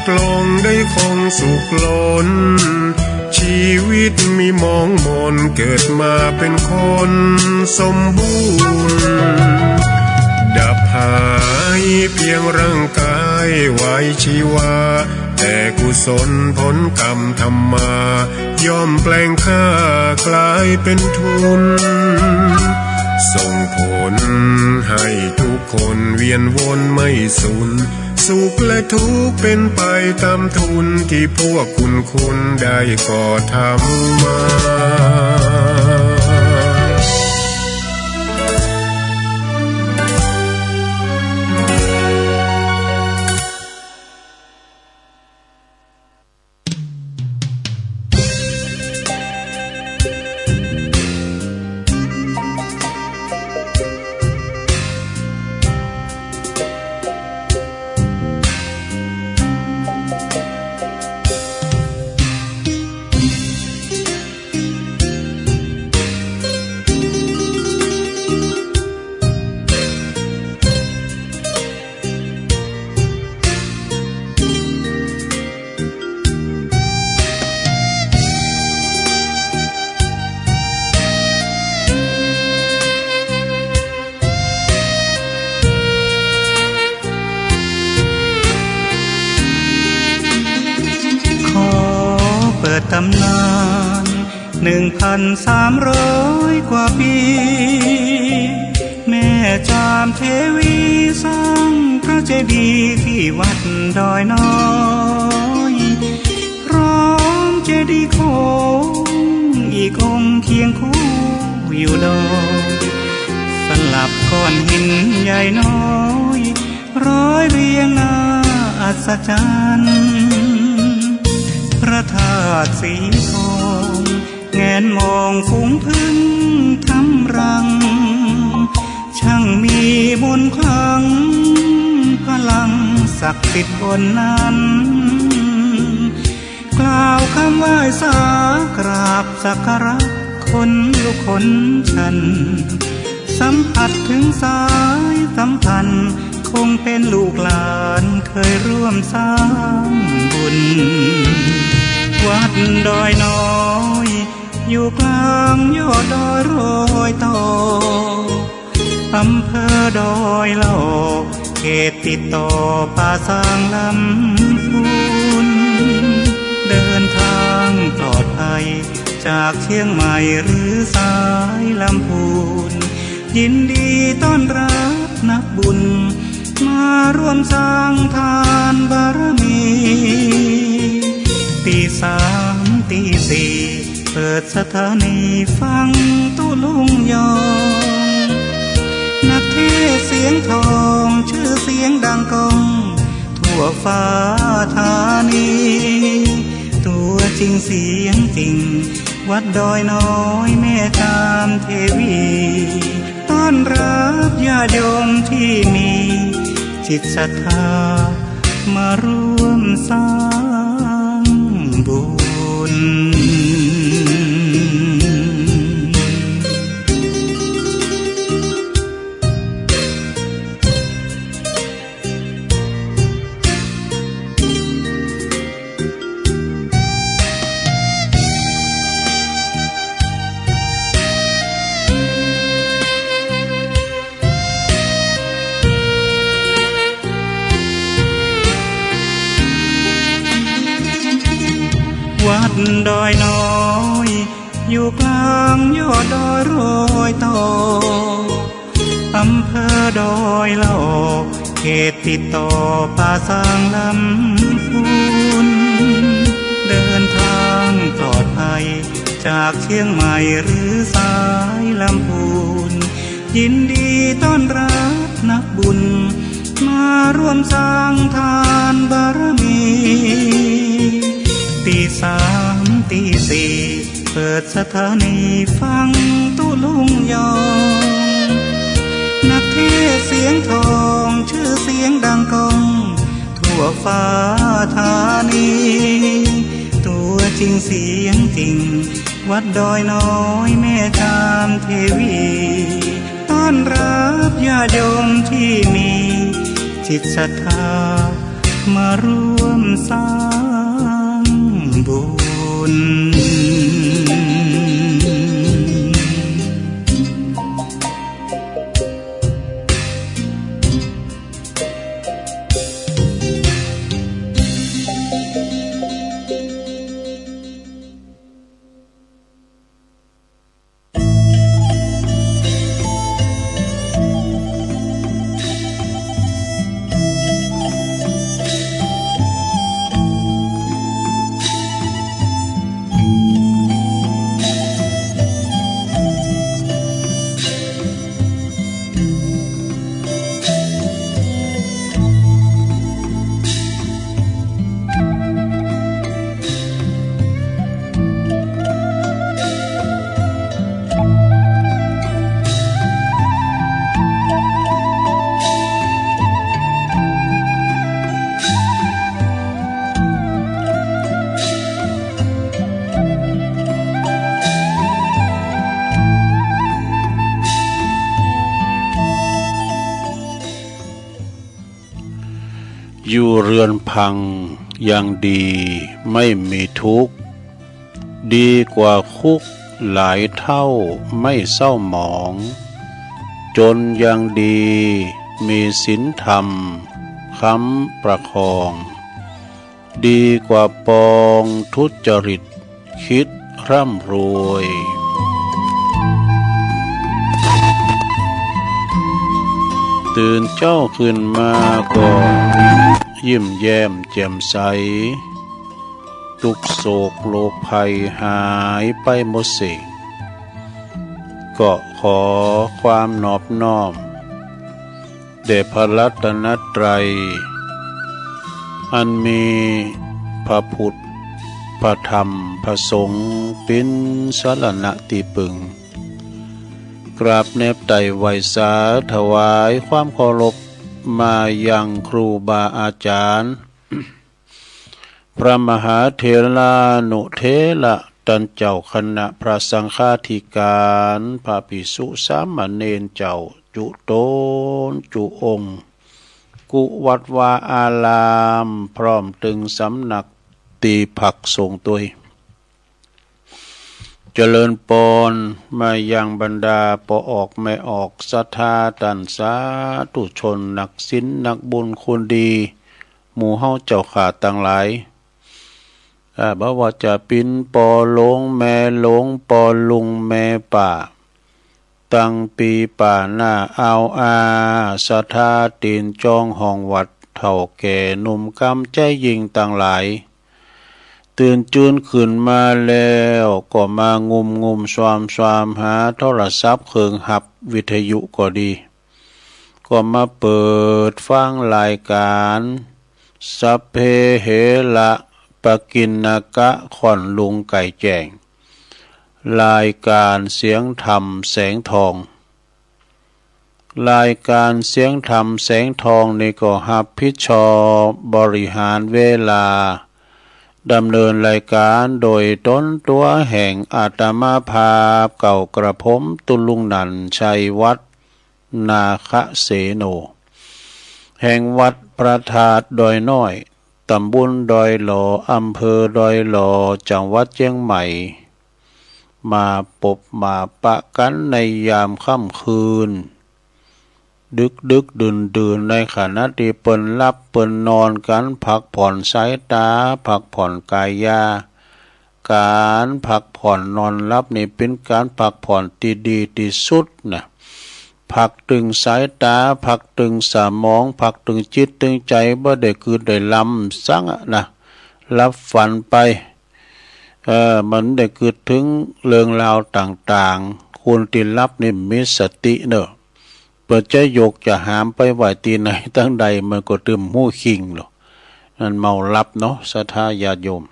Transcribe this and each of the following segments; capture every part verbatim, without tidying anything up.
ปลองได้คงสุขล้น ชีวิตมีมองมน เกิดมาเป็นคนสมบูรณ์ ดับหายเพียงร่างกายไว้ชีวา แต่กุศลผลกรรมทำมา ย่อมแปลงค่ากลายเป็นทุน ส่งผลให้ทุกคนเวียนวนไม่สูญ สุขและทุกข์เป็นไปตามทุน ที่พวกคุณคุณได้ก่อทำมา ขอเปิดต๋ำนาน หนึ่งพันสามร้อยกว่าปี๋ แม่จามเทวีสร้างพระเจดีย์ตี้วัดดอยน้อย พร้อมเจดีย์โขงอีกองค์เคียงคู่อยู่ดอย สลับก้อนหินใหญ่น้อย ร้อยเรียงน่าอัศจรรย์ พระธาตุสีทอง แงนมองฝูงผึ้งทำรัง ช่างมีมนต์ขลัง พลังศักดิ์สิทธิ์บนนั้น กล่าวคำไหว้สากราบสักการะ ขนลุกขนชัน สัมผัสถึงสายสัมพันธ์ คงเป็นลูกหลานเคยร่วมสร้างบุญ วัดดอยน้อย อยู่กลางยอดดอยรอยต่อ อำเภอดอยหล่อ เขตติดต่อป่าซางลำพูน เดินทางปลอดภัย จากเชียงใหม่หรือสายลำพูน ยินดีต้อนรับนักบุญ มาร่วมสร้างทานบารมี ตีสามตีสี่ เปิดสถานีฟังตุ๊ลุงยอง นักเทศน์เสียงทอง ชื่อเสียงดังก้อง ทั่วฟ้าธานี ตัวจริงเสียงจริง วัดดอยน้อยแม่จามเทวี ต้อนรับญาติโยมที่มีจิตศรัทธา มาร่วมสร้างบุญ วัดดอยน้อย อยู่กลางยอดดอยรอยต่อ อำเภอดอยหล่อ เขตติดต่อป่าซางลำพูน เดินทางปลอดภัย จากเชียงใหม่หรือสายลำพูน ยินดีต้อนรับนักบุญ มาร่วมสร้างทานบารมี ตีสามตีสี่ เปิดสถานีฟังตุ๊ลุงยอง นักเทศน์เสียงทอง ชื่อเสียงดังก้อง ทั่วฟ้าธานี ตัวจริงเสียงจริง วัดดอยน้อยแม่จามเทวี ต้อนรับญาติโยมที่มีจิตศรัทธา มาร่วมสร้างบุญ อยู่เรือนพังยังดีไม่มีทุกข์ ดีกว่าคุกหลายเท่าไม่เศร้าหมอง จนยังดีมีศีลธรรมค้ำประคอง ดีกว่าปองทุจริตคิดร่ำรวย ตื่นเจ๊าขึ้นมาก็ยิ้มแย้มแจ่มใส ทุกข์โศกโรคภัยหายไปหมดสิ้น ก็ขอความนอบน้อม แด่พระรัตนตรัย อันมีพระพุทธ พระธรรม พระสงฆ์ เป๋นสรณะตี้ปึง กราบแนบไต่ไหว้สาถวายความเคารพมายังครูบาอาจารย์ พระมหาเถรานุเถระต้านเจ้าคณะพระสังฆาธิการ พระภิกษุสามเณรเจ้าจุต๋นจุองค์ กู้วัดวาอาราม พร้อมตึงสำนักตี้พักสงฆ์ตวย เจริญปอนมายังบรรดาป้อออกแม่ออกศรัทธาต้านสาธุชนนักศีลนักบุญคนดี หมู่เฮาเจ้าข้าตังหลาย อ่า บ่ว่าจะเป๋นป้อหลวงแม่หลวง ป้อลุงแม่ป้า ตังปี๋ป๋าหน้าอาวอา ศรัทธาตี๋นจองห้องวัด เฒ่าแก่หนุ่มกำใจ๋ยิ่งตังหลาย ตื่นจื้นขึ้นมาแล้วก็มางุ่มงุ่มซวามซวามหาโทรศัพท์เครื่องฮับวิทยุก็ดี ก็มาเปิดฟังรายก๋าน สัพเพเหระปกิณณกะ ค่อนลุงไก่แจ้ง รายก๋านเสียงธรรมแสงทอง รายก๋านเสียงธรรมแสงทองนี่ก็ฮับผิดชอบบริหารเวลา ดำเนินรายก๋านโดยต๋นตั๋วแห่งอาตมาภาพเก่ากระผม ตุ๊ลุงหนั่น ชัยวัฒน์ นาคเสโน แห่งวัดพระธาตุดอยน้อย ต๋ำบลดอยหล่อ อำเภอดอยหล่อ จังหวัดเจียงใหม่ มาปบมาปะกั๋นในยามค่ำคืน ดึกๆ ดื่นๆ ในขณะตี้เปิ้นหลับเปิ้นนอนกั๋น พักผ่อนสายต๋า พักผ่อนก๋ายา ก๋านพักผ่อนนอนหลับนี่เป๋นก๋านพักผ่อนตี้ดีตี้สุดนะ พักตึงสายต๋า พักตึงสมอง พักตึงจิตตึงใจ๋ บ่ได้กึ๊ดได้ลำสังอะนะ หลับฝันไป เออ มันได้กึ๊ดเถิงเรื่องราวต่างๆ คนตี้หลับนี่มีสติเน่อ เปิ้นจะยกจะหามไปไว้ตี้ไหนตังใด มันก็ตึงฮู้คิงลอ นั่นเมาหลับเนาะ ศรัทธาญาติโยม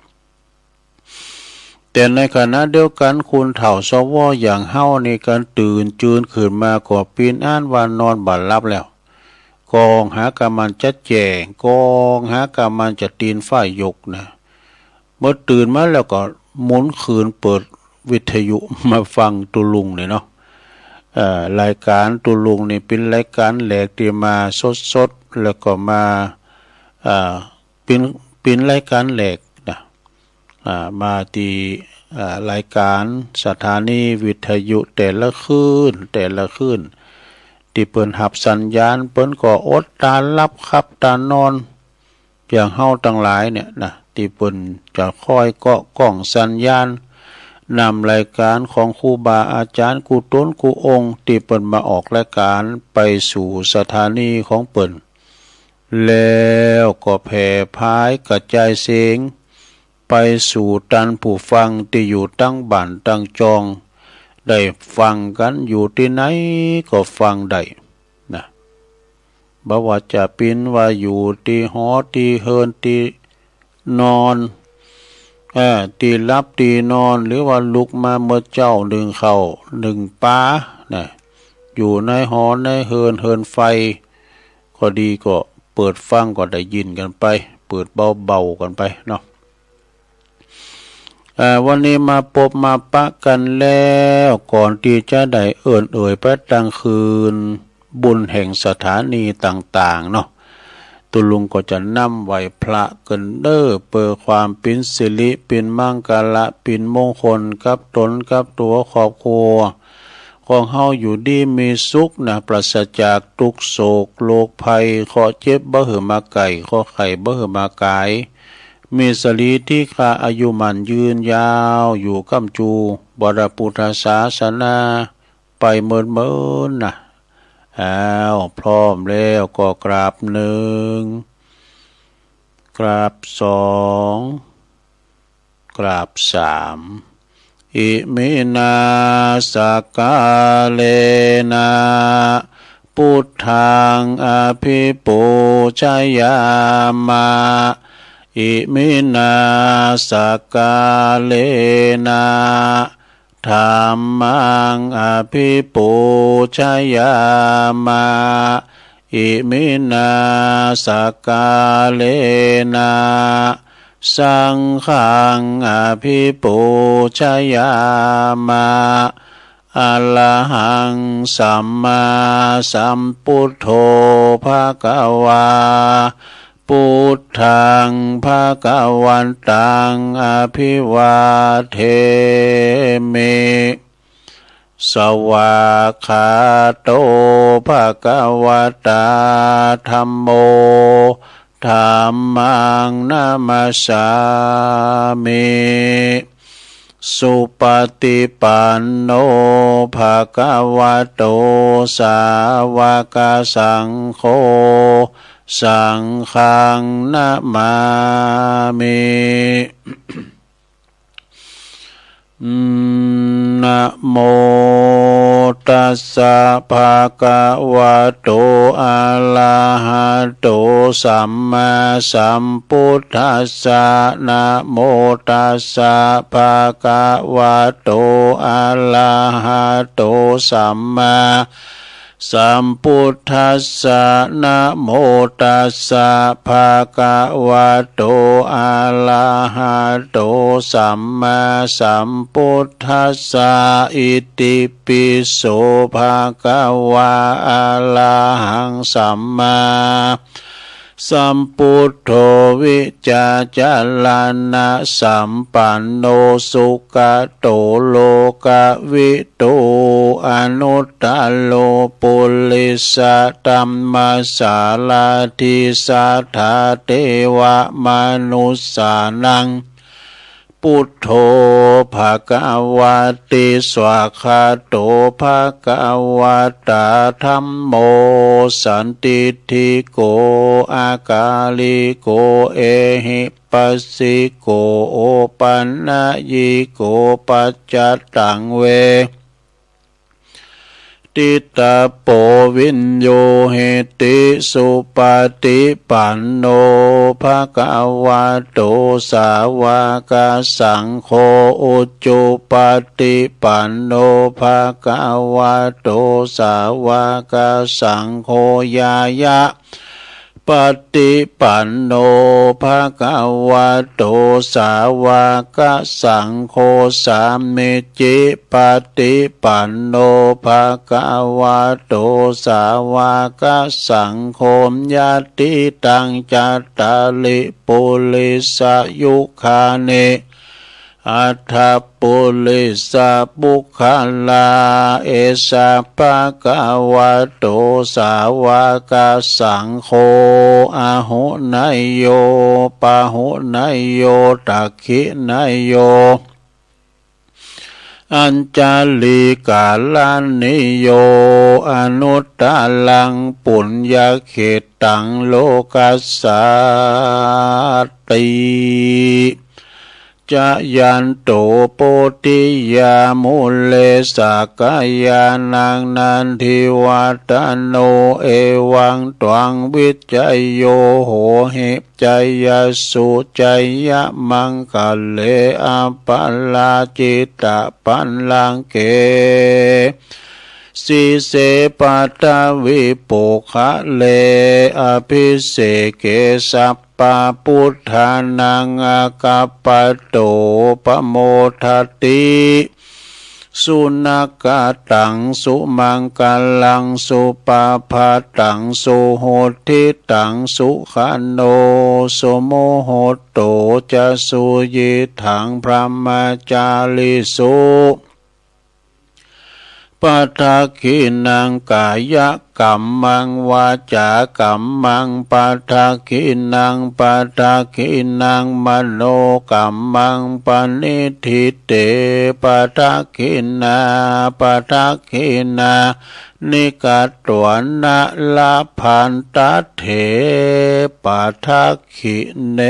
แต่ในขณะเดียวกั๋น คนเฒ่าสวอย่างเฮานี่ ก๋านตื่นจื้นขึ้นมาก็ปิ้นอั้นว่านอนบ่หลับแล้ว ก้องหาก้ามันจะแจ้ง ก้องหาก้ามันจะตี๋นฝ้ายกนะ เมื่อตื่นมาแล้วก็หมุนขึ้นเปิดวิทยุมาฟังตุ๊ลุงนี่เนาะ เอ่อ รายก๋านตุ๊ลุงนี่เป๋นรายก๋านแรกตี้มาสดๆ แล้วก็มา เอ่อ ปิน ปินรายก๋านแหลกนะ อ่า มาตี้ อ่า รายก๋านสถานีวิทยุแต่ละคืน แต่ละคืน ตี้เปิ้นฮับสัญญาณ เปิ้นก็อดต๋าหลับขับต๋านอน อย่างเฮาตังหลายเนี่ยนะ ตี้เปิ้นจะคอยเกาะก้องสัญญาณ นำรายก๋านของครูบาอาจ๋ารย์กู้ต๋นกู้องค์ ตี้เปิ้นมาออกรายก๋านไปสู่สถานีของเปิ้น แล้วก็แผ่พายกระจายเสียงไปสู่ต้านผู้ฟังตี้อยู่ตังบ้านตังจอง ได้ฟังกั๋นอยู่ตี้ไหนก็ฟังได้นะ บ่ว่าจะเป๋นว่าอยู่ตี้หอตี้เฮือนตี้นอน เอ่อ ตี้หลับตี้นอน หรือว่าลุกมาเมื่อเจ๊านึ่งข้าวนึ่งป๋านะ อยู่ในหอในเฮือน เฮือนไฟก็ดี ก็เปิดฟังก็ได้ยินกั๋นไป เปิดเบาๆ กั๋นไปเนาะ อ่า วันนี้มาปบมาปะกั๋นแล้ว ก่อนตี้จะได้เอิ้นเอ่ยไปตังคืน บุญแห่งสถานีต่างๆ เนาะ ตุ๊ลุงก็จะนำไหว้พระกั๋นเน่อ เปื้อความเป๋นสิริ เป๋นมังคละ เป๋นมงคลกับต๋นกับตั๋วครอบครัว ของเฮาอยู่ดีมีสุขนะ ปราศจากตุ๊กข์โศกโรคภัย เคราะห์เจ็บบ่หื้อมาใก้ เคราะห์ไข้บ่หื้อมากาย มีสรีติฆาอายุหมั้นยืนยาวอยู่ก้ำจู๋ บวรพุทธศาสนาไปเมินๆ นะ อ้าว พร้อมแล้วก็กราบนึ่ง กราบสอง กราบสาม อิมินา สักกาเลนะ พุทธัง อภิปูชยามะ อิมินา สักกาเลนะ ธัมมัง อภิปูชยามะ อิมินา สักกาเลนะ สังฆัง อภิปูชยามะ อะระหัง สัมมาสัมพุทโธ ภะคะวา พุทธัง ภะคะวันตัง อะภิวาเทมิ สวากขาโต ภะคะวะตา ธัมโม ธัมมัง นะมัสสามิ สุปฏิปันโน ภะคะวะโต สาวกสังโฆ สังฆัง นะมามิ นะโมตัสสะ ภะคะวะโต อะระหะโต สัมมาสัมพุทธัสสะ นะโมตัสสะ ภะคะวะโต อะระหะโต สัมมา สัมพุทธัสสะ นะโมตัสสะ ภะคะวะโต อะระหะโต สัมมาสัมพุทธัสสะ อิติปิโส ภะคะวา อะระหัง สัมมา สัมพุทโธ วิจารณะสัมปันโน สุกะโต โลกะวิทู อนุตตะโร ปุริสะธัมมะสารถิ สัทธาเทวะมนุสสานัง พุทโธ ภะคะวะติ สวากขาโต ภะคะวะตา ธัมโม สันทิฏฐิโก อะกาลิโก เอหิปัสสิโก โอปันนยิโก ปัจจตัง เว ทิตาโป วิญญูหิติ สุปฏิปันโน ภะคะวะโต สาวกสังโฆ อุจุปฏิปันโน ภะคะวะโต สาวกสังโฆ ญาญะ ปะติปันโน ภะคะวะโต สาวะกะสังโฆ สามีจิ ปะติปันโน ภะคะวะโต สาวะกะสังโฆ ยะติตัง จัตตาริ ปุริสะยุคานิ อัฏฐะปุริสะปุคคลา เอสะ ภะคะวะโต สาวะกะสังโฆ อาหุเนยโย ปาหุเนยโย ตักขิเนยโย อัญชลีกาละนิโย อนุตตะรัง ปุญญะเขตตัง โลกัสสาติ จะยันโต โพธิยา มูเล สักกะยานัง นันทิวัฏฏะโน เอวังตวัง วิชโย โหหิ จยัสสุ จยะมังคะเล อัปปะราจิตะปัลลังเก สีเส ปัทวี ปุคคเล อภิเสเก สัพพะพุทธานัง อะกัปปะโต ปะโมทะติ สุนักขะตัง สุมังคะลัง สุปะภะตัง สุหุทธิตัง สุขะโณ สุมุหุตโต จะ สุยิตถัง พรหมจาริสุ ปะทักขิณัง กายะกัมมัง วาจากัมมัง ปะทักขิณัง ปะทักขิณัง มโนกัมมัง ปะนิฏฐิเต ปะทักขิณา ปะทักขิณานิ กัตถวานะ ละพันตะเถ ปะทักขิเณ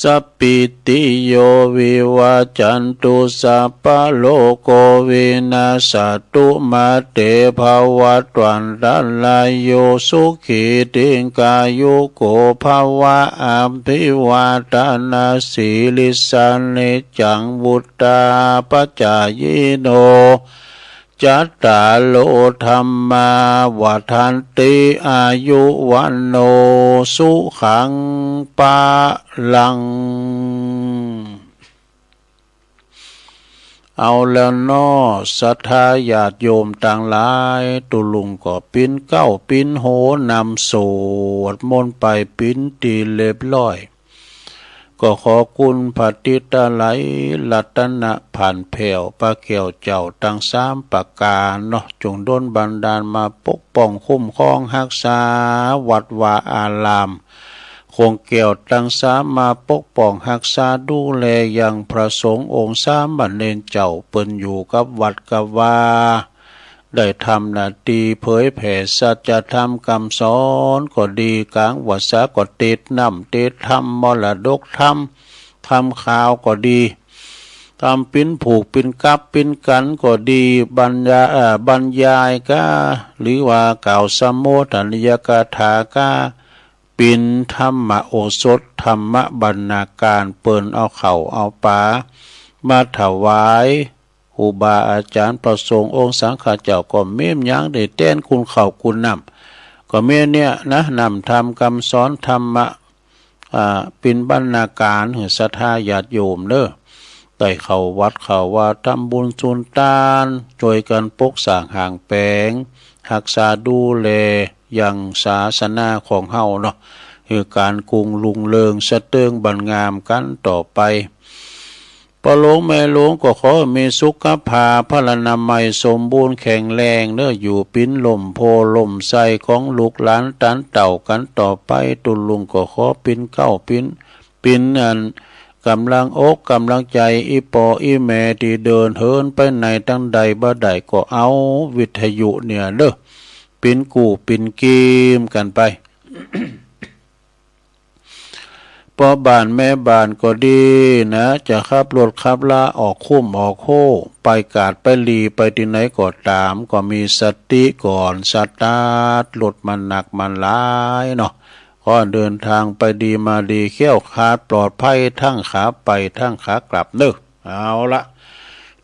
สัพพีติโย วิวัจจันตุ สัพพะโรโก วินัสสะตุ มา เต ภะวัตวันตะราโย สุขี ดีฆายุโก ภะวะ อะภิวาทะนะสีลิสสะ นิจจัง วุฑฒาปะจายิโน จัตตาโร ธัมมา วัฑฒันติ อายุ วัณโณ สุขัง พะลัง เอาแล้วเนาะ ศรัทธาญาติโยมตังหลาย ตุ๊ลุงก็ปิ๊นเก๊าปิ๊นโฮนำสวดมนต์ไปเป๋นตี้เรียบร้อย ก็ขอคุณพระติตะไลยรัตนะผ่านแผ้ว พระแก้วเจ้าตังสามประก๋านเนาะ จงดลบันดาลมาปกป้องคุ้มครองฮักษาวัดวาอาราม ของแก้วตังสามมาปกป้องฮักษาดูแลยังพระสงฆ์องค์สามเณรเจ้าเปิ้นอยู่กับวัดกับวา ได้ทำหน้าตี้เผยแผ่สัจธรรมกำสอนก็ดี ก๋างพรรษาก็เตสน์น้ำเตสน์ธรรม มรดกธรรม ทำข่าวก็ดี ทำปิ๊นผูกปิ๊นกั๊บปิ๊นกั๋นก็ดี บรรยา เอ่อ บรรยายกา หรือว่ากล่าวสโมทนียกถากา ปิ๊นธรรมโอสถ ธรรมบรรณาการ เปิ้นเอาข้าวเอาป๋ามาถวาย ครูบาอาจ๋ารย์พระสงฆ์องค์สังฆเจ้าก็มี บ่ยังได้แตนกุนข้าวกุนน้ำ ก็มีเนี่ยนะ น้ำธรรมกำสอนธรรมะ อ่า ปิ๊นบรรณาการหื้อศรัทธาญาติโยมเน่อ ได้เข้าวัดเข้าวา ทำบุญสุนตาน จ้วยกั๋นปกสร้างห้างแป๋ง ฮักษาดูแลยังศาสนาของเฮาเนาะ หื้อก๋านกุ่งรุ่งเรืองสะเติงบันงามกั๋นต่อไป ป้อหลวงแม่หลวงก็ขอหื้อมีสุขภาพพลานามัยสมบูรณ์แข็งแรงเน่อ อยู่ปิ๊นฮ่มโพธิ์ฮ่มไทรของลูกหลานต๋านเต้ากั๋นต่อไป ตุ๊ลุงก็ขอปิ๊นเก๊าปิ๊น ปิ๊นอันก๋ำลังอกก๋ำลังใจ๋ อี่ป้ออี่แม่ตี้เดินเหินไปไหนตางใดบ่ได้ก็เอาวิทยุเนี่ยเน่อ ปิ๊นกู้ปิ๊นกีมกั๋นไป ป้อบ้านแม่บ้านก็ดีนะ จะขับรถขับลาออกคุ้มออกโฮม ไปกาดไปหลีไปตี้ไหนก็ต๋าม ก็มีสติก่อนสตาร์ทรถ มันหนักมันหลายเนาะ ขอเดินทางไปดีมาดี แคล้วคลาดปลอดภัย ทั้งขาไปทั้งขากลับเน่อ เอาละ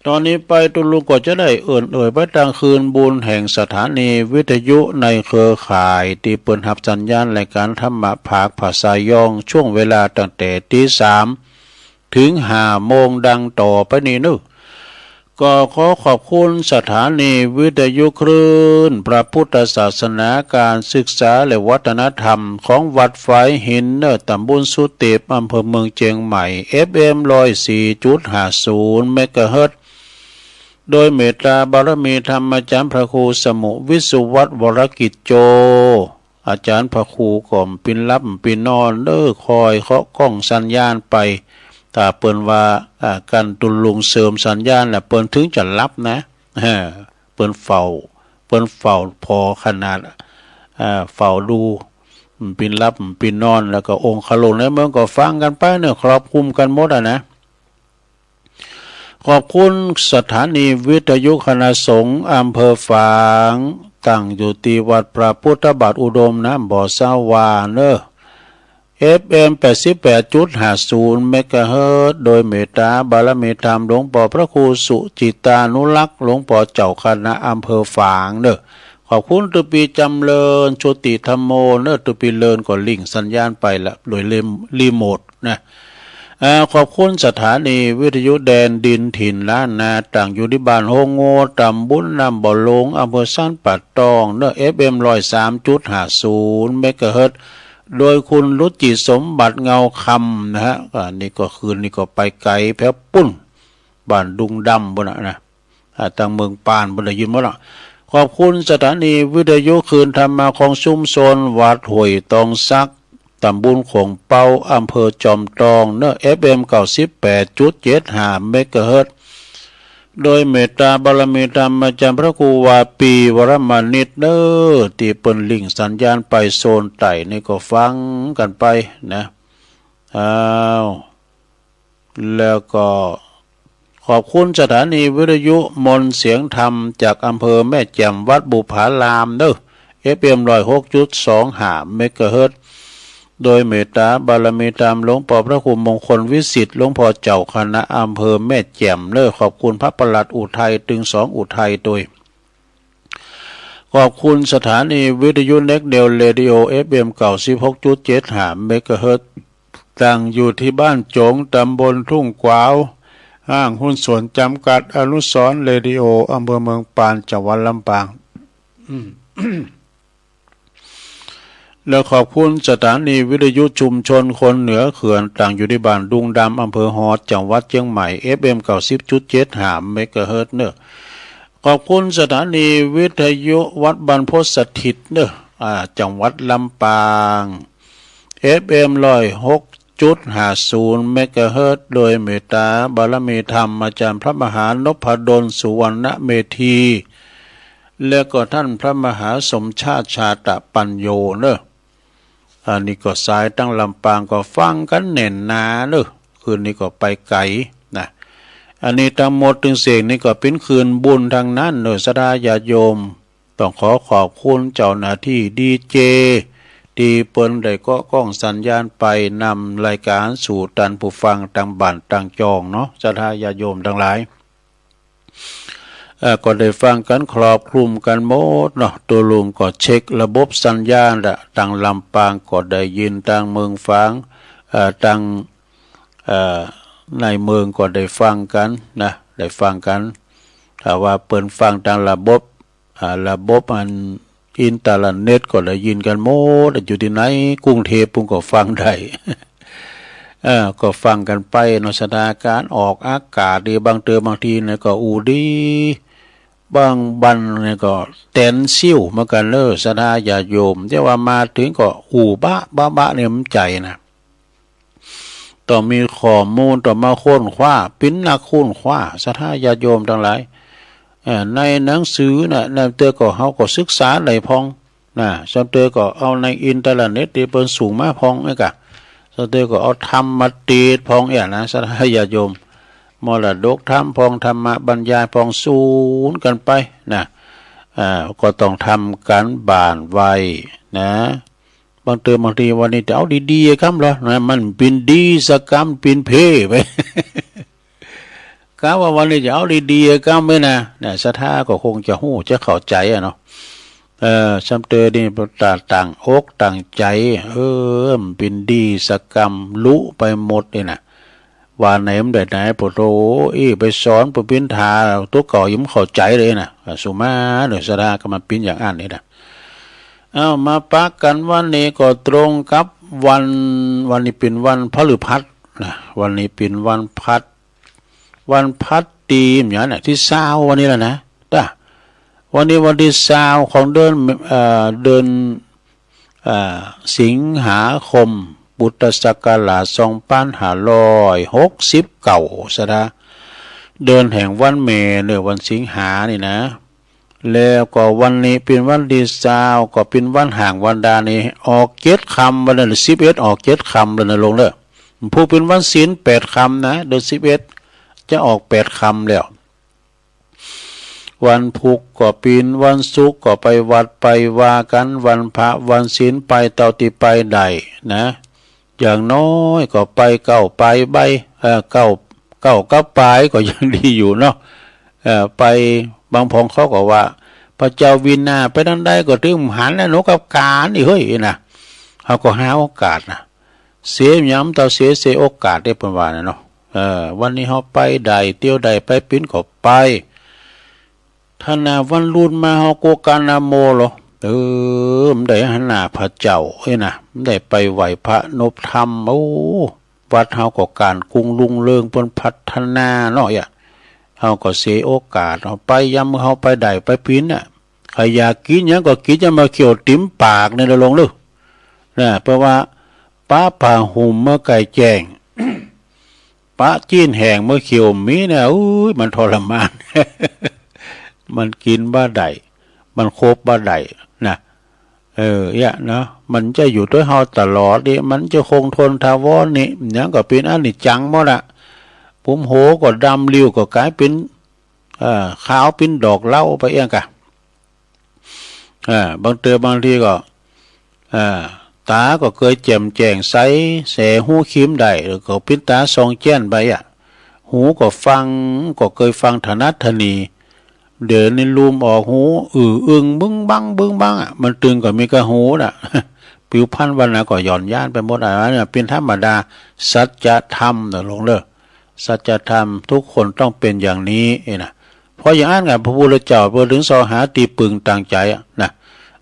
ต๋อนนี้ไปตุ๊ลุงก็จะได้เอิ้นเอ่ยไปตางคืนบุญแห่งสถานีวิทยุในเครือข่ายตี้เปิ้นฮับสัญญาณรายก๋านธรรมะผากภาษายอง ช่วงเวลาตั้งแต่ตีสามเถิงห้าโมงดังต่อไปนี้เนาะ ก็ขอขอบคุณสถานีวิทยุคลื่นพระพุทธศาสนา ก๋านศึกษาและวัฒนธรรมของวัดฝายหินเนาะ ต๋ำบลสุเตป อำเภอเมืองเจียงใหม่ เอฟเอ็ม ร้อยสี่จุดห้าศูนย์ เมกะเฮิรตซ์ โดยเมตตาบารมีธรรมอาจ๋ารย์พระครูสมุห์ วิศวัตร วรกิจโจ อาจ๋ารย์พระครูก็บ่ปินหลับบ่ปินนอนเนาะ คอยเคาะก้องสัญญาณไป ถ้าเปิ้นว่า อ่า กั๋นตุ๊ลุงเสริมสัญญาณแล้วเปิ้นเถิงจะหลับนะ เปิ้นเฝ้า เปิ้นเฝ้าผ่อขนาด อ่า เฝ้าดู บ่ปินหลับบ่ปินนอน แล้วก็องค์คาหลวงในเมืองก็ฟังกั๋นไปเนาะ ครอบคลุมกั๋นหมดอะนะ ขอบคุณสถานีวิทยุคณะสงฆ์อำเภอฝาง ตั้งอยู่ตี้วัดพระพุทธบาทอุดมน้ำบ่อสาวาเนาะ เอฟเอ็ม แปดสิบแปดจุดห้าศูนย์ เมกะเฮิรตซ์ โดยเมตตาบารมีธรรมหลวงป้อพระครูสุจิตตานุรักษ์ หลวงป้อเจ้าคณะอำเภอฝางเนาะ ขอบคุณตุ๊ปี้จ๋ำเริญ โชติธัมโมเนาะ ตุ๊ปี้เลินก็ลิงก์สัญญาณไปละ โดยรีโมทนะ อ่า ขอบคุณสถานีวิทยุแดนดินถิ่นล้านนา ตั้งอยู่ตี้บ้านโฮงโง่ ต๋ำบลน้ำบ่อหลง อำเภอสันป่าตองเนาะ เอฟเอ็ม ร้อยสามจุดห้าศูนย์ เมกะเฮิรตซ์ โดยคุณรุจิสมบัติเงาคำนะฮะ อ่า นี่ก็คืนนี้ก็ไปไก๋แผวปุ้น บ้านดุงดำปุ้นน่ะนะ อ่า ตางเมืองปานปุ้นได้ยินหมดละ ขอบคุณสถานีวิทยุคลื่นธรรมะของชุมชนวัดห้วยตองสัก ต๋ำบลโข่งเป๊า อำเภอจอมตองเนาะ เอฟเอ็ม เก้าสิบแปดจุดเจ็ดห้า เมกะเฮิรตซ์ โดยเมตตาบารมีธรรมอาจ๋ารย์พระครูวาปี วรมณิตเนาะ ตี้เปิ้นลิงก์สัญญาณไปโซนใต้นี่ก็ฟังกั๋นไปนะ อ้าว แล้วก็ขอบคุณสถานีวิทยุมนต์เสียงธรรมจากอำเภอแม่แจ่มวัดบุพารามเนาะ เอฟเอ็ม ร้อยหกจุดสองห้า เมกะเฮิรตซ์ โดยเมตตาบารมีธรรมหลวงป้อพระครูมงคลวิสิทธิ์ หลวงป้อเจ้าคณะอำเภอแม่แจ่มเนาะ ขอบคุณพระประหลัดอุทัย ตึงสองอุทัยตวย ขอบคุณสถานีวิทยุเน็กเดลเรดิโอ เอฟเอ็ม เก้าสิบหกจุดเจ็ดห้า เมกะเฮิรตซ์ ตั้งอยู่ตี้บ้านโจ๋ง ต๋ำบลทุ่งกวาว ห้างหุ้นส่วนจ๋ำกัดอนุสรณ์เรดิโอ อำเภอเมืองปาน จังหวัดลำปาง อืม แล้วขอบคุณสถานีวิทยุชุมชนคนเหนือเขื่อน ตั้งอยู่ตี้บ้านดุงดำ อำเภอฮอด จังหวัดเจียงใหม่ เอฟเอ็ม เก้าสิบจุดเจ็ดห้า เมกะเฮิรตซ์เนาะ ขอบคุณสถานีวิทยุวัดบรรพตสถิตเนาะ อ่า จังหวัดลำปาง เอฟเอ็ม ร้อยหกจุดห้าศูนย์ เมกะเฮิรตซ์ โดยเมตตาบารมีธรรมอาจ๋ารย์พระมหานพดล สุวรรณเมธี และก็ท่านพระมหาสมชาติ ชาตปัญโญเนาะ อันนี้ก็สายตางลำปางก็ฟังกั๋นแน่นหนาเนาะ คืนนี้ก็ไปไก๋นะ อันนี้ตังหมดตึงเสี้ยงนี่ก็เป๋นคืนบุญตังนั้นเนาะ ศรัทธาญาติโยม ต้องขอขอบคุณเจ้าหน้าตี้ดีเจ ตี้เปิ้นได้เกาะก้องสัญญาณไปนำรายก๋านสู่ต้านผู้ฟังตางบ้านตางจองเนาะ ศรัทธาญาติโยมตังหลาย เอ่อ ก็ได้ฟังกั๋นครอบคลุมกั๋นหมดเนาะ ตุ๊ลุงก็เช็คระบบสัญญาณละ ตางลำปางก็ได้ยิน ตางเมืองฝาง เอ่อ ตาง เอ่อ ในเมืองก็ได้ฟังกั๋นนะ ได้ฟังกั๋น ถ้าว่าเปิ้นฟังตางระบบ อ่า ระบบอันอินเทอร์เน็ตก็ได้ยินกั๋นหมด อยู่ตี้ไหน กรุงเทพฯปุ้นก็ฟังได้ เออ ก็ฟังกั๋นไปเนาะ ศรัทธา ก๋านออกอากาศนี่ บางเตื้อบางที๋นี่ก็อู้ดี บางวันนี่ก็แตนซิ่วเหมือนกั๋นเนาะ ศรัทธาญาติโยม แต่ว่ามาเถิงก็อู้บะบะบะนี่มันใจ๋นะ ต้องมีข้อมูล ต้องมาค้นคว้า เป๋นนักค้นคว้า ศรัทธาญาติโยมตังหลาย เอ่อ ในหนังสือน่ะ ลางเตื้อก็เฮาก็ศึกษาได้พ่องนะ ลางเตื้อก็เอาในอินเทอร์เน็ตตี้เปิ้นส่งมาพ่องเอ้ยกะ ลางเตื้อก็เอาธรรมมาติดพ่องเอี้ยนะ ศรัทธาญาติโยม มรดกธรรมพ่อง ธรรมบรรยายพ่อง สูนกั๋นไปนะ อ่า ก็ต้องทำกั๋นบ้านไว้นะ บางเตื้อบางที๋วันนี้จะเอาดีๆ กำเหรอนะ มันเป๋นดีสักกำ เป๋นเพไป กาว่าวันนี้จะเอาดีๆ กำไว้นะ เนี่ย ศรัทธาก็คงจะฮู้ จะเข้าใจ๋อะเนาะ เออ ซ้ำเตอนี่ต่าง ต่างอกต่างใจ๋ เออ มันเป๋นดีสักกำ ลุไปหมดเลยนะ ว่าไหนมันได้ไหน โผโธ อี้ ไปสอนปุพพินทา ตุ๊เก่ายังบ่เข้าใจ๋เลยนะ อ่ะ สุมาเน่อ ศรัทธาก็มันเป๋นอย่างอั้นนี่นะ เอ้า มาปะกั๋นวันนี้ก็ตรงกับวัน วันนี้เป๋นวันพฤหัสนะ วันนี้เป๋นวันพฤหัส วันพฤหัสตี้หยังเนี่ย ตี้ซาววันนี้แหละนะ จ้ะ วันนี้วันตี้ซาวของเดือน เอ่อ เดือน เอ่อ สิงหาคม พุทธศักราชสองปันห้าร้อยหกสิบเก้า ศรัทธา เดือนแห่งวันแม่เน่อ วันสิงหานี่นะ แล้วก็วันนี้เป๋นวันตี้ซาว ก็เป๋นวันฮ้างวันดานี่ ออกเจ็ดค่ำ วันนั้นสิบเอ็ด ออกเจ็ดค่ำแล้วนะโยมเน่อ ผู้เป๋นวันศีลแปดค่ำนะ เดือนสิบเอ็ด จะออกแปดค่ำแล้ว วันพุธก็เป๋น วันศุกร์ก็ไปวัดไปวากั๋น วันพระวันศีลไปเต้าตี้ไปได้นะ อย่างน้อยก็ไปเก้าปายใบ เอ่อ เก้า เก้ากับปายก็ยังดีอยู่เนาะ เอ่อ ไป บางพ่องเขาก็ว่า พระเจ้าวินาศไปตางใดก็ตึงหันนะ หนกกับก๋านอี้เฮ้ยนะ เฮาก็หาโอกาสนะ เสียหยังเต้า เสีย เสียโอกาสเด้ เปิ้นว่านะเนาะ เออ วันนี้เฮาไปได้ เตียวได้ไปเป๋นก็ไป ถ้าหน้าวันรุ่นมาเฮาโกกานะโมเหรอ เออ มันได้หันหน้าพระเจ้าเอ้ยนะ มันได้ไปไหว้พระนบธรรม โอ้ วัดเฮาก็ก๋านกุงรุ่งเรือง เปิ้นพัฒนาเนาะ เอ้ย เฮาก็เสียโอกาส เฮาไปยามมื้อเฮาไปได้ไปเป๋นน่ะ ใผอยากกิ๋นหยังก็กิ๋น อย่ามาเคี้ยวติ่มปากเนี่ยนะโยมเน่อ นะ เพราะว่าปะผ้าห่มเมื่อใก้แจ้ง ปะจีนแห้งเมื่อเคี้ยวมีเนี่ย อุ้ย มันทรมาน มันกิ๋นบ่ได้ มันคบบ่ได้นะ เออ เอี้ยเนาะ มันจะอยู่ตวยเฮาตลอดนี่ มันจะคงทนถาวรนี่ หยังก็เป๋นอนิจจังหมดอะ ปุมโหก็ดำ ริ้วก็ก๋ายเป๋น เอ่อ ขาวเป๋นดอกเหล้าไปเอี้ยงกะ อ่า บางเตื้อบางทีก็ อ่า ต๋าก็เกยแจ่มแจ้งใส แสฮูคิมได้ ก็เป๋นต๋าส่องแจ้นไปอะ หูก็ฟัง ก็เกยฟังถนัดถนี เดี๋ยวนี้ลูมออกหู อื้ออึงบึ้งบั้งบึ้งบั้งอะ มันตึงก็มีกะหูน่ะ ผิวพรรณวรรณะก็หย่อนยานไปหมด อันนั้นเนี่ยเป๋นธรรมดา สัจธรรมนะโยมเน่อ สัจธรรม ทุกคนต้องเป๋นอย่างนี้เอ้ยนะ เพราะอย่างอั้นไง พระพุทธเจ้าเปิ้นถึงเสาะหาตี้ปึงตางใจ๋อะนะ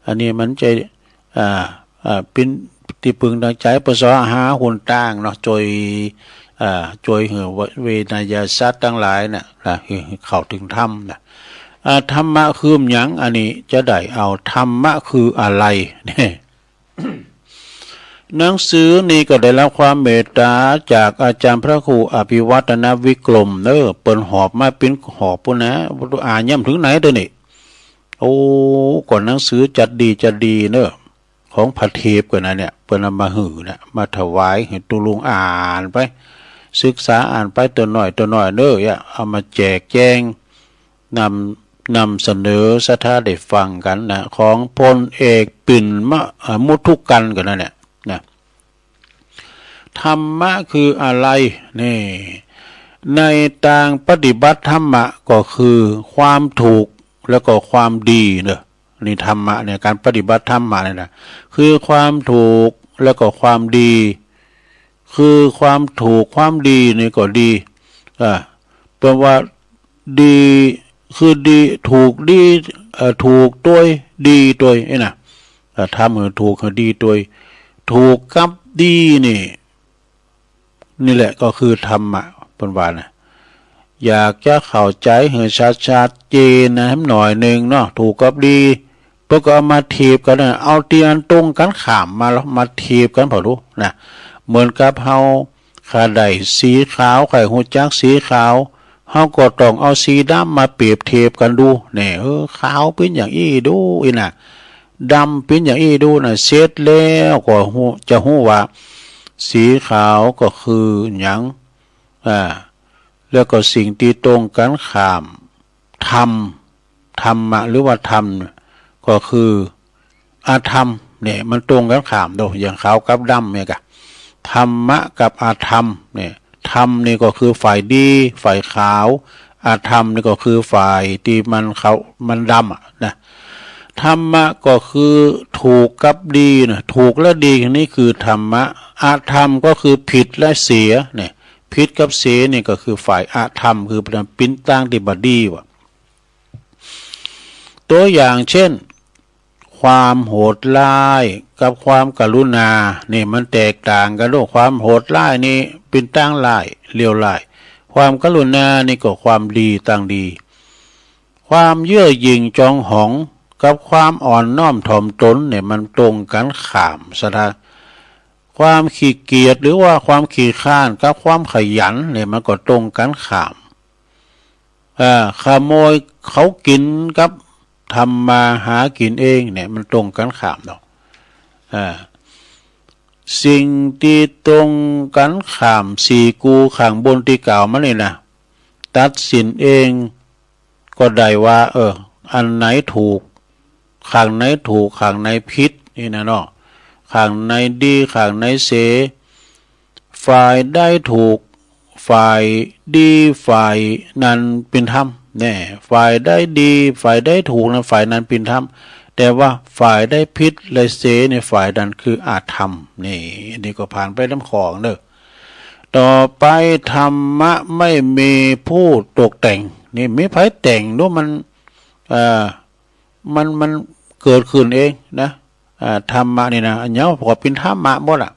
อันนี้มันจะ อ่า อ่า เป๋นตี้ปึงตางใจ๋ เปิ้นเสาะหาหนตางเนาะ จ้วย อ่า จ้วยหื้อเวไนยสัตว์ตังหลายน่ะนะ หื้อ หื้อเข้าเถิงธรรมน่ะ อ่า ธรรมะคือหยัง อันนี้จะได้เอา ธรรมะคืออะไรเนี่ย หนังสือนี่ก็ได้รับความเมตต๋าจากอาจ๋ารย์พระครูอภิวัฒนวิกรมเน่อ เปิ้นหอบมาเป๋นหอบปู้นนะ อ่านย่ำเถิงไหนเตื้อนี่ โอ้ ก็หนังสือจัดดีจัดดีเน่อ ของพระเทพก็นะเนี่ย เปิ้นเอามาหื้อเนี่ย มาถวายหื้อตุ๊ลุงอ่านไป ศึกษาอ่านไป ตั๋วน้อยตั๋วน้อยเน่อ เอี้ย เอามาแจกแจง นำ นำเสนอศรัทธาได้ฟังกั๋นนะ ของพลเอกปิ่นมะ เอ่อ มุทุกันก็นั่นแหละนะ ธรรมะคืออะไร นี่ ในตางปฏิบัติธรรมะก็คือความถูกแล้วก็ความดีเน่อ นี่ธรรมะเนี่ย ก๋านปฏิบัติธรรมะเนี่ยนะ คือความถูกแล้วก็ความดี คือความถูกความดีนี่ก็ดี อ่า แปลว่า ดี คือดี ถูกดี เอ่อ ถูกตวย ดีตวย เอ้ยนะ เอ่อ ทำหื้อถูกหื้อดีตวย ถูกกับดีนี่ นี่แหละก็คือธรรมะ เปิ้นว่านะ อยากจะเข้าใจ๋หื้อชัดๆ เจนนะ หน่อยนึ่งเนาะ ถูกกับดี เปิ้นก็เอามาเทียบกั๋นนะ เอาตี้อันตรงกั๋นข้ามมาแล้วมาเทียบกั๋นผ่อดูนะ เหมือนกับเฮา ใค่ได้สีขาว ใค่ฮู้จักสีขาว เฮาก็ต้องเอาสีดำมาเปรียบเทียบกั๋นดู แน่ เออ ขาวเป๋นอย่างอี้ดู อี้นะ ดำเป๋นอย่างอี้ดูนะ เสร็จแล้วก็ฮู้ จะฮู้ว่า สีขาวก็คือหยัง อ่า แล้วก็สิ่งตี้ตรงกั๋นข้าม ธรรม ธรรมะ หรือว่าธรรม ก็คืออธรรม เนี่ย มันตรงกั๋นข้ามโด อย่างขาวกับดำเนี่ยกะ ธรรมะกับอธรรม เนี่ย ธรรมนี่ก็คือฝ่ายดี ฝ่ายขาว อธรรมนี่ก็คือฝ่ายตี้มันขาว มันดำอะนะ ธรรมะก็คือถูกกับดีนะ ถูกและดีนี่คือธรรมะ อธรรมก็คือผิดและเสียเนี่ย ผิดกับเสียนี่ก็คือฝ่ายอธรรม คือเป๋นตางตี้บ่ดีว่ะ ตัวอย่างเช่น ความโหดร้ายกับความกรุณา นี่มันแตกต่างกั๋นโลด ความโหดร้ายนี่เป๋นตางร้าย เลวร้าย ความกรุณานี่ก็ความดี ตางดี ความเย่อหยิ่งจองหองกับความอ่อนน้อมถ่อมตนเนี่ยมันตรงกั๋นข้ามซะละ ความขี้เกียจหรือว่าความขี้คร้านกับความขยันเนี่ยมันก็ตรงกั๋นข้าม อ่า ขโมยเขากิ๋นกับทำมาหากิ๋นเองเนี่ยมันตรงกั๋นข้ามเนาะ อ่า สิ่งตี้ตรงกั๋นข้ามสี่กูข้างบนตี้กล่าวมานี่นะ ตัดสินเองก็ได้ว่า เออ อันไหนถูก ข้างไหนถูก ข้างไหนผิด นี่นะเนาะ ข้างไหนดี ข้างไหนเสีย ฝ่ายใดถูก ฝ่ายดี ฝ่ายนั้นเป๋นธรรม แน่ ฝ่ายใดดี ฝ่ายใดถูกนะ ฝ่ายนั้นเป๋นธรรม แต่ว่าฝ่ายใดผิดและเสียเนี่ย ฝ่ายนั้นคืออธรรม นี่ อันนี้ก็ผ่านไปน้ำข้อเนาะ ต่อไป ธรรมะไม่มีผู้ตกแต่ง นี่ มีใผแต่งดู มัน เอ่อ มัน มันเกิดขึ้นเองนะ อ่า ธรรมะนี่นะ อันเนี้ยผ่อเป๋นธรรมะหมดอะ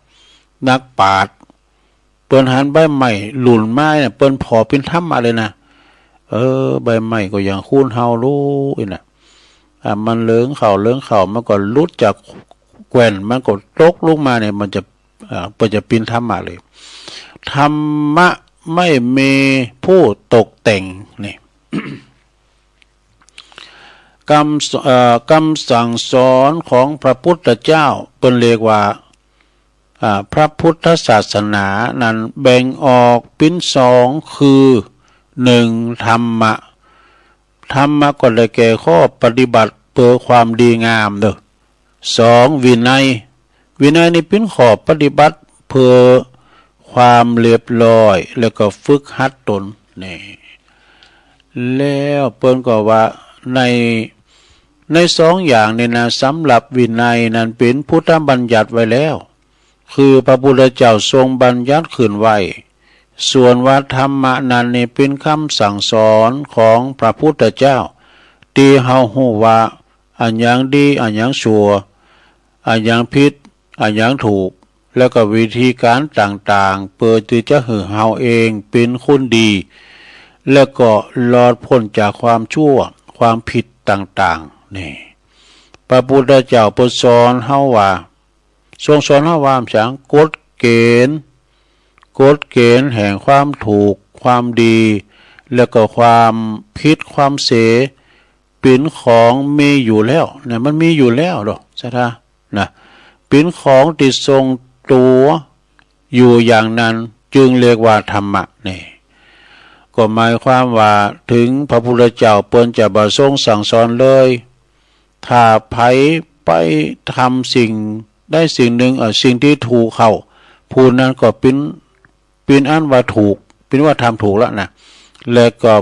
นักปราชญ์ เปิ้นหันใบไม้หลุ่นไม้น่ะ เปิ้นผ่อเป๋นธรรมะเลยนะ เออ ใบไม้ก็อย่างคูนเฮาลูกอี้น่ะ อ่า มันเหลืองเข้า เหลืองเข้า มันก็หลุดจากแก่น มันก็ตกลงมาเนี่ย มันจะ อ่า เปิ้นจะเป๋นธรรมะเลย ธรรมะไม่มีผู้ตกแต่ง นี่ กำ เอ่อ กำสั่งสอนของพระพุทธเจ้า เปิ้นเรียกว่า อ่า พระพุทธศาสนานั้นแบ่งออกเป๋นสอง คือ หนึ่ง ธรรมะ ธรรมะก็ได้แก่ข้อปฏิบัติเปื้อความดีงามเนาะ สอง วินัย วินัยนี่เป๋นข้อปฏิบัติเปื้อความเรียบร้อย แล้วก็ฝึกหัดต๋น นี่ แล้วเปิ้นก็ว่าใน ในสองอย่างนี่นะ สำหรับวินัยนั้นเป๋นพุทธบัญญัติไว้แล้ว คือพระพุทธเจ้าทรงบัญญัติขึ้นไว้ ส่วนว่าธรรมะนั้นนี่เป๋นกำสั่งสอนของพระพุทธเจ้า ตี้เฮาฮู้ว่า อะหยังดี อะหยังชั่ว อะหยังผิด อะหยังถูก แล้วก็วิธีก๋านต่างๆ เปื้อตี้จะหื้อเฮาเองเป๋นคนดี แล้วก็รอดป๊นจากความชั่ว ความผิดต่างๆ นี่ พระพุทธเจ้าเปิ้นสอนเฮาว่า ทรงสอนเฮาว่าหยัง กฎเกณฑ์ กฎเกณฑ์แห่งความถูก ความดี แล้วก็ความผิด ความเสีย เป๋นของมีอยู่แล้วนะ มันมีอยู่แล้วดอก ศรัทธา นะ เป๋นของตี้ทรงตั๋วอยู่อย่างนั้น จึงเรียกว่าธรรมะ นี่ ก็หมายความว่า ถึงพระพุทธเจ้าเปิ้นจะบ่ทรงสั่งสอนเลย ถ้าใผไปทำสิ่งใดสิ่งหนึ่ง เอ่อ สิ่งตี้ถูกเข้า ผู้นั้นก็เป๋น เป๋นอันว่าถูก เป๋นว่าทำถูกแล้วนะ และก็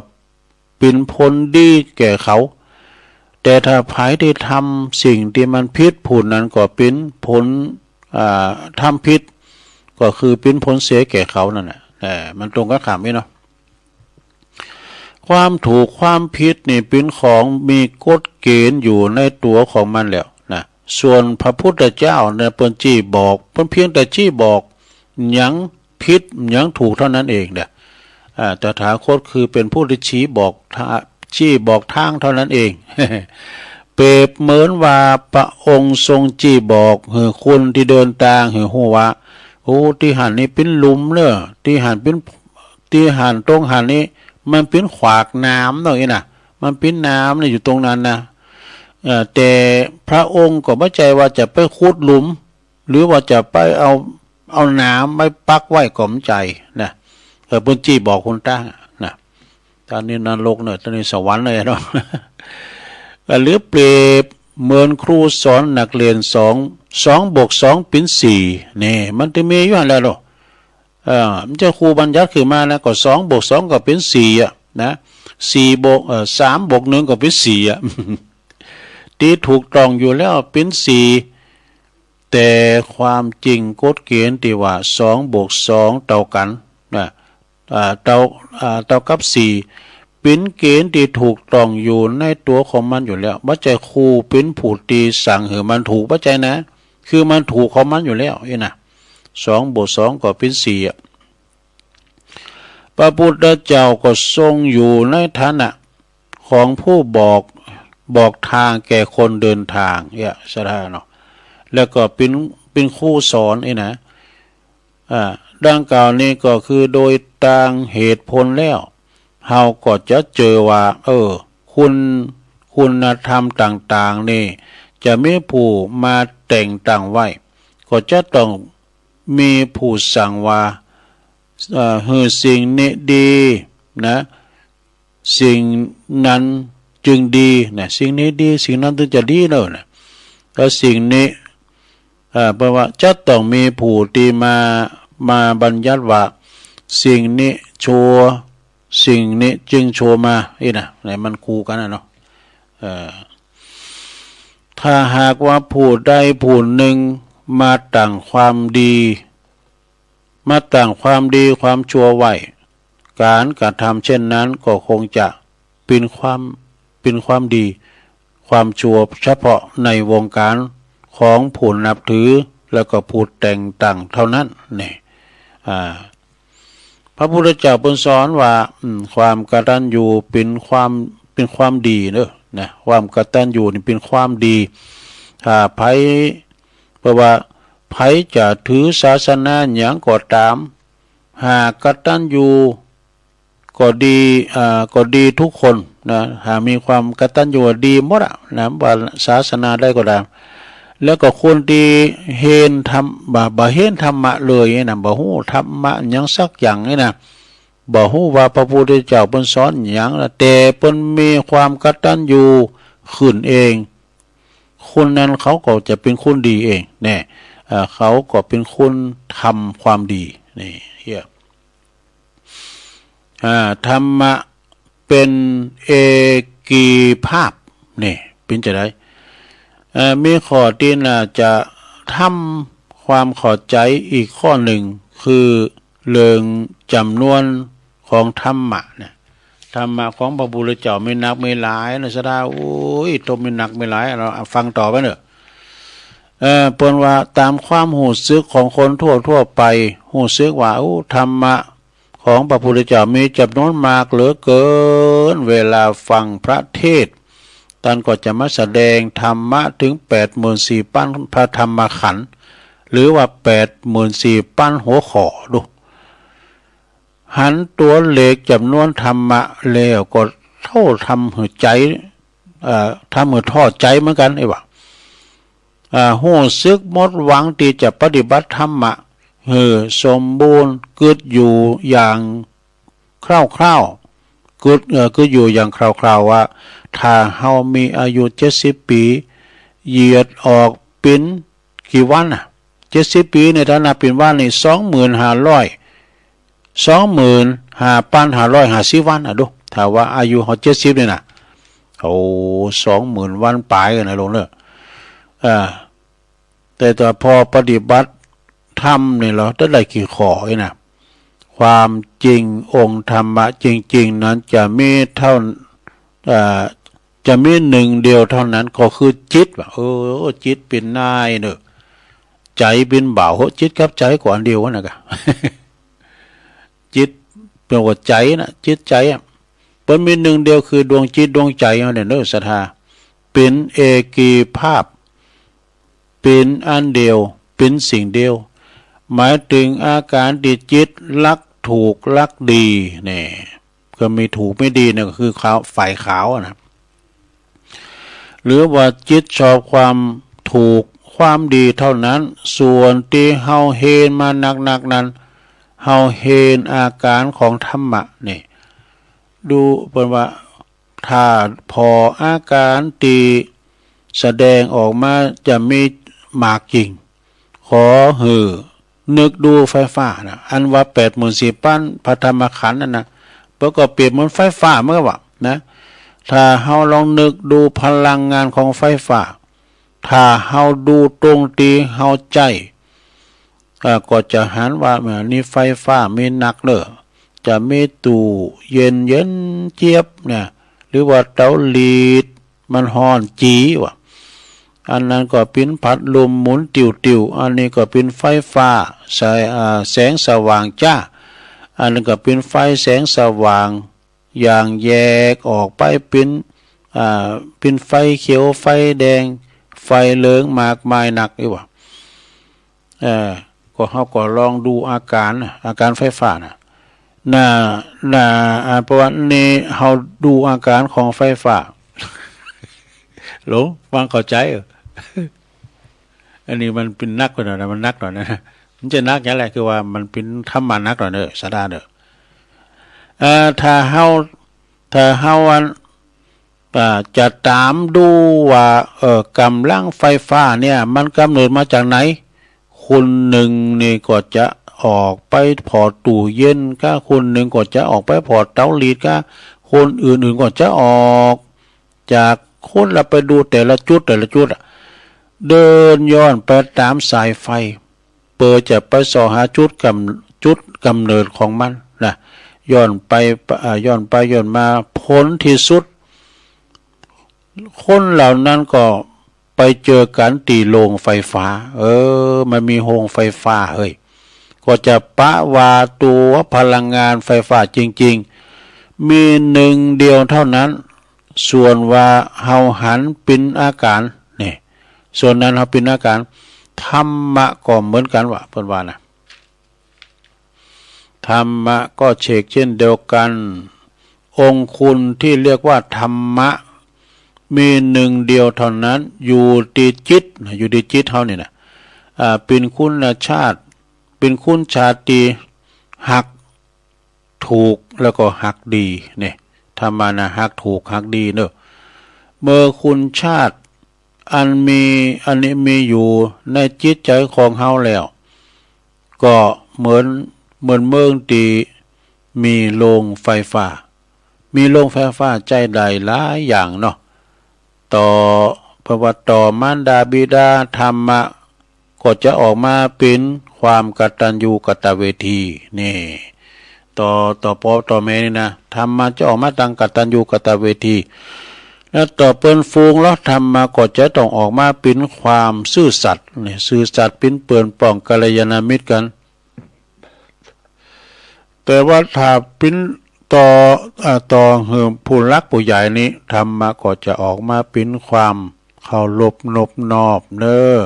เป๋นผลดีแก่เขา แต่ถ้าใผตี้ทำสิ่งตี้มันผิด ผู้นั้นก็เป๋นผล อ่า ทำผิด ก็คือเป๋นผลเสียแก่เขานั่นแหละ เออ มันตรงกั๋นข้ามนี่เนาะ ความถูกความผิดนี่เป๋นของมีกฎเกณฑ์อยู่ในตั๋วของมันแล้วนะ ส่วนพระพุทธเจ้าเนี่ยเปิ้นจี้บอก เปิ้นเพียงแต่จี้บอก หยังผิดหยังถูกเท่านั้นเองเนี่ย อ่า ตถาคตคือเป๋นผู้ตี้ชี้บอกทา-, ชี้บอกตางเท่านั้นเอง เปรียบเหมือนว่าพระองค์ทรงจี้บอกหื้อคนตี้เดินตางหื้อฮู้ว่า โอ้ ตี้หั้นนี่เป๋นหลุมเน่อ ตี้หั้นเป๋น ตี้หั้นตรงหั้นนี่มันเป๋นขวากน้ำเนาะ อี้นะ มันเป๋นน้ำนี่อยู่ตรงนั้นนะ เอ่อ แต่พระองค์ก็บ่ใจ้ว่าจะไปขุดหลุม หรือว่าจะไปเอา เอาน้ำไปปักไว้ก็บ่ใจ้นะ เออ เปิ้นจี้บอกคนตางนะ ตางนี้นรกเน่อ ตางนี้สวรรค์เลยเนาะ เอ่อ หรือเปรียบเหมือนครูสอนนักเรียนสอง สองบวกสองเป๋นสี่ นี่ มันจะมีอยู่หั้นแหละเนาะ เอ่อ บ่ใจ้ครูบัญญัติขึ้นมานะ ก็สองบวกสองก็เป๋นสี่อะนะ สี่บวก เอ่อ สามบวกหนึ่งก็เป๋นสี่อะ ตี้ถูกต้องอยู่แล้วเป๋นสี่ แต่ความจริงกฎเกณฑ์ตี้ว่าสองบวกสองเต้ากั๋นนะ อ่า เต้า อ่า เต้ากับสี่ เป๋นเกณฑ์ตี้ถูกต้องอยู่ในตั๋วของมันอยู่แล้ว บ่ใจ้ครูเป๋นผู้ตี้สั่งหื้อมันถูก บ่ใจ้นะ คือมันถูกของมันอยู่แล้วอี้นะ สองบวกสองก็เป๋นสี่อะ พระพุทธเจ้าก็ทรงอยู่ในฐานะของผู้บอก บอกตางแก่คนเดินตาง เนี่ย ศรัทธาเนาะ แล้วก็เป๋น เป๋นครูสอนอี้นะ อ่า ดังกล่าวนี้ก็คือโดยตางเหตุผลแล้ว เฮาก็จะเจอว่า เออ คุณ คุณธรรมต่างๆ นี่ จะมีผู้มาแต่งตั้งไว้ ก็จะต้องมีผู้สั่งว่า เอ่อ หื้อสิ่งนี้ดีนะ สิ่งนั้นจึงดีนะ สิ่งนี้ดี สิ่งนั้นถึงจะดีเนาะนะ แล้วสิ่งนี้ เอ่อ แปลว่าจะต้องมีผู้ตี้มา มาบัญญัติว่า สิ่งนี้ชั่ว สิ่งนี้จึงชั่วมา อี้นะ เนี่ยมันคู่กั๋นนะเนาะ เอ่อ ถ้าหากว่าผู้ใดผู้หนึ่งมาตั้งความดี มาตั้งความดีความชั่วไว้ ก๋านกระทำเช่นนั้นก็คงจะเป๋นความ เป๋นความดี ความชั่วเฉพาะในวงก๋านของผู้นับถือ แล้วก็ผู้แต่งตั้งเต้านั้น นี่ อ่า พระพุทธเจ้าเปิ้นสอนว่า อืม ความกตัญญูเป๋นความ เป๋นความดีเนาะ นะ ความกตัญญูนี่เป๋นความดี ถ้าใผ แปลว่า ใผจะถือศาสนาหยังก็ต๋าม หากกตัญญูก็ดี อ่า ก็ดีกู้คนนะ หากมีความกตัญญูดีหมดอะนะ ว่าศาสนาใดก็ต๋าม แล้วก็คนตี้เฮนธรรม บ่ บ่เฮนธรรมะเลยนะ บ่ฮู้ธรรมะหยังสักอย่างนี่นะ บ่ฮู้ว่าพระพุทธเจ้าเปิ้นสอนหยังนะ แต่เปิ้นมีความกตัญญูขึ้นเอง คนนั้นเขาก็จะเป๋นคนดีเอง แน่ อ่า เขาก็เป๋นคนทำความดี นี่ เหีย อ่า ธรรมะเป๋นเอกีภาพ นี่ เป๋นจะได เอ่อ มีข้อตี้น่าจะทำความเข้าใจ๋อีกข้อนึ่ง คือเรื่องจ๋ำนวนของธรรมะเนี่ย ธรรมะของพระพุทธเจ้ามีนักมีหลายนะ ศรัทธา โอ้ย ตบมีนักมีหลาย เฮาฟังต่อไปเนาะ เอ่อ เปิ้นว่าต๋ามความฮู้สึกของคนทั่วๆ ไป ฮู้สึกว่า โอ้ ธรรมะ ของพระพุทธเจ้ามีจ๋ำนวนมากเหลือเกิน เวลาฟังพระเทศน์ ต้านก็จะมาแสดงธรรมะเถิงแปดหมื่นสี่ปันพระธรรมขันธ์ หรือว่าแปดหมื่นสี่ปันหัวข้อ ดู หันตั๋วเลขจ๋ำนวนธรรมะแล้วก็เต้าทำหื้อใจ๋ เอ่อ ทำหื้อท้อใจ๋เหมือนกั๋น ไอ้หว่า อ่า ฮู้สึกหมดหวังตี้จะปฏิบัติธรรมะหื้อสมบูรณ์ กึ๊ดอยู่อย่างคร่าวๆ กึ๊ด เอ่อ กึ๊ดอยู่อย่างคร่าวๆ ว่า ถ้าเฮามีอายุเจ็ดสิบปี๋ เหยียดออกเป๋นกี่วันน่ะ เจ็ดสิบปี๋เนี่ย ถ้านับเป๋นวันนี่ สองหมื่นห้าร้อย สองหมื่นห้าปันห้าร้อยห้าสิบวันน่ะ ดู ถ้าว่าอายุเฮาเจ็ดสิบเนี่ยนะ โอ้ สองหมื่นวันป๋ายกั๋นนะ ลงเนาะ อ่า แต่ถ้าพอปฏิบัติธรรมนี่ เฮาจะได้กี่ข้อนี่นะ ความจริงองค์ธรรมะจริงๆ นั้นจะมีเต้า อ่า จะมีนึ่งเดียวเต้านั้น ก็คือจิต ว่า เออ จิตเป๋นนายเนาะ ใจ๋เป๋นบ่าว จิตกับใจ๋ก็อันเดียวกั๋นนะกะ จิตเป๋นหัวใจ๋นะ จิตใจ๋อะ เปิ้นมีนึ่งเดียว คือดวงจิตดวงใจ๋เฮาเนี่ยเนาะ ศรัทธา เป๋นเอกีภาพ เป๋นอันเดียว เป๋นสิ่งเดียว หมายเถิงอาก๋านตี้จิตรักถูกรักดี นี่ ก็มีถูกมีดีเนี่ย ก็คือขาว ฝ่ายขาวอะนะ หรือว่าจิตชอบความถูกความดีเต้านั้น ส่วนตี้เฮาเฮนมานักๆ นั้น เฮาเฮนอาก๋านของธรรมะนี่ ดูเปิ้นว่า ถ้าผ่ออาก๋านตี้แสดงออกมาจะมีหมากจริง ขอหื้อ นึกดูไฟฟ้านะ อันว่าแปดหมื่นสี่พันพระธรรมขันธ์นั่นนะ เปิ้นก็เปรียบเหมือนไฟฟ้าเหมือนกั๋นว่านะ ถ้าเฮาลองนึกดูพลังงานของไฟฟ้า ถ้าเฮาดูตรงตี้เฮาใจ๊ อ่า ก็จะหันว่า อ่า นี่ไฟฟ้ามีนักเน่อ จะมีตู้เย็นเย็นเจี๊ยบเนี่ย หรือว่าเตาลีด มันฮ้อนจี๋ว่ะ อันนั้นก็เป๋นพัดลมหมุนติ้วๆ อันนี้ก็เป๋นไฟฟ้า สาย อ่า แสงสว่างจ้า อันนั้นก็เป๋นไฟแสงสว่าง อย่างแยกออกไปเป๋น อ่า เป๋นไฟเขียว ไฟแดง ไฟเหลืองมากมายนักอยู่ว่ะ เออ ก็เฮาก็ลองดูอาก๋านนะ อาก๋านไฟฟ้านะ น่ะ น่ะ อ่า เพราะว่านี่เฮาดูอาก๋านของไฟฟ้า หลง ฟังเข้าใจ๋ เออ อันนี้มันเป๋นนักไปหน่อยนะ มันนักหน่อยนะ มันจะนักอย่างไร คือว่ามันเป๋นธรรมะนักหน่อยเน่อ สาระเน่อ เอ่อ ถ้าเฮา ถ้าเฮาอัน อ่า จะต๋ามดูว่า เอ่อ ก๋ำลังไฟฟ้าเนี่ย มันก๋ำเนิดมาจากไหน คนนึ่งนี่ก็จะออกไปผ่อตู้เย็นก้า คนนึ่งก็จะออกไปผ่อเตาลีดก้า คนอื่นๆ ก็จะออกจากคนละไปดูแต่ละจุดแต่ละจุดอะ เดินย้อนไปต๋ามสายไฟ เปื้อจะไปเซาะหาจุดก๋ำ จุดก๋ำเนิดของมันนะ ย้อนไป อ่า ย้อนไปย้อนมา ผลตี้สุด คนเหล่านั้นก็ไปเจอกั๋นตี้โฮงไฟฟ้า เออ มันมีโฮงไฟฟ้าเฮ้ย ก็จะปะว่าตั๋วพลังงานไฟฟ้าจริงๆ มีนึ่งเดียวเต้านั้น ส่วนว่าเฮาหันเป๋นอาก๋าน นี่ ส่วนนั้นเฮาเป๋นอาก๋าน ธรรมะก็เหมือนกั๋นว่ะ เปิ้นว่านะ ธรรมะก็เชกเช่นเดียวกั๋น องค์คุณตี้เรียกว่าธรรมะ มีนึ่งเดียวเต้านั้น อยู่ตี้จิตนะ อยู่ตี้จิตเฮานี่นะ อ่า เป๋นคุณชาติ เป๋นคุณชาติตี้ฮัก ถูกแล้วก็ฮักดี นี่ ธรรมะนะ ฮักถูกฮักดีเน่อ เมื่อคุณชาติอันมี อันนี้มีอยู่ในจิตใจ๋ของเฮาแล้ว ก็เหมือน เหมือนเมืองตี้มีโฮงไฟฟ้า มีโฮงไฟฟ้าใจ๊ได้หลายอย่างเนาะ ต่อ เพราะว่าต่อมารดาบิดา ธรรมะก็จะออกมาเป๋นความกตัญญูกตเวที นี่ ต่อ ต่อป้อต่อแม่นี่นะ ธรรมะจะออกมาตังกตัญญูกตเวที แล้วต่อเปิ้นฝูงลอ ธรรมะก็จะต้องออกมาเป๋นความซื่อสัตย์ นี่ ซื่อสัตย์เป๋นเปื้อนป้องกัลยาณมิตรกั๋น แต่ว่าถ้าเป๋นต่อ อ่า ต่อหื้อผู้หลักผู้ใหญ่นี่ ธรรมะก็จะออกมาเป๋นความเคารพนบนอบเน่อ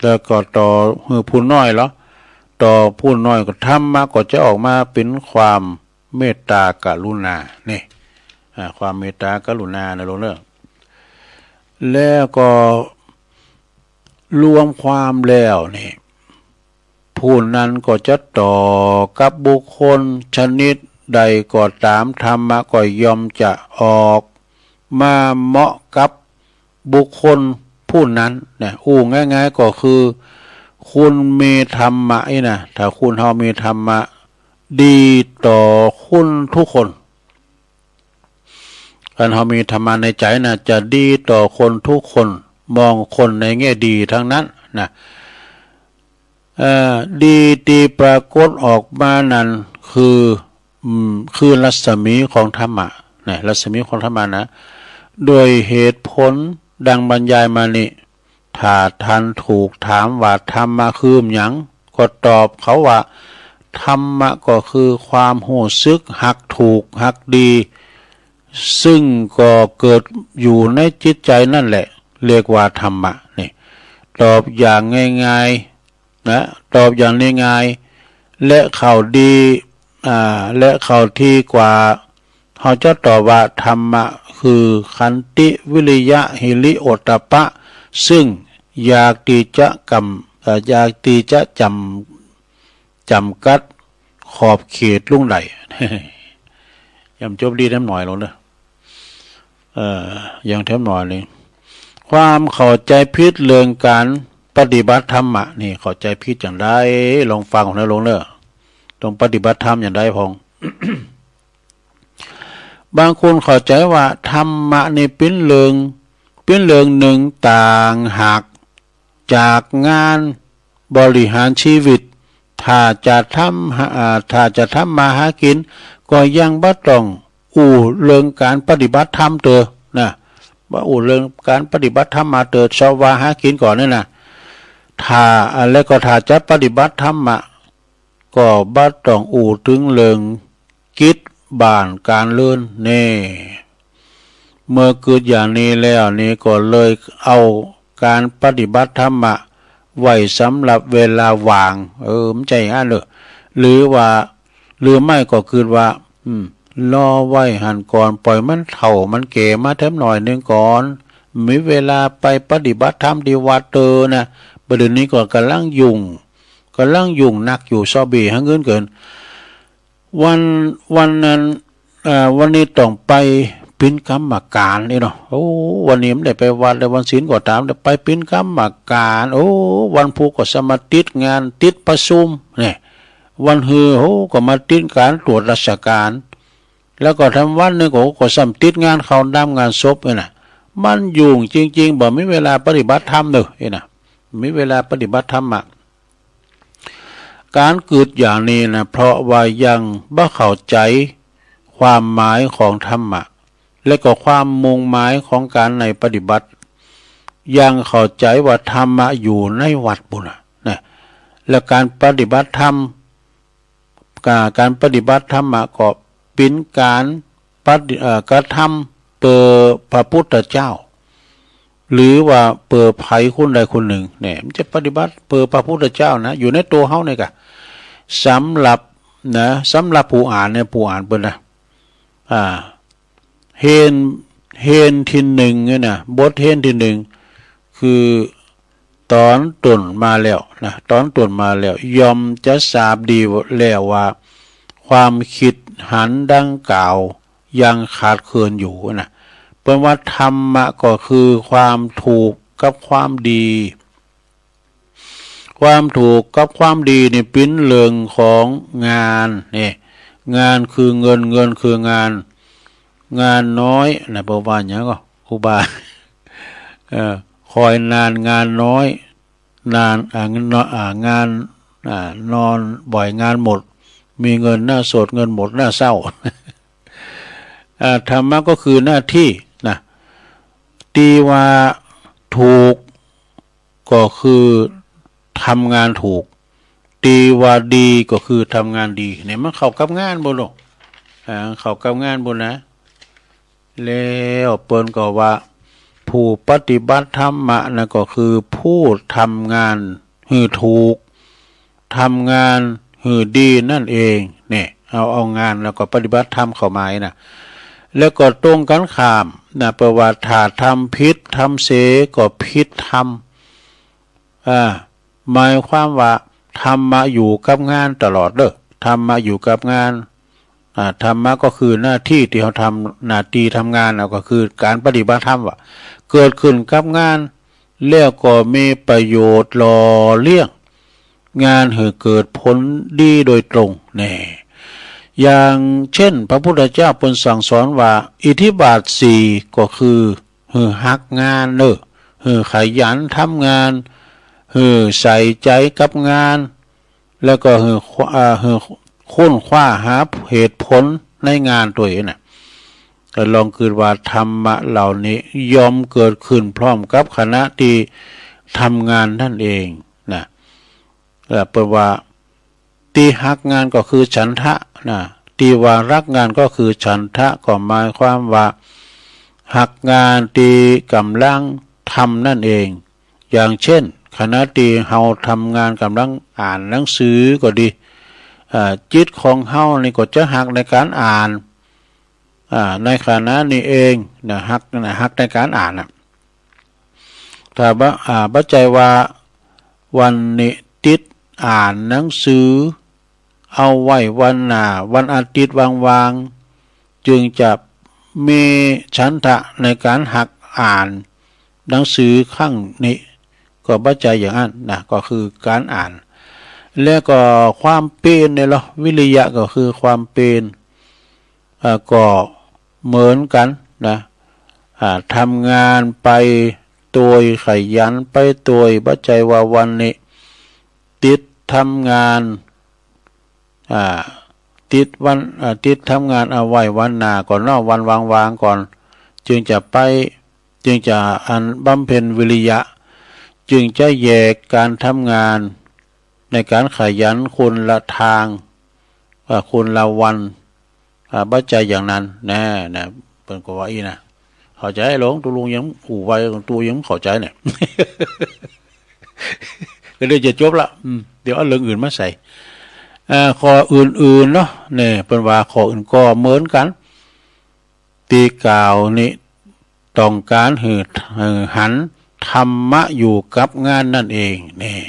แล้วก็ต่อหื้อผู้น้อยลอ ต่อผู้น้อยก็ธรรมะก็จะออกมาเป๋นความเมตตากรุณา นี่ อ่า ความเมตตากรุณานะโลมเน่อ แล้วก็รวมความแล้วนี่ ผู้นั้นก็จะต่อกับบุคคลชนิดใดก็ต๋าม ธรรมะก็ย่อมจะออกมาเหมาะกับบุคคลผู้นั้นนะ อู้ง่ายๆ ก็คือ คุณมีธรรมะนี่นะ ถ้าคุณเฮามีธรรมะ ดีต่อคุณทุกคน อันเฮามีธรรมะในใจ๋นะ จะดีต่อคนทุกคน มองคนในแง่ดีทั้งนั้นนะ เอ่อ ดีตี้ปรากฏออกมานั้นคือ อืม คือรัศมีของธรรมะนะ รัศมีของธรรมะนะ ด้วยเหตุผลดังบรรยายมานี้ ถ้าท่านถูกถามว่าธรรมะคือหยัง ก็ตอบเขาว่า ธรรมะก็คือความฮู้สึกฮักถูกฮักดี ซึ่งก็เกิดอยู่ในจิตใจ๋นั่นแหละ เรียกว่าธรรมะ นี่ ตอบอย่างง่ายๆ นะ ตอบอย่างง่ายๆ และเข้าดี อ่า และเข้าทีกว่า เฮาจะตอบว่าธรรมะคือขันติ วิริยะ หิริ โอตตัปปะ ซึ่งอยากตี้จะกำ เอ่อ อยากตี้จะจ๋ำ จ๋ำกัดขอบเขตลุงได้ ยังบ่จบดีแถมหน่อยลงเน่อ เอ่อ ยังแถมหน่อยนึ่ง ความเข้าใจ๋ผิดเรื่องก๋าน ปฏิบัติธรรมะนี่เข้าใจ๋ผิดอย่างใด ลองฟังนะโยมเน่อ ต้องปฏิบัติธรรมอย่างใดพ่อง บางคนเข้าใจ๋ว่าธรรมะนี่เป๋นเรื่อง เป๋นเรื่องนึ่งต่างหากจากงานบริหารชีวิต ถ้าจะทำ อ่า ถ้าจะทำมาหากิ๋น ก็ยังบ่ต้องอู้เรื่องก๋านปฏิบัติธรรมเต๊อะนะ บ่อู้เรื่องก๋านปฏิบัติธรรมมาเต๊อะ เซาะว่าหากิ๋นก่อนนี่นะ ถ้า อ่า แล้วก็ถ้าจะปฏิบัติธรรมะ ก็บ่ต้องอู้เถิงเรื่องกิจบ้านก๋านเรือนแน่ เมื่อกึ๊ดอย่างนี้แล้วนี่ก็เลยเอาก๋านปฏิบัติธรรมะไว้สำหรับเวลาว่าง เออ มันใจ้อั้นเน่อ หรือว่า หรือไม่ก็กึ๊ดว่า อืม รอไว้หั้นก่อน ป่อยมันเฒ่ามันแก่มาแถมหน่อยนึ่งก่อน มีเวลาไปปฏิบัติธรรมตี้วัดเต๊อะนะ บ่าเดี่ยวนี้ก็ก่ำลังยุ่ง ก่ำลังยุ่งนักอยู่ เซาะเบ้หาเงินเกิน วัน วันนั้น เอ่อ วันนี้ต้องไปเป๋นกรรมก๋านนี่เนาะ โอ้ วันนี้บ่ได้ไปวัดเลย วันศีลก็ต๋าม แต่ไปเป๋นกรรมก๋าน โอ้ วันพูกก็สามารถติดงาน ติดประชุม เนี่ย วันฮือ โอ้ ก็มาติดก๋านตรวจราชก๋าน แล้วก็แถมวันนึ่งก็ ก็ซ้ำติดงานเข้าน้ำงานศพนี่นะ มันยุ่งจริงๆ บ่มีเวลาปฏิบัติธรรมเน่อ นี่นะ มีเวลาปฏิบัติธรรมะ ก๋านกึ๊ดอย่างนี้นะ เพราะว่ายังบ่เข้าใจ๋ความหมายของธรรมะ และก็ความมุ่งหมายของก๋านในปฏิบัติ ยังเข้าใจ๋ว่าธรรมะอยู่ในวัดปู้นนะ นะ และก๋านปฏิบัติธรรม ก๋าน ก๋านปฏิบัติธรรมะก็เป๋นก๋านปฏิ เอ่อ กระทำเปื้อพระพุทธเจ้า หรือว่าเปื้อใผคนใดคนนึ่งเนี่ย มันจะปฏิบัติเปื้อพระพุทธเจ้านะ อยู่ในตั๋วเฮานี่ก่ะ สำหรับนะ สำหรับผู้อ่านเนี่ย ผู้อ่านเปิ้นนะ อ่า เฮน เฮนตี้นึ่งเนี่ยนะ บทเฮนตี้นึ่ง คือต๋อนต้นมาแล้วนะ ต๋อนต้นมาแล้ว ย่อมจะทราบดีแล้วว่า ความกึ๊ดหันดังกล่าวยังขาดเขินอยู่นะ เปิ้นว่าธรรมะก็คือความถูกกับความดี ความถูกกับความดีนี่เป๋นเรื่องของงาน นี่ งานคือเงิน เงินคืองาน งานน้อยนะ เปิ้นว่าหยังก่อ ครูบา เอ่อ คอยนานงานน้อย นาน อ่า เงินน้อย อ่า งาน อ่า นอนบ่อยงานหมด มีเงินหน้าโศก เงินหมดหน้าเศร้า อ่า ธรรมะก็คือหน้าตี้นะ ตี้ว่าถูก ก็คือทำงานถูก ตี้ว่าดีก็คือทำงานดี เนี่ย มันเข้ากับงานบ่ลูก อ่า เข้ากับงานบ่นะ แล้วเปิ้นก็ว่า ผู้ปฏิบัติธรรมะนั้นก็คือผู้ทำงานหื้อถูก ทำงานหื้อดีนั่นเอง เนี่ย เอา เอางานแล้วก็ปฏิบัติธรรมเข้ามานะ แล้วก็ตรงกันข้ามนะ แปลว่าถ้าทำผิด ทำเสียก็ผิดธรรม อ่า หมายความว่าธรรมะอยู่กับงานตลอดเด้อ ธรรมะอยู่กับงาน อ่า ธรรมะก็คือหน้าตี้ตี้เฮาทำ หน้าตี้ทำงาน แล้วก็คือก๋านปฏิบัติธรรมว่า เกิดขึ้นกับงาน แล้วก็มีประโยชน์หล่อเลี้ยงงานหื้อเกิดผลดีโดยตรงแน่ อย่างเจ้นพระพุทธเจ้าเปิ้นสั่งสอนว่า อิทธิบาทสี่ก็คือ หื้อฮักงานเน่อ หื้อขยันทำงาน หื้อใส่ใจ๋กับงาน แล้วก็หื้อ อ่า หื้อค้นคว้าหาเหตุผลในงานตวยน่ะ ก็ลองกึ๊ดว่าธรรมะเหล่านี้ย่อมเกิดขึ้นพร้อมกับขณะตี้ทำงานนั่นเองนะ เอ่อ เปิ้นว่า ตี้ฮักงานก็คือฉันทะนะ ตี้ว่าฮักงานก็คือฉันทะ ก็หมายความว่าฮักงานตี้ก่ำลังทำนั่นเอง อย่างเจ้น ขณะตี้เฮาทำงานก่ำลังอ่านหนังสือก็ดี อ่า จิตของเฮานี่ก็จะฮักในก๋านอ่าน อ่า ในขณะนี้เองนะ ฮักนะ ฮักในก๋านอ่านน่ะ ถ้าบ่ อ่า บ่ใจ้ว่าวันนี้ติดอ่านหนังสือ เอาไว้วันหน้า วันอาทิตย์ว่างๆ จึงจะมีฉันทะในก๋านฮักอ่านหนังสือครั้งนี้ ก็บ่ใจ้อย่างอั้นนะ ก็คือก๋านอ่าน และก็ความเปียรเนี่ยลอ วิริยะก็คือความเปียร อ่า ก็เหมือนกั๋นนะ อ่า ทำงานไปตวย ขยันไปตวย บ่ใจ้ว่าวันนี้ติดทำงาน อ่า ติดวัน อ่า ติดทำงานเอาไว้วันหน้าก่อนเนาะ วันว่างๆ ก่อน จึงจะไป จึงจะอันบำเพ็ญวิริยะ จึงจะแยกก๋านทำงานในก๋านขยันคนละตาง อ่า คนละวัน อ่า บ่ใจ้อย่างนั้นนะ นะ เปิ้นก็ว่าอี้นะ เข้าใจ๋หลง ตุ๊ลุงยังอู้ไว ตุ๊ลุงยังเข้าใจ๋เนี่ย ก็เดี๋ยวจะจบละ อืม เดี๋ยวเอาเรื่องอื่นมาใส่ อ่า ข้ออื่นๆ เนาะ เนี่ย เปิ้นว่าข้ออื่นก็เหมือนกั๋น ตี้กล่าวนี้ต้องก๋านหื้อ หื้อหันธรรมะอยู่กับงานนั่นเอง นี่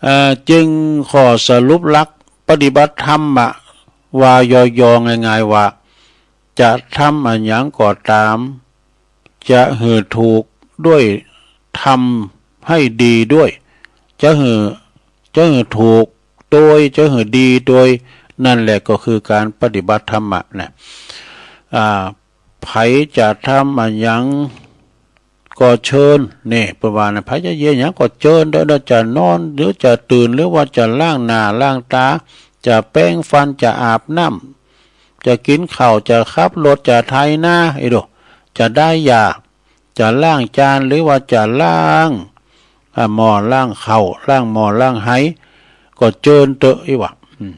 เอ่อ จึงข้อสรุปหลักปฏิบัติธรรมอะ ว่าย่อๆ ง่ายๆ ว่า จะทำอะหยังก็ต๋าม จะหื้อถูกด้วย ทำให้ดีด้วย จะหื้อ จะหื้อถูกตวย จะหื้อดีตวย นั่นแหละก็คือก๋านปฏิบัติธรรมะนะ อ่า ใผจะทำอะหยังก็เชิญ เนี่ย เปิ้นว่านะ ใผจะเยียะหยังก็เจิญเต๊อะ จะนอน หรือจะตื่น หรือว่าจะล้างหน้าล้างต๋า จะแปรงฟัน จะอาบน้ำ จะกิ๋นข้าว จะขับรถ จะไถนา ไอ้ดู จะดายหญ้า จะล้างจาน หรือว่าจะล้าง อ่า หม้อล้างข้าว ล้างหม้อล้างไห ก็เจิญเต๊อะ อี้วะ อืม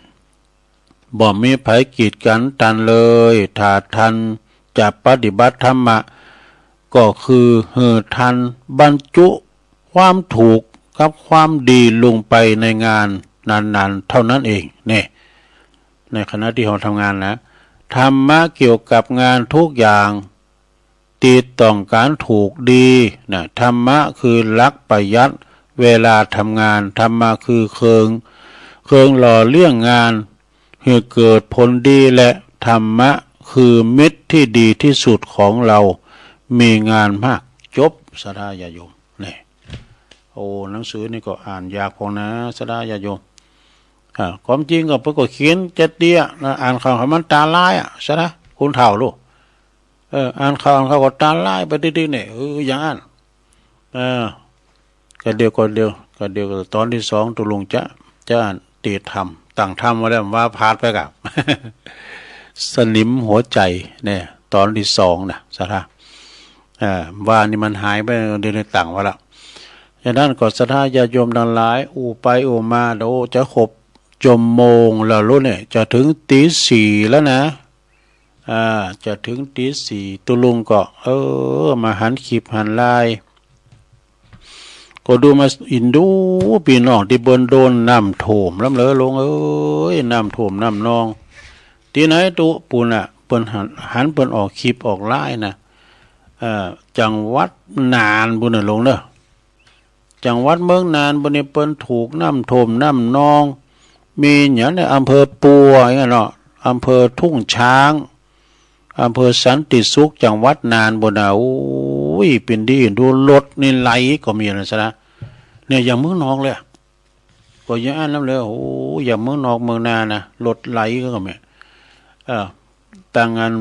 บ่มีใผกีดกั๋นต้านเลย ถ้าต้านจะปฏิบัติธรรมะ ก็คือหื้อต้านบรรจุความถูกกับความดีลงไปในงานนั้นๆ เต้านั้นเอง เนี่ย ในขณะตี้เฮาทำงานนะ ธรรมะเกี่ยวกับงานทุกอย่าง ตี้ต้องก๋านถูกดีนะ ธรรมะคือหลักประหยัดเวลาทำงาน ธรรมะคือเครื่อง เครื่องหล่อเลี้ยงงาน หื้อเกิดผลดี และธรรมะคือมิตรตี้ดีตี้สุดของเฮา มีงานมาก จบ ศรัทธาญาติโยม นี่ โอ้ หนังสือนี่ก็อ่านยากพองนะ ศรัทธาญาติโยม อ่า ความจริงก็เปิ้นก็เขียนจะเตี้ยนะ อ่านเข้ามันต๋าลายอะ ศรัทธา คนเฒ่าลูก เออ อ่านเข้า อ่านเข้าก็ต๋าลายไปติ๊กๆ เนี่ย เออ อย่างอั้น เออ ก็เดี๋ยว ก็เดี๋ยว ก็เดี๋ยว ต๋อนตี้สองตุ๊ลุงจะ จะอ่านเตสน์ธรรม ตั้งธรรมไว้แล้ว ว่าพลาดไปก่ะ สนิมหัวใจ๋เนี่ย ต๋อนตี้สองนะ ศรัทธา เออ ว่านี่มันหายไป เดี๋ยวนี้ตั้งไว้ละ ฉะนั้นก็ศรัทธาญาติโยมตังหลาย อู้ไปอู้มา โอ้ จะครบจั่วโมงแล้วลูกเนี่ย จะเถิงตี๋สี่แล้วนะ อ่า จะเถิงตี๋สี่ ตุ๊ลุงก็ เออ มาหันคลิปหันไลน์ ก็ดูมาอินดูปี้น้องตี้เปิ้นโดนน้ำท่วมล้ำเล้อ ลุงเอ้ย น้ำท่วมน้ำนอง ตี้ไหนตุ๊ ปู้นน่ะ เปิ้นหัน หันเปิ้นออกคลิปออกไลน์นะ เอ่อ จังหวัดน่านปู้นน่ะ ลุงเนาะ จังหวัดเมืองน่านปู้นนี่เปิ้นถูกน้ำท่วมน้ำนอง มีหยังเนี่ย อำเภอปัวอย่างเงี้ยเนาะ อำเภอทุ่งช้าง อำเภอสันติสุข จังหวัดน่านปู้นน่ะ โอ้ย เป๋นตี้ดูรถนี่ไหลก็มีนะ ศรัทธา เนี่ย อย่างเมืองนอกเลยอะ ก็อย่างอั้นนำเลย โอ้ อย่างเมืองนอกเมืองนานะ รถไหลก็มี เอ่อ ตังอัน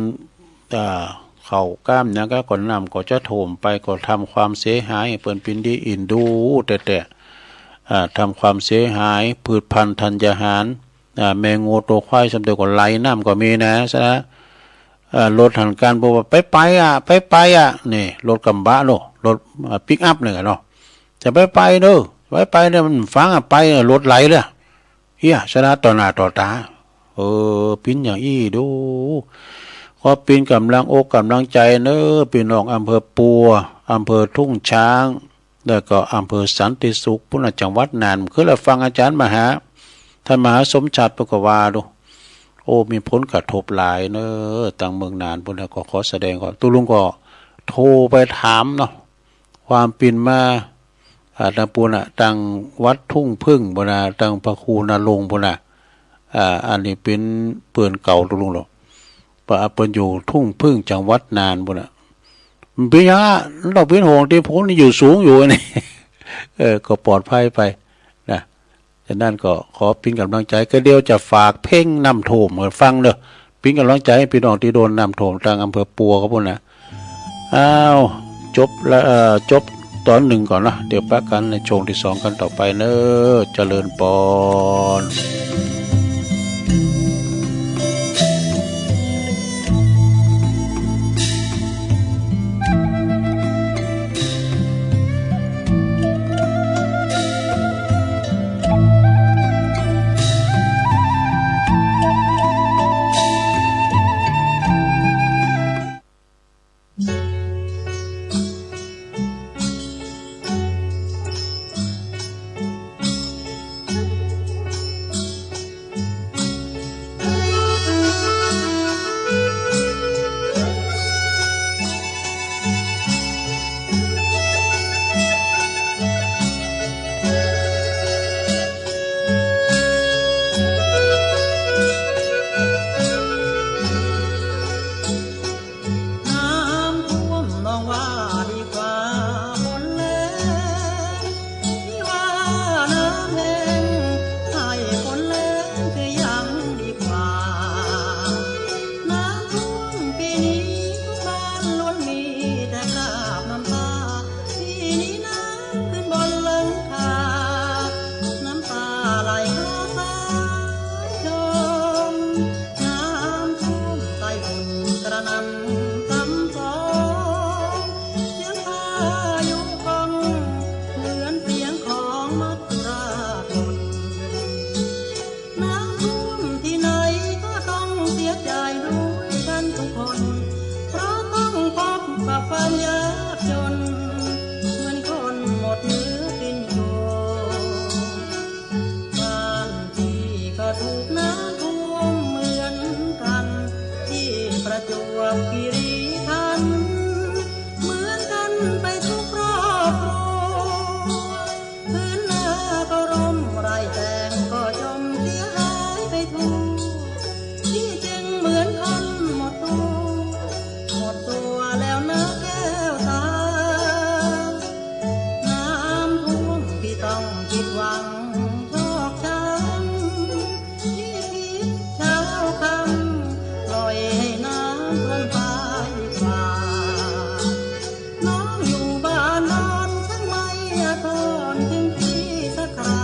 เอ่อ เข้าก้ามหยังก็ ก็น้ำก็จะท่วมไป ก็ทำความเสียหาย เปิ้นเป๋นตี้อินดูแต๊ๆ อ่า ทำความเสียหาย พืชพันธุ์ธัญญาหาร อ่า แม่งัวตั๋วควาย ส่ำใดก็ไหลน้ำก็มีนะ ศรัทธา อ่า รถหันก๋านบอกว่า ไปๆ อะ ไปๆ อะ นี่ รถกระบะเนาะ รถ อ่า ปิกอัพเนี่ยเนาะ จะไปๆ เด้อ ไปๆ เนี่ย มันฟังอะ ไปอะ รถไหลเลย เฮีย ศรัทธา ต่อหน้าต่อต๋า เออ เป๋นอย่างอี้ดู ขอเป๋นก๋ำลังอกก๋ำลังใจ๋เนาะ ปี้น้องอำเภอปัว อำเภอทุ่งช้าง แล้วก็อำเภอสันติสุข ปู้นน่ะ จังหวัดน่าน คือละฟังอาจ๋ารย์มหา ต้านมหาสมชาติเปิ้นก็ว่าดู โอ้ มีผลกระทบหลายเนาะ ตังเมืองน่านปู้นน่ะ ก็ขอแสดงความ ตุ๊ลุงก็โทรไปถามเนาะ ความเป๋นมา อ่า ตังปู้นน่ะ ตังวัดทุ่งผึ้งปู้นน่ะ ตังพระครูณรงค์ปู้นน่ะ อ่า อันนี้เป๋นเปื้อนเก่าตุ๊ลุงหลอ ปะ เปิ้นอยู่ทุ่งผึ้ง จังหวัดน่านปู้นน่ะ มันเป๋นหยังอะ มันต้องเป๋นห่วงตี้ผมนี่อยู่สูงอยู่นี่ เออ ก็ปลอดภัยไปนะ ฉะนั้นก็ขอเป๋นก๋ำลังใจ๋ ก็เดี๋ยวจะฝากเพลงน้ำท่วมหื้อฟังเน่อ เป๋นก๋ำลังใจ๋หื้อปี้น้องตี้โดนน้ำท่วมตางอำเภอปัวเขาปู๊นนะ อ้าว จบละ เอ่อ จบต๋อนนึ่งก่อนนะ เดี๋ยวปะกั๋นในช่วงตี้สองกั๋นต่อไปเน่อ เจริญปอนน้ำท่วมน้องว่าดีกว่าฝนแล้ง พี่ว่าน้ำแห้งให้ฝนแล้งจะยังดีกว่า น้ำท่วมปี๋นี้ทุกบ้านล้วนมีแต่คราบน้ำตา ปี๋นี้น้ำขึ้นบนหลังคา น้ำตาไหลคลอสายชม น้ำท่วมใต้ฝุ่นกระหน่ำซ้ำซ้อน เสียงพายุก้อง เหมือนเสียงของมัจจุราช น้ำท่วมตี้ไหนก็ต้องเสียใจ๋ด้วยกั๋นทุกคน เพราะต้องพบกับความยากจน เหมือนคนหมดเนื้อกิ๋นตัว บ้านพี่ก็ถูกน้ำท่วมเหมือนกั๋น ตี้ประจวบคีรีขันธ์ เหมือนกั๋นไปทุกครอบครัว พื้นนาก็ร่มไร่แตงก็จมเสียหายไปทั่ว พี่จึงเหมือนคนหมดตัว หมดตัวแล้วนะแก้วตา น้ำท่วมพี่ต้องผิดหวังชอกช้ำ พี่คิดเช้าค่ำ ปล่อยให้น้ำท่วมไปกว่า น้องอยู่บ้านนอนช่างไม่อาทรถึงพี่สักครา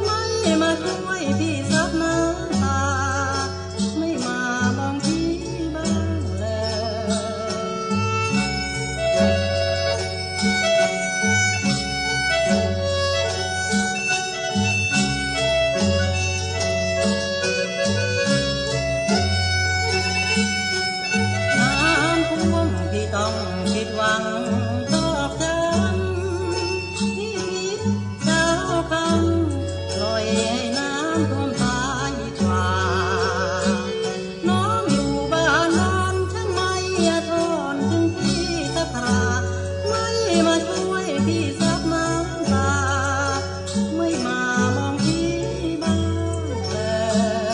ไม่มาช่วยพี่ซับน้ำตา ไม่มามองพี่บ้างเลย น้ำท่วมพี่ต้องผิดหวังชอกช้ำ พี่คิดเช้าค่ำ ปล่อยให้น้ำท่วมไปกว่า น้องอยู่บ้านนอนช่างไม่อาทรถึงพี่สักครา ไม่มาช่วยพี่ซับน้ำตา ไม่มามองพี่บ้างเลย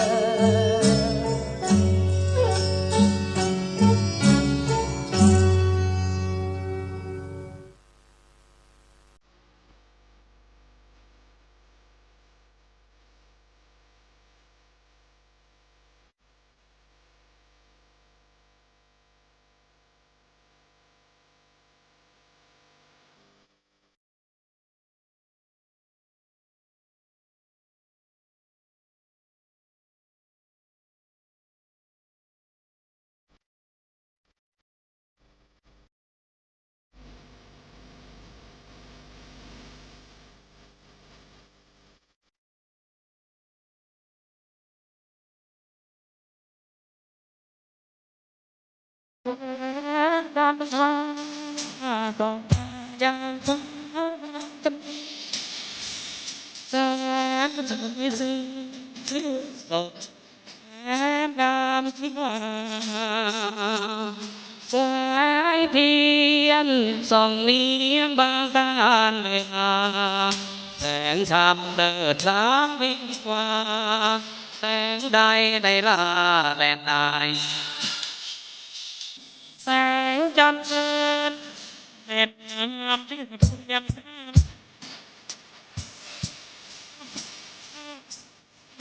สายเทียนส่องเลี้ยงบางตาเอ่ย แสงธรรมเลิศล้ำยิ่งกว่าแสงใดในล่าแดนใด แสงจันทร์เพ็ญเพ็ญเทียน จ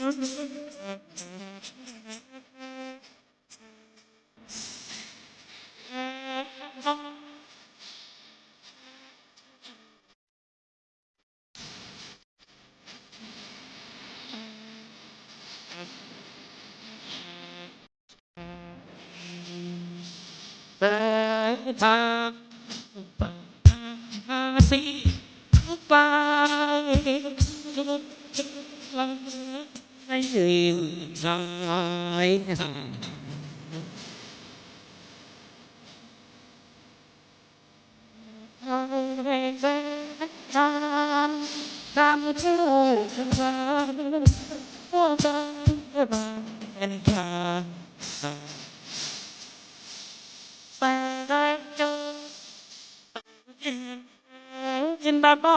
ินดาก็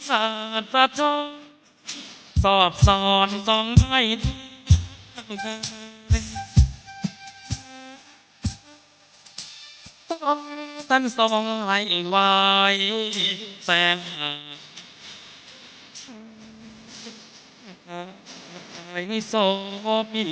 สัตว์ประจรสอบสอนส่องให้ ท่านทรงให้ไวแสง ให้โสภี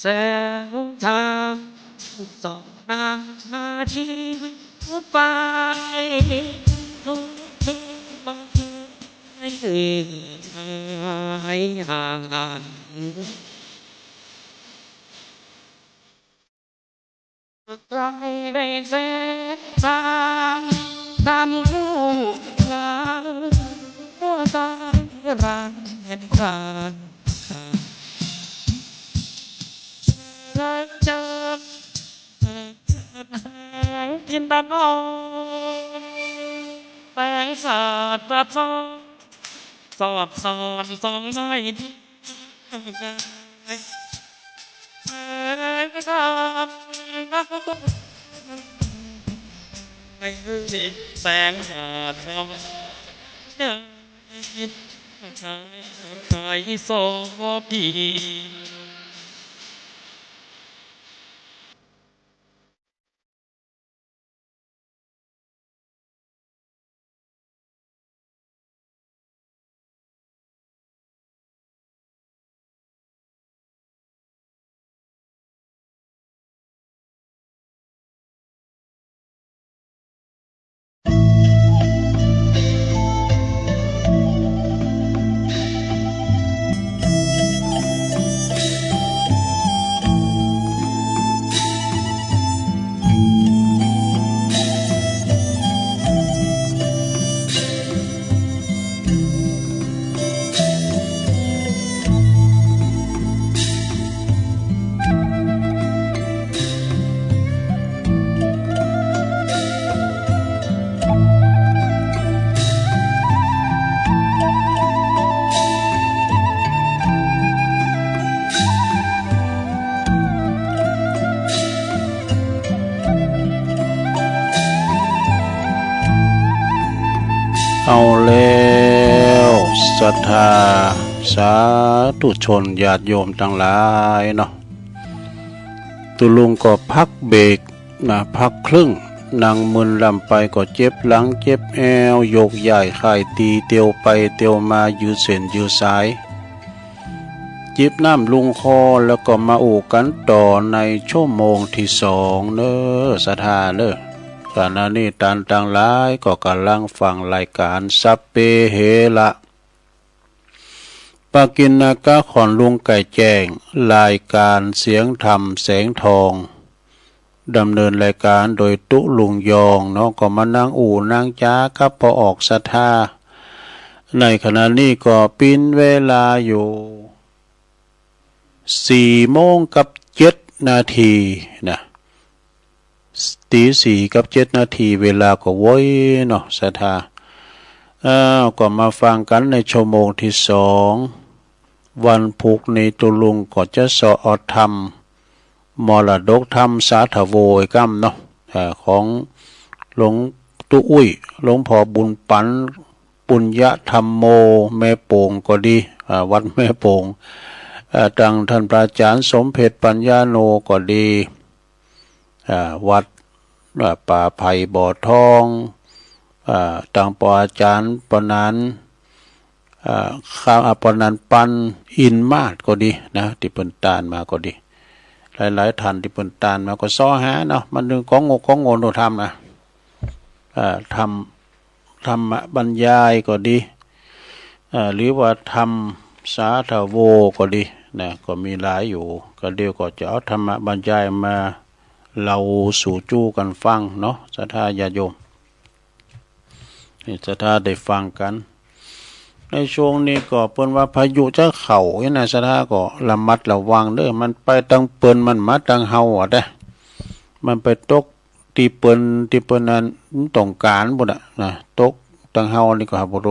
แสงธรรมส่องหาที่ไป หายห่าง จินตนองแสงสาดประทองสอดส่องส่องให้ แสงสาดส่อง ให้โสภี เอาแล้วศรัทธาสาธุชนญาติโยมตังหลายเนาะ ตุ๊ลุงก็พักเบรกนะ พักครึ่ง นั่งมึนล่ำไปก็เจ็บหลังเจ็บแอว โยกย้ายค่ายตี๋ เตียวไปเตียวมา ยืดเส้นยืดสาย จิบน้ำลุงคอ แล้วก็มาอู้กั๋นต่อในชั่วโมงตี้สองเน้อ ศรัทธาเน้อ ขณะนี้ต้านตังหลายก็ก่ำลังฟังรายก๋านสัพเพเหระ ปากิณกะ ขอนลุงไก่แจ้ง รายก๋านเสียงธรรมแสงทอง ดำเนินรายก๋านโดยตุ๊ลุงยองเนาะ ก็มานั่งอู้นั่งจ๋ากับป้อออกศรัทธา ในขณะนี้ก็เป๋นเวลาอยู่ สี่โมงกับเจ็ดนาทีนะ ตี๋สี่กับเจ็ดนาที เวลาก็ไวเนาะศรัทธา อ้าว ก็มาฟังกั๋นในชั่วโมงตี้สอง วันพูกนี้ตุ๊ลุงก็จะเซาะเอาธรรม มรดกธรรมสาธโวอีกกำเนาะ เอ่อ ของหลวงตุ๊อุ้ย หลวงพ่อบุญปั๋น ปุญญธรรมโม แม่โป่งก็ดี อ่า วัดแม่โป่ง เอ่อ ตังต้านพระอาจ๋ารย์สมเพ็ช ปัญญาโนก็ดี อ่า วัด อ่า ป่าไผ่บ่อทอง อ่า ตังปออาจ๋ารย์ปอหนาน อ่า ข้า อ่า ปอหนานปัน อินมาศก็ดีนะ ตี้เปิ้นตานมาก็ดี หลายๆ ต้านตี้เปิ้นตานมาก็เซาะหาเนาะ มันนึ่งของโง่ของโง่โน่นธรรมนะ อ่า ธรรม ธรรมบรรยายก็ดี อ่า หรือว่าธรรมสาธโวก็ดีนะ ก็มีหลายอยู่ ก็เดี๋ยวก็จะเอาธรรมบรรยายมาเล่าสู่จู้กั๋นฟังเนาะ ศรัทธาญาติโยม ให้ศรัทธาได้ฟังกั๋น ในช่วงนี้ก็เปิ้นว่าพายุจะเข้านี่นะ ศรัทธาก็ระมัดระวังเด้อ มันไปตังเปิ้น มันมาตังเฮาอะเด้ มันไปตกตี้เปิ้น ตี้เปิ้นอันต้องก๋านปู้นน่ะนะ ตกตังเฮานี่ก็ โอ้โห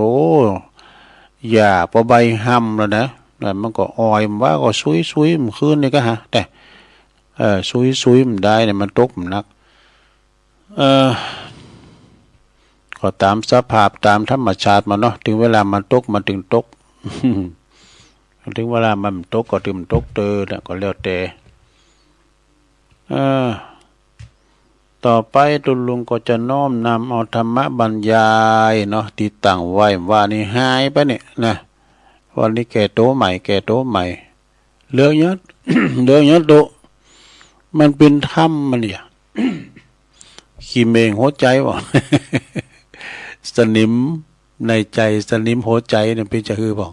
หญ้าปอใบห่ำแล้วนะ แล้วมันก็อ่อย มันว่าก็ซุยๆ เมื่อคืนนี่ก็หา แต่ เออ ซุยๆ มันได้เนี่ย มันตกมันหนัก เออ ก็ต๋ามสภาพต๋ามธรรมชาติมันเนาะ เถิงเวลามันตกมันเถิงตก เถิงเวลามันบ่ตกก็เถิงบ่ตกเตอ แล้วก็แล้วแต่ เออ ต่อไปตุ๊ลุงก็จะน้อมนำเอาธรรมบรรยายเนาะ ตี้ตั้งไว้ว่านี้หายไปเนี่ยนะ วันนี้แก้ตั๋วใหม่ แก้ตั๋วใหม่ เหลือเยอะ เหลือเยอะโต มันเป๋นธรรมมันเนี่ย ขี้เม่งหัวใจ๋บ่ สนิมในใจ๋ สนิมหัวใจ๋เนี่ยเป๋นจะหื้อบ่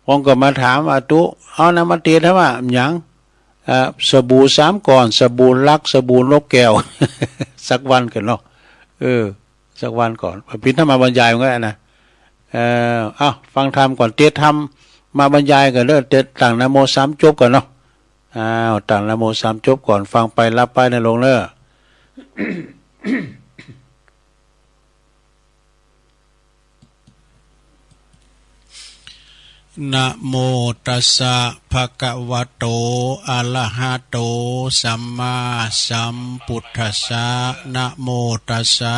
ผมก็มาถามว่า ตุ๊ เอาน้ำมาเตียนให้ว่าหยัง อ่า สบู่สามก้อน สบู่ลัก สบู่นกแก้ว สักวันก่อนเนาะ เออ สักวันก่อน เป๋นธรรมบรรยายมันก็นะ เออ เอ้า ฟังธรรมก่อน เตียนธรรมมาบรรยายก่อนเด้อ เตียนตั้งนะโมสามจบก่อนเนาะ อ้าว ตั้งนะโมสามจบก่อน ฟังไปหลับไปนะโยมเด้อ นะโมตัสสะ ภะคะวะโต อะระหะโต สัมมาสัมพุทธัสสะ นะโมตัสสะ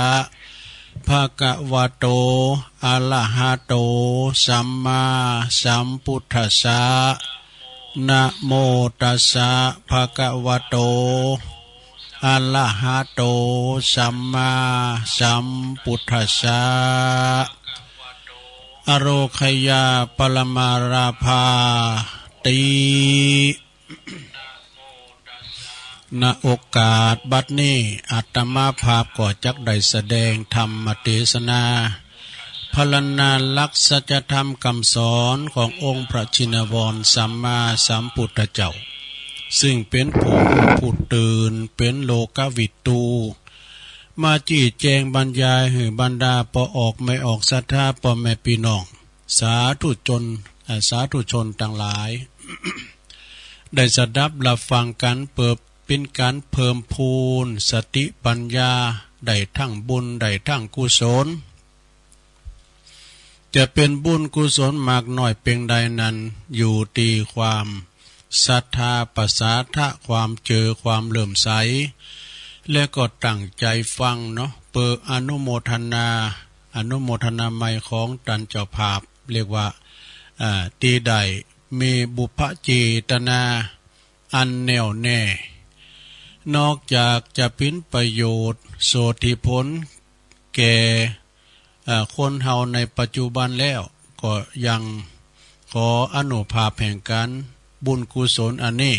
ภะคะวะโต อะระหะโต สัมมาสัมพุทธัสสะ นะโมตัสสะ ภะคะวะโต อะระหะโต สัมมาสัมพุทธัสสะ อโรคยา ปะระมาราภาติ ณ โอกาสบัดนี้ อาตมาภาพก็จักได้แสดงธรรมเตสนา พรรณนาลักษณ์สัจธรรมกำสอนขององค์พระชินวรสัมมาสัมพุทธเจ้า ซึ่งเป๋นผู้ฮู้ผู้ตื่น เป๋นโลกวิทู มาจี้แจงบรรยายหื้อบรรดาป้อออกแม่ออกศรัทธาป้อแม่ปี้น้อง สาธุชน เอ่อ สาธุชนตังหลาย ได้สดับฮับฟังกั๋น เปื้อเป๋นก๋านเพิ่มพูนสติปัญญา ได้ตึงบุญ ได้ตึงกุศล จะเป๋นบุญกุศลมากน้อยเปียงใดนั้น อยู่ตี้ความศรัทธา ประสาทะ ความเจื้อ ความเลื่อมใส และก็ตั้งใจ๋ฟังเนาะ เปื้ออนุโมทนา อนุโมทนาไมยของต้านเจ้าภาพ เรียกว่า อ่า ตี้ได้มีบุพเจตนาอันแน่วแน่ นอกจากจะเป๋นประโยชน์โสติผลแก่ อ่า คนเฮาในปัจจุบันแล้ว ก็ยังขออานุภาพแห่งก๋านบุญกุศลอันนี้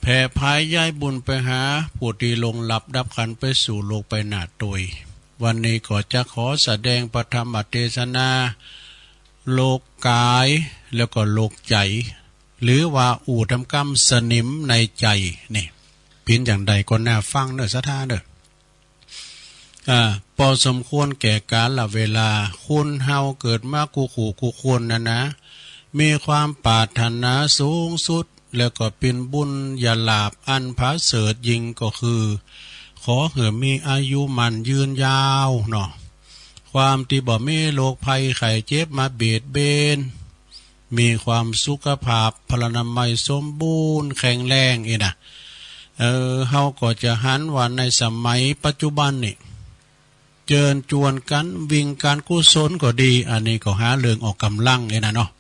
แผ่ผายย้ายบุญไปหาผู้ตี้ล่วงลับดับขันธ์ไปสู่โลกไปหน้าตวย วันนี้ก็จะขอแสดงพระธรรมเตสนา โรคก๋าย แล้วก็โรคใจ๋ หรือว่าอู้ต๋ามกำสนิมในใจ๋นี่ เป๋นอย่างใดก็น่าฟังเน่อศรัทธาเน่อ อ่า ปอสมควรแก่กาลเวลา คนเฮาเกิดมากู้คู่กู้คนนั้นนะ มีความปรารถนาสูงสุด แล้วก็เป๋นบุญญาลาภอันผาเสริฐยิ่งก็คือ ขอหื้อมีอายุมั่นยืนยาวเนาะ ข ความตี้บ่มีโรคภัยไข้เจ็บมาเบียดเบียน มีความสุขภาพพลานามัยสมบูรณ์แข็งแรงอี้นะ เออ เฮาก็จะหันว่าในสมัยปัจจุบันนี่ เจิญจวนกั๋นวิ่งก๋านกุศลก็ดี อันนี้ก็หาเรื่องออกก๋ำลังอี้นะเนาะ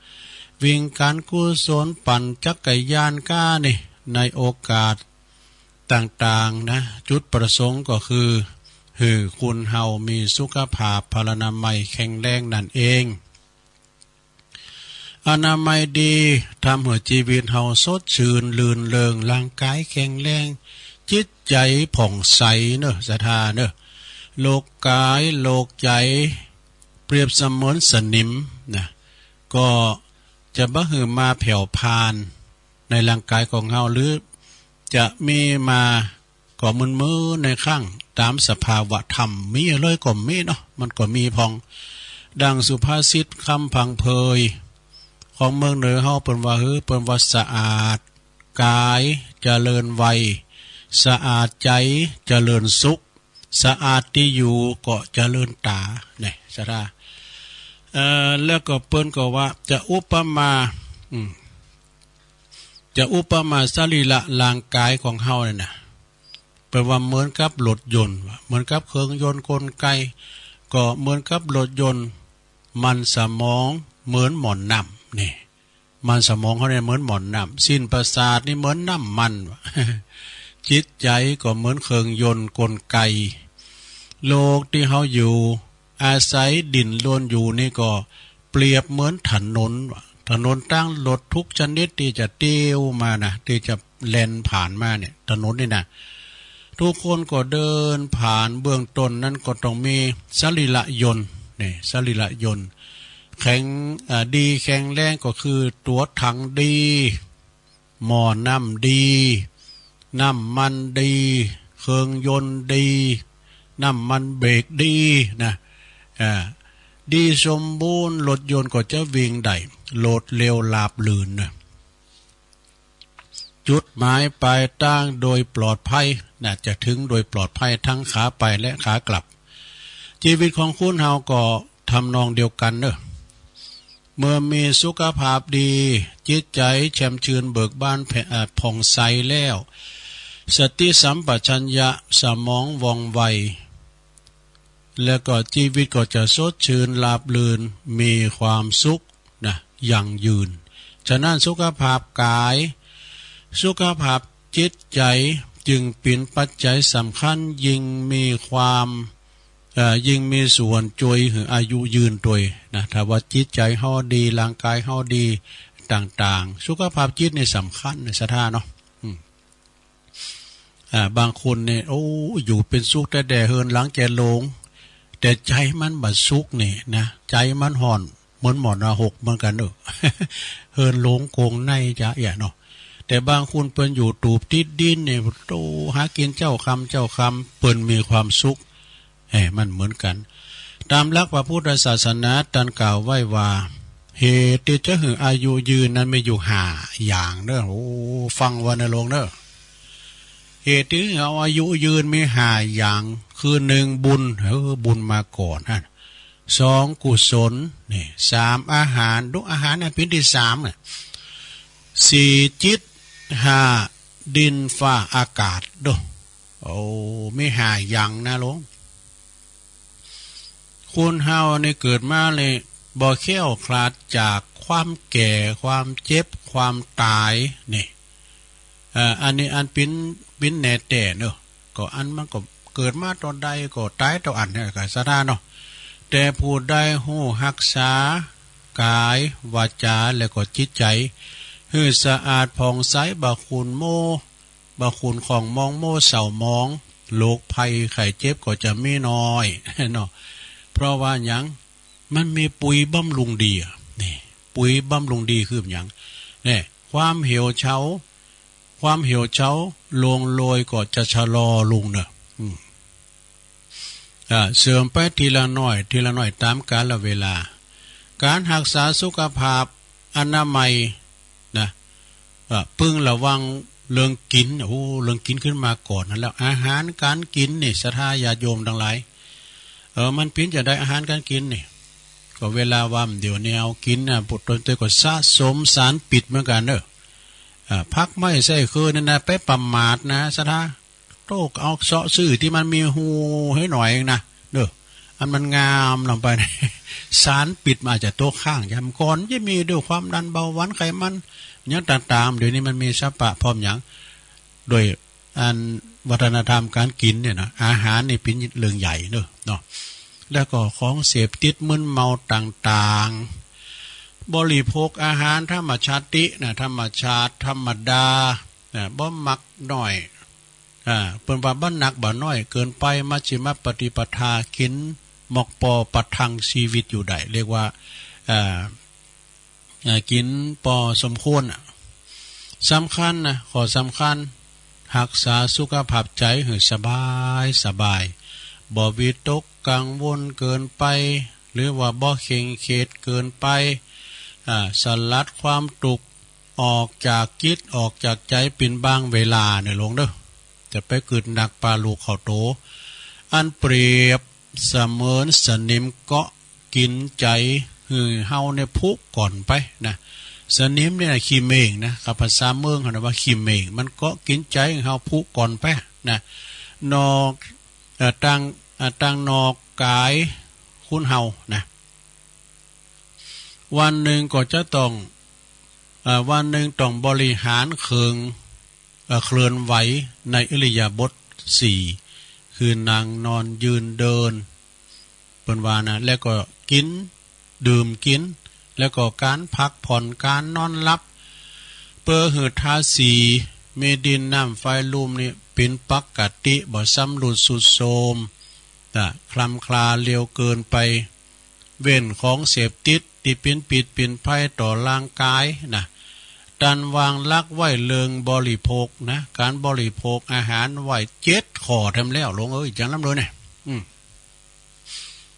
วิ่งก๋านกุศล ปั่นจักรยานก้านี่ ในโอกาสต่างๆ นะ จุดประสงค์ก็คือ หื้อคนเฮามีสุขภาพพลานามัยแข็งแรงนั่นเอง อนามัยดี ทำหื้อจีวิตเฮาสดชื่นรื่นเริง ร่างก๋ายแข็งแรง จิตใจ๋ผ่องใสเนาะ ศรัทธาเนาะ โรคก๋ายโรคใจ๋ เปรียบเสมือนสนิมนะ ก็จะบ่หื้อมาแผ่วพรานในร่างก๋ายของเฮา หรือจะมีมาก็มึนๆ ในครั้ง ต๋ามสภาวะธรรม มีอะเลยก็มีเนาะ มันก็มีพ่อง ดังสุภาษิตคำพังเพยของเมืองเหนือเฮา เปิ้นว่า หื้อ เปิ้นว่า สะอาดก๋ายเจริญวัย สะอาดใจ๋เจริญสุข สะอาดตี้อยู่ก็เจริญต๋า นี่ ศรัทธา เอ่อ แล้วก็เปิ้นก็ว่าจะอุปมา อืม จะอุปมาสรีระร่างก๋ายของเฮาเนี่ยนะ เปิ้นว่าเหมือนกับรถยนต์ เหมือนกับเครื่องยนต์กลไก ก็เหมือนกับรถยนต์ มันสมองเหมือนหม่อนน้ำ นี่ มันสมองเฮาเนี่ยเหมือนหม่อนน้ำ สิ้นประสาทนี่เหมือนน้ำมัน จิตใจ๋ก็เหมือนเครื่องยนต์กลไก โลกตี้เฮาอยู่ อาศัยดิ้นรนอยู่นี่ก็เปรียบเหมือนถนน ถนนตางรถทุกชนิดตี้จะเตียวมานะ ตี้จะแล่นผ่านมาเนี่ย ถนนนี่นะ ทุกคนก็เดินผ่าน เบื้องต้นนั้นก็ต้องมีสรีระยนต์ นี่ สรีระยนต์ แข็ง อ่า ดีแข็งแรงก็คือตั๋วถังดี หม้อน้ำดี น้ำมันดี เครื่องยนต์ดี น้ำมันเบรกดีนะ อ่า ดีสมบูรณ์ รถยนต์ก็จะวิ่งได้ รวดเร็วราบรื่นนะ จุดหมายปลายตางโดยปลอดภัยนะ จะถึงโดยปลอดภัยทั้งขาไปและขากลับ จีวิตของคนเฮาก็ทำนองเดียวกั๋นเนาะ เมื่อมีสุขภาพดี จิตใจ๋แจ่มชื่นเบิกบานแผ่ เอ่อ ผ่องใสแล้ว สติสัมปชัญญะ สมองว่องไว แล้วก็จีวิตก็จะสดชื่นราบรื่น มีความสุขนะ ยั่งยืน ฉะนั้นสุขภาพก๋าย สุขภาพจิตใจ๋จึงเป๋นปัจจัยสำคัญ ยิ่งมีความ เอ่อ ยิ่งมีส่วนจ้วยหื้ออายุยืนตวยนะ ถ้าว่าจิตใจ๋เฮาดี ร่างก๋ายเฮาดีต่างๆ สุขภาพจิตนี่สำคัญนะ ศรัทธาเนาะ อืม อ่า บางคนเนี่ย โอ้ อยู่เป๋นสุขแต๊ๆ เฮือนหลังแก่โลง แต่ใจ๋มันบ่สุขนี่นะ ใจ๋มันฮ้อน เหมือนหม้อน้ำหกเหมือนกั๋นเนาะ เฮือนโลงโกงในจ๊ะเอี้ยเนาะ แต่บางคนเปิ้นอยู่ตูบติดดินเนี่ย โต หากิ๋นเจ๊าค่ำเจ๊าค่ำ เปิ้นมีความสุข เอ้ย มันเหมือนกั๋น ต๋ามหลักพระพุทธศาสนาต้านกล่าวไว้ว่า เหตุตี้จะหื้ออายุยืนนั้นมีอยู่ห้าอย่างเนาะ โอ้ ฟังไว้นะโลงเนาะ เหตุหื้อเฮาอายุยืนมีห้าอย่าง คือ หนึ่ง บุญ เออ บุญมาก่อนนะ สอง กุศล นี่ สาม อาหาร ดูอาหารนะ เป๋นตี้สามน่ะ สี่ จิต ห้า ดินฟ้าอากาศ ดู โอ้ มีห้าอย่างนะโลง คนเฮานี่เกิดมาเลยบ่แคล้วคลาดจากความแก่ ความเจ็บ ความต๋าย นี่ เอ่อ อันนี้อันเป๋น เป๋นแน่แต๊เนาะ ก็อันมันก็เกิดมาต๋อนใดก็ต๋ายต๋อนอั้นเนี่ย ก็ศรัทธาเนาะ แต่ผู้ใดฮู้ฮักษากายวาจาและก็จิตใจ๋ หื้อสะอาดผ่องใส บ่ขุ่นโม บ่ขุ่นข้องหมอง โมเศร้าหมอง โรคภัยไข้เจ็บก็จะมีน้อยเนาะ เพราะว่าหยัง มันมีปุ๋ยบำรุงดีอะ นี่ ปุ๋ยบำรุงดีคือหยัง นี่ ความเหี่ยวเฉา ความเหี่ยวเฉาร่วงโรยก็จะชะลอลงเนาะ อืม อ่า เสื่อมไปทีละน้อย ทีละน้อย ต๋ามกาลเวลา ก๋านฮักษาสุขภาพอนามัยนะ อ่า พึงระวังเรื่องกิ๋น โอ้ เรื่องกิ๋นขึ้นมาก่อนนั่นแล้ว อาหารก๋านกิ๋นนี่ ศรัทธาญาติโยมตังหลาย เออ มันเป๋นจาใดอาหารก๋านกิ๋นนี่ ก็เวลาว่าเดี๋ยวนี้เอากิ๋นน่ะ ปุ้นเตยก็สะสมสารปิษเหมือนกั๋นเน่อ อ่า ผักไม้ไส้เคืองนี่นะ ไปประมาทนะ ศรัทธา โต๊ะเอาเซาะซื้อตี้มันมีฮู้หื้อหน่อยเองนะ เน่อ อันมันงามลงไป สารปิษมันอาจจะตกค้าง ยามก่อนจะมีด้วยความดันเบาหวานไขมัน หยังต่างๆ เดี๋ยวนี้มันมีสรรพะพร้อมหยัง โดย อันวัฒนธรรมก๋านกิ๋นเนี่ยนะ อาหารนี่เป๋นเรื่องใหญ่เน่อเนาะ แล้วก็ของเสพติดมึนเมาต่างๆ บริโภคอาหารธรรมชาตินะ ธรรมชาติธรรมดานะ บ่มักน้อย อ่า เปิ้นว่าบ่หนักบ่น้อยเกินไป มัชฌิมปฏิปทา กิ๋นหมอกปอประทังชีวิตอยู่ได้ เรียกว่า อ่า อ่า กิ๋นปอสมควรน่ะ สำคัญนะ ข้อสำคัญ ฮักษาสุขภาพใจ๋หื้อสบายสบาย บ่วิตกกังวลเกินไป หรือว่าบ่เคร่งเครียดเกินไป อ่า สลัดความตุ๊กข์ออกจากจิตออกจากใจ๋เป๋นบางเวลาเน่อหลวงเน่อ จะไปกึ๊ดหนักปาลูกเข้าโต อันเปรียบ เสมือนสนิมเกาะกิ๋นใจ๋หื้อเฮาเนี่ยผุก่อนไปนะ สนิมเนี่ยนะ ขี้เม่งนะ กับภาษาเมืองเขานะว่าขี้เม่ง มันเกาะกิ๋นใจ๋หื้อเฮาผุก่อนไปนะ นอก เอ่อ ตาง เอ่อ ตางนอกก๋ายคนเฮานะ วันนึ่งก็จะต้อง เอ่อ วันนึ่งต้องบริหารเคือง เอ่อ เคลื่อนไหวในอิริยาบถสี่ คือนั่ง นอน ยืน เดิน เปิ้นว่านะ แล้วก็กิ๋น ดื่มกิ๋น แล้วก็ก๋านพักผ่อน ก๋านนอนหลับ เปื้อหื้อธาตุสี่ มีดิน น้ำ ไฟ ลม นี่เป๋นปกติ บ่ซ้ำรุดทรุดโทรม อ่ะ คลำคลาเร็วเกินไป เว้นของเสพติดตี้เป๋นพิษเป๋นภัยต่อร่างก๋ายนะ ต้านวางหลักไว้เรื่องบริโภคนะ ก๋านบริโภคอาหารไว้เจ็ดข้อแถมแล้ว หลวงเอ้ย จ๋ำลำเลยเนี่ย อืม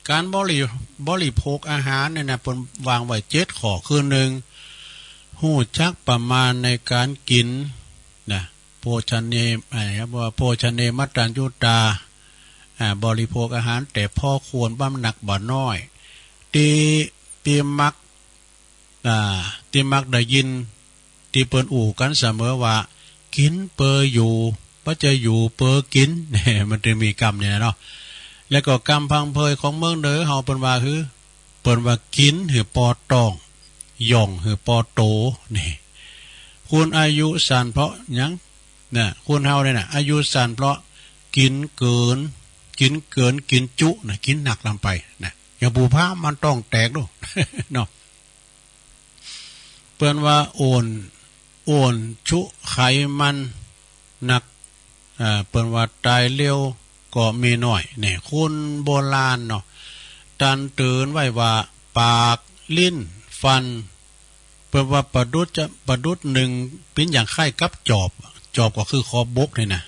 ก๋านบริ บริโภคอาหารเนี่ยนะ เปิ้นวางไว้เจ็ดข้อ คือนึ่ง ฮู้จักประมาณในก๋านกิ๋นนะ โภชเน อ่า ว่าโภชเนมัตตัญญูตา อ่า บริโภคอาหารแต่พอควร บ่หนักบ่น้อย ตี้ ตี้มัก อ่า ตี้มักได้ยิน ตี้เปิ้นอู้กั๋นเสมอว่า กิ๋นเปื้ออยู่ บ่ใจ้อยู่เปื้อกิ๋น มันจะมีกำเนี่ยเนาะ แล้วก็กำพังเพยของเมืองเหนือเฮาเปิ้นว่าหื้อ เปิ้นว่ากิ๋นหื้อปอต๊อง หย่องหื้อปอโต นี่ คนอายุสั้นเพราะหยัง น่ะ คนเฮาเนี่ยน่ะ อายุสั้นเพราะกิ๋นเกิน กิ๋นเกิน กิ๋นจุน่ะ กิ๋นหนักลำไปน่ะ อย่างปู่พราหมณ์มันต๊องแตกดู เนาะ เปิ้นว่าอ้วน อ้วนชุไขมันหนัก อ่า เปิ้นว่าต๋ายเร็วก็มีน้อย เนี่ย คนโบราณเนาะ ตันเตือนไว้ว่า ปาก ลิ้น ฟัน เปิ้นว่าประดุจจะ ประดุจนึ่ง เป๋นอย่างคล้ายกับจอบ จอบก็คือขอบบกนี่นะ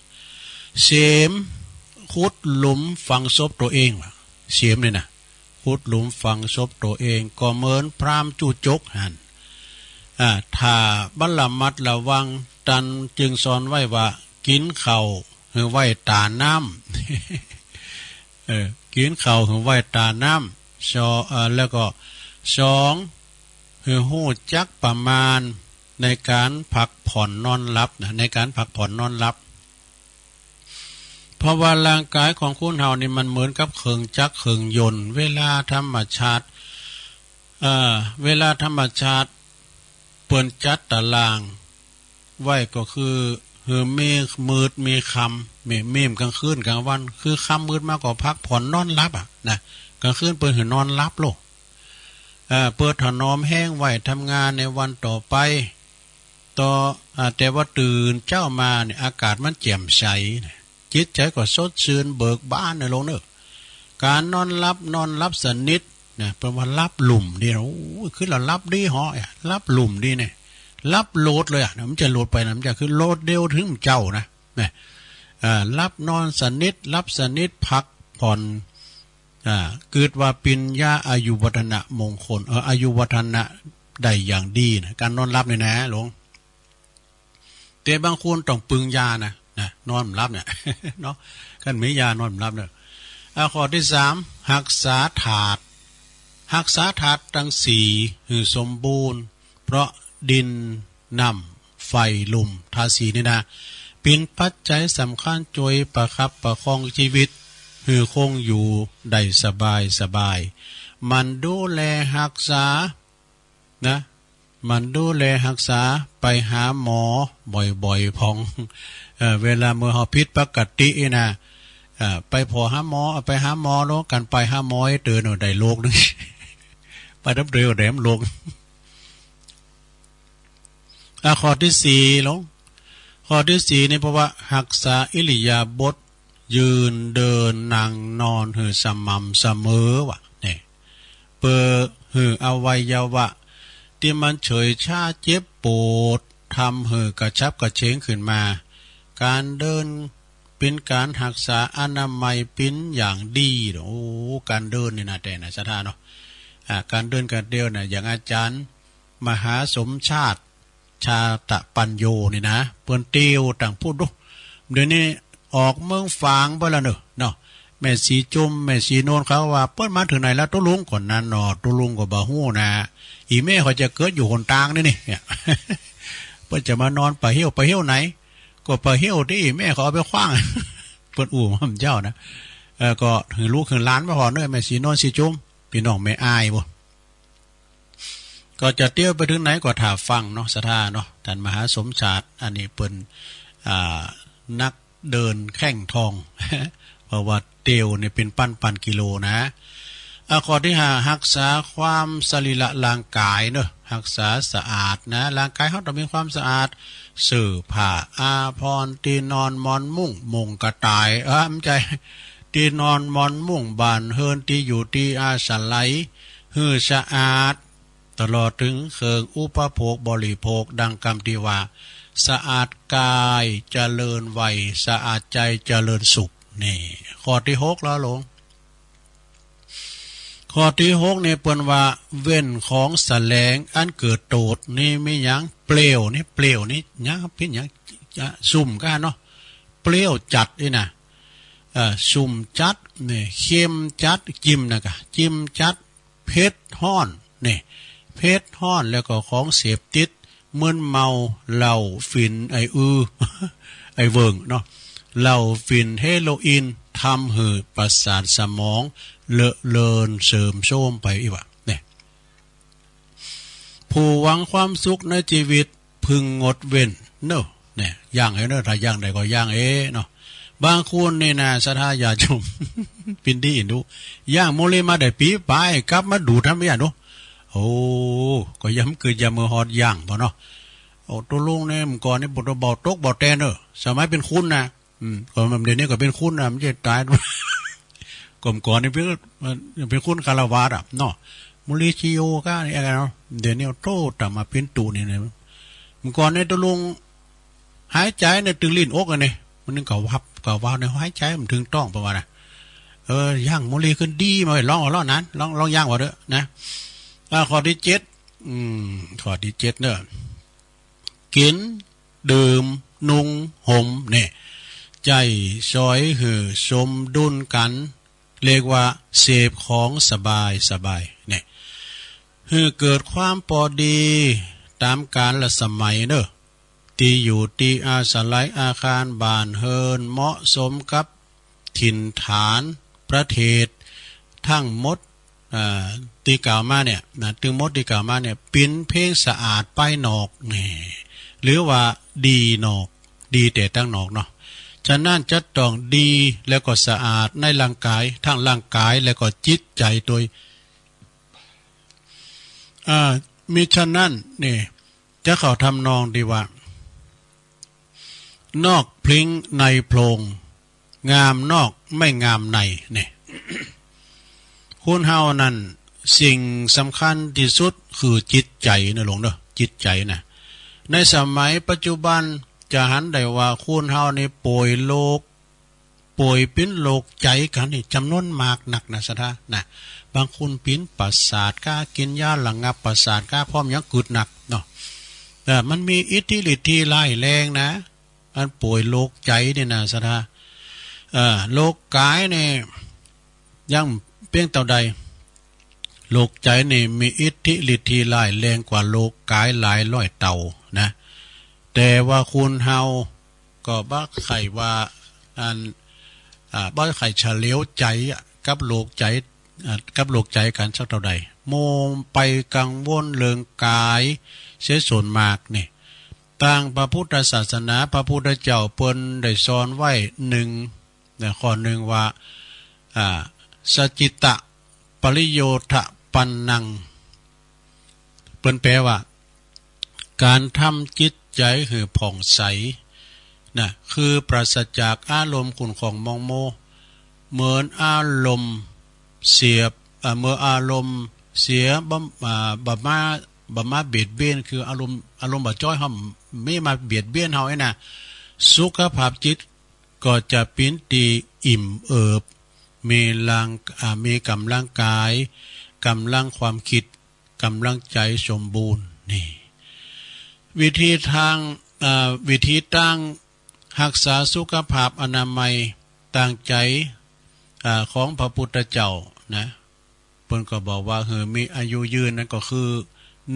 เสม ขุดหลุมฝังศพตัวเองว่ะ เสมนี่นะ ขุดหลุมฝังศพตัวเอง ก็เหมือนพราหมณ์จุจกหั้น อ่า ถ้าบ่ระมัดระวัง ตันจึงสอนไว้ว่า กิ๋นข้าวหื้อไหว้ต๋าน้ำ เออ กิ๋นข้าวหื้อไหว้ต๋าน้ำ สอ- เอ่อ แล้วก็สอง หื้อฮู้จักประมาณในก๋านพักผ่อนนอนหลับนะ ในก๋านพักผ่อนนอนหลับ เพราะว่าร่างก๋ายของคนเฮานี่มันเหมือนกับเครื่องจักรเครื่องยนต์ เวลาธรรมชาติ เอ่อ เวลาธรรมชาติเปิ้นจัดตารางไว้ก็คือ หื้อมีมืดมีค่ำ มี มีกลางคืนกลางวัน คือค่ำมืดมาก็พักผ่อนนอนหลับอะนะ กลางคืนเปิ้นหื้อนอนหลับโลด เอ่อ เปิ้นถนอมแฮงไว้ทำงานในวันต่อไป ต่อ อ่า แต่ว่าตื่นเจ๊ามาเนี่ย อากาศมันแจ่มใสนะ จิตใจ๋ก็สดชื่นเบิกบานนะหลวงเน่อ ก๋านนอนหลับ นอนหลับสนิทนะ เปิ้นว่าหลับลุ่มดีนะ โอ้ย คือละหลับดีเหาะ หลับลุ่มดีเนี่ย หลับโลดเลยอะ มันจะโลดไปนะ มันจะคือโลดเดียวเถิงเจ๊านะ นะ อ่า หลับนอนสนิท หลับสนิท พักผ่อน อ่า กึ๊ดว่าเป๋นยาอายุวัฒนะมงคล เออ อายุวัฒนะได้อย่างดีนะ ก๋านนอนหลับเนี่ยนะหลวง แต่บางคนต้องปึงยานะ นะ นอนบ่หลับเนี่ย เนาะ คันมียานอนบ่หลับเนี่ย อ่า ข้อตี้สาม ฮักษาธาตุ ฮักษาธาตุตังสี่หื้อสมบูรณ์ เพราะดิน น้ำ ไฟ ลม ธาตุสี่นี่นะ เป๋นปัจจัยสำคัญจ้วยประคับประคองจีวิต หื้อคงอยู่ได้สบายสบาย หมั่นดูแลฮักษา นะ หมั่นดูแลฮักษา ไปหาหมอบ่อยๆ พ่อง เอ่อ เวลาเมื่อเฮาผิดปกตินี่นะ เอ่อ ไปผ่อหาหมอ ไปหาหมอ แล้วกั๋นไปหาหมอ ไอ้เต๋อเนาะ ได้โรคนึ่ง ไปน้ำเต๋อได้โรค อ่ะ ข้อตี้สี่ลง ข้อตี้สี่นี่ เพราะว่าฮักษาอิริยาบถ ยืน เดิน นั่ง นอน หื้อสม่ำเสมอวะ เนี่ย เปื้อหื้ออวัยวะตี้มันเฉยช้าเจ็บปวด ทำหื้อกระฉับกระเฉงขึ้นมา ก๋านเดินเป๋นก๋านฮักษาอนามัยเป๋นอย่างดี โอ้ ก๋านเดินนี่นะ แต่นะศรัทธาเนาะ อ่า ก๋านเดินก๋านเตียวนะ อย่างอาจ๋ารย์มหาสมชาติ ชาตปัญโญนี่นะ เปิ้นเตียวตังปู๊นดู เดี๋ยวนี้ออกเมืองฝางไปแล้วเนาะ เนาะ แม่สีจุม แม่สีโนนเขาว่า เปิ้นมาเถิงไหนแล้วตุ๊ลุง ก่อนนั้นเนาะ ตุ๊ลุงก็บ่ฮู้นะ อี่แม่เขาจะเกิดอยู่หนตางนี่นี่ เนี่ย เปิ้นจะมานอนป่าเฮี้ยว ป่าเฮี้ยวไหน ก็ป่าเฮี้ยวตี้อี่แม่เขาเอาไปขว้าง เปิ้นอู้มาเจ้านะ เออ ก็หื้อลูกหื้อหลานมาผ่อเนาะ แม่สีโนน สีจุม ปี้น้องแม่อ้ายบ่ ก็จะเตียวไปเถิงไหนก็ถ่าฟังเนาะ ศรัทธาเนาะ ต้านมหาสมชาติ อันนี้เปิ้น อ่า นักเดินแข้งทอง เพราะว่าเตียวนี่เป๋นปันๆ กิโลนะ อ่ะ ข้อตี้ห้า ฮักษาความสรีระร่างก๋ายเนาะ ฮักษาสะอาดนะ ร่างก๋ายเฮาต้องมีความสะอาด เสื้อผ้าอาภรณ์ ตี้นอนหมอนมุ้ง มุ้งกระต่าย เออ บ่ใจ้ ตี้นอนหมอนมุ้ง บ้านเฮือน ตี้อยู่ตี้อาศัย หื้อสะอาด ตลอดเถิงเครื่องอุปโภคบริโภค ดังกำตี้ว่า สะอาดก๋ายเจริญวัย สะอาดใจ๋เจริญสุข นี่ ข้อตี้หกแล้วลง ข้อตี้หกนี่เปิ้นว่า เว้นของแสลงอันเกิดโต้ษ นี่มีหยัง เปรี้ยวนี่ เปรี้ยวนี่ หยัง เป๋นหยัง จะ ซุ่มก้าเนาะ เปรี้ยวจัดนี่นะ เอ่อ ซุ่มจัดนี่ เค็มจัด จิมนะกะ จิมจัด เผ็ดฮ้อนนี่ เผ็ดฮ้อน แล้วก็ของเสพติด มึนเมา เหล้า ฝิ่น ไอ้อือ ไอ้เวิ่งเนาะ เหล้า ฝิ่น เฮโรอีน ทำหื้อประสาทสมองเลอะเลือนเสื่อมโทรมไปอี้หว่า เนี่ย ผู้หวังความสุขในจีวิต พึงงดเว้นเนาะ เนี่ย ยั้งเอ้เนาะ ถ้ายั้งได้ก็ยั้งเอ้เนาะ บางคนนี่นะ ศรัทธาญาติโยม ปิ้นดี๋อินดู ยั้งมูลลีมาได้ปี๋ป๋าย กลับมาดูดทำอย่างดู โอ้ ก็ยังเกิดยังเมื่อฮอดยั้งบ่เนาะ โอ้ ตุ๊ลุงนี่ เมื่อก่อนนี่บ่เบาตกเบาแตนเนาะ สมัยเป๋นคุนนะ อืม ก็เดี๋ยวนี้ก็เป๋นคุนนะ บ่ใจ้ต๋าย ก็เมื่อก่อนนี่เป๋น เป๋นคุนคฤหัสถ์อะเนาะ มูลลีชีโยก้านี่อะไรเนาะ เดี๋ยวนี้โตต๋ามมาเป๋นตุ๊นี่นะ เมื่อก่อนนี่ตุ๊ลุงหายใจ๋นี่ตึงลิ้นอกอะนี่ มันนึ่งกะวับกะวาวนี่ หายใจ๋มันบ่เถิงต๊องประมาณนะ เออ ยั้งมูลลีขึ้นดีมาเว้ย ลองเอาลองนั้น ลอง ลองยั้งว่าเต๊อะนะ อ่า ข้อตี้เจ็ด อืม ข้อตี้เจ็ดเนาะ กิ๋น ดื่ม นุ่ง ห่ม เนี่ย ใจ๊สอยหื้อสมดุลกั๋น เรียกว่าเสพของสบายสบาย เนี่ย หื้อเกิดความปอดีต๋ามกาลสมัยเนาะ ตี้อยู่ตี้อาศัย อาคารบ้านเฮือน เหมาะสมกับถิ่นฐานประเทศ ตึงหมด อ่า ตี้กล่าวมาเนี่ยนะ ตึงหมดตี้กล่าวมาเนี่ย เป๋นเพียงสะอาดป้ายนอก นี่ หรือว่าดีนอก ดีแต่ตังนอกเนาะ ฉะนั้นจะต้องดีแล้วก็สะอาดในร่างก๋าย ตังร่างก๋ายแล้วก็จิตใจ๋ตวย อ่า มิฉะนั้นนี่ จะเข้าทำนองตี้ว่า นอกพลิ้งในโพรง งามนอกไม่งามใน เนี่ย คนเฮานั้นสิ่งสำคัญตี้สุดคือจิตใจ๋นะหลวงเนาะ จิตใจ๋นะ ในสมัยปัจจุบันจะหันได้ว่าคนเฮานี่ป่วยโรค ป่วยเป๋นโรคใจ๋กั๋นนี่จ๋ำนวนมากนักนะศรัทธานะ บางคนเป๋นประสาทก้า กิ๋นยาระงับประสาทก้า เพราะมันยังกึ๊ดหนักเนาะ เออ มันมีอิทธิฤทธิ์ตี้ร้ายแรงนะ อันป่วยโรคใจ๋นี่นะศรัทธา เออ โรคก๋ายนี่ ยังเปียงเต้าใด โลกใจ๋นี่มีอิทธิฤทธิ์ที่ร้ายแรงกว่าโลกก๋ายหลายร้อยเต้านะ แต่ว่าคนเฮาก็บ่ใค่ว่า อัน อ่า บ่ใค่เฉลียวใจ๋อะ กับโลกใจ๋ อ่า กับโลกใจ๋กั๋นสักเต้าใด มัวไปกังวลเรื่องก๋ายเสียส่วนมากนี่ ตางพระพุทธศาสนา พระพุทธเจ้าเปิ้นได้สอนไว้นึ่ง นะ ข้อนึ่งว่า อ่า สจิตตะปริโยธปันนัง เปิ้นแปลว่า ก๋านทำจิตใจ๋หื้อผ่องใสนะ คือปราศจากอารมณ์ขุ่นข้องหมองมัว เหมือนอารมณ์เสีย อ่า เมื่ออารมณ์เสียบ่ อ่า บ่มา บ่มาเบียดเบียน คืออารมณ์ อารมณ์บ่จ้อยเฮา ไม่มาเบียดเบียนเฮาไอ้นะ สุขภาพจิต ก็จะเป๋นตี้อิ่มเอิบ มีร่าง อ่า มีก๋ำลังกาย ก๋ำลังความกึ๊ด ก๋ำลังใจ๋สมบูรณ์ นี่ วิธีตาง อ่า วิธีตางฮักษาสุขภาพอนามัยตางใจ๋ อ่า ของพระพุทธเจ้านะ เปิ้นก็บอกว่าหื้อมีอายุยืนนั้นก็คือ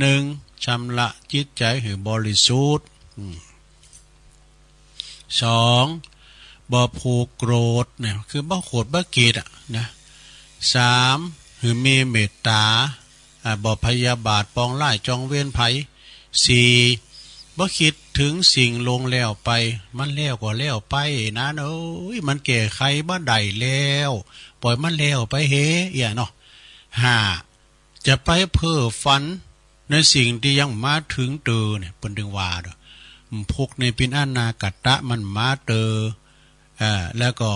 นึ่ง ชำระจิตใจ๋หื้อบริสุทธิ์ อืม สอง บ่ผูกโกรธเนี่ย คือบ่โขดบ่เกลียดอะนะ สาม หื้อมีเมตต๋า อ่า บ่พยาบาทปองร้ายจองเวรใผ สี่ บ่กึ๊ดเถิงสิ่งล่วงแล้วไป มันแล้วก็แล้วไปนะ เอ้ย มันแก้ไขบ่ได้แล้ว ป่อยมันแล้วไปเหอะ เอี้ยเนาะ ห้า จะไปเพ้อฝันในสิ่งตี้ยังบ่มาเถิงเตอเนี่ย เปิ้นตึงว่าเนาะ พวกนี้เป๋นอนาคตะ มันบ่มาเตอ เอ่อ แล้วก็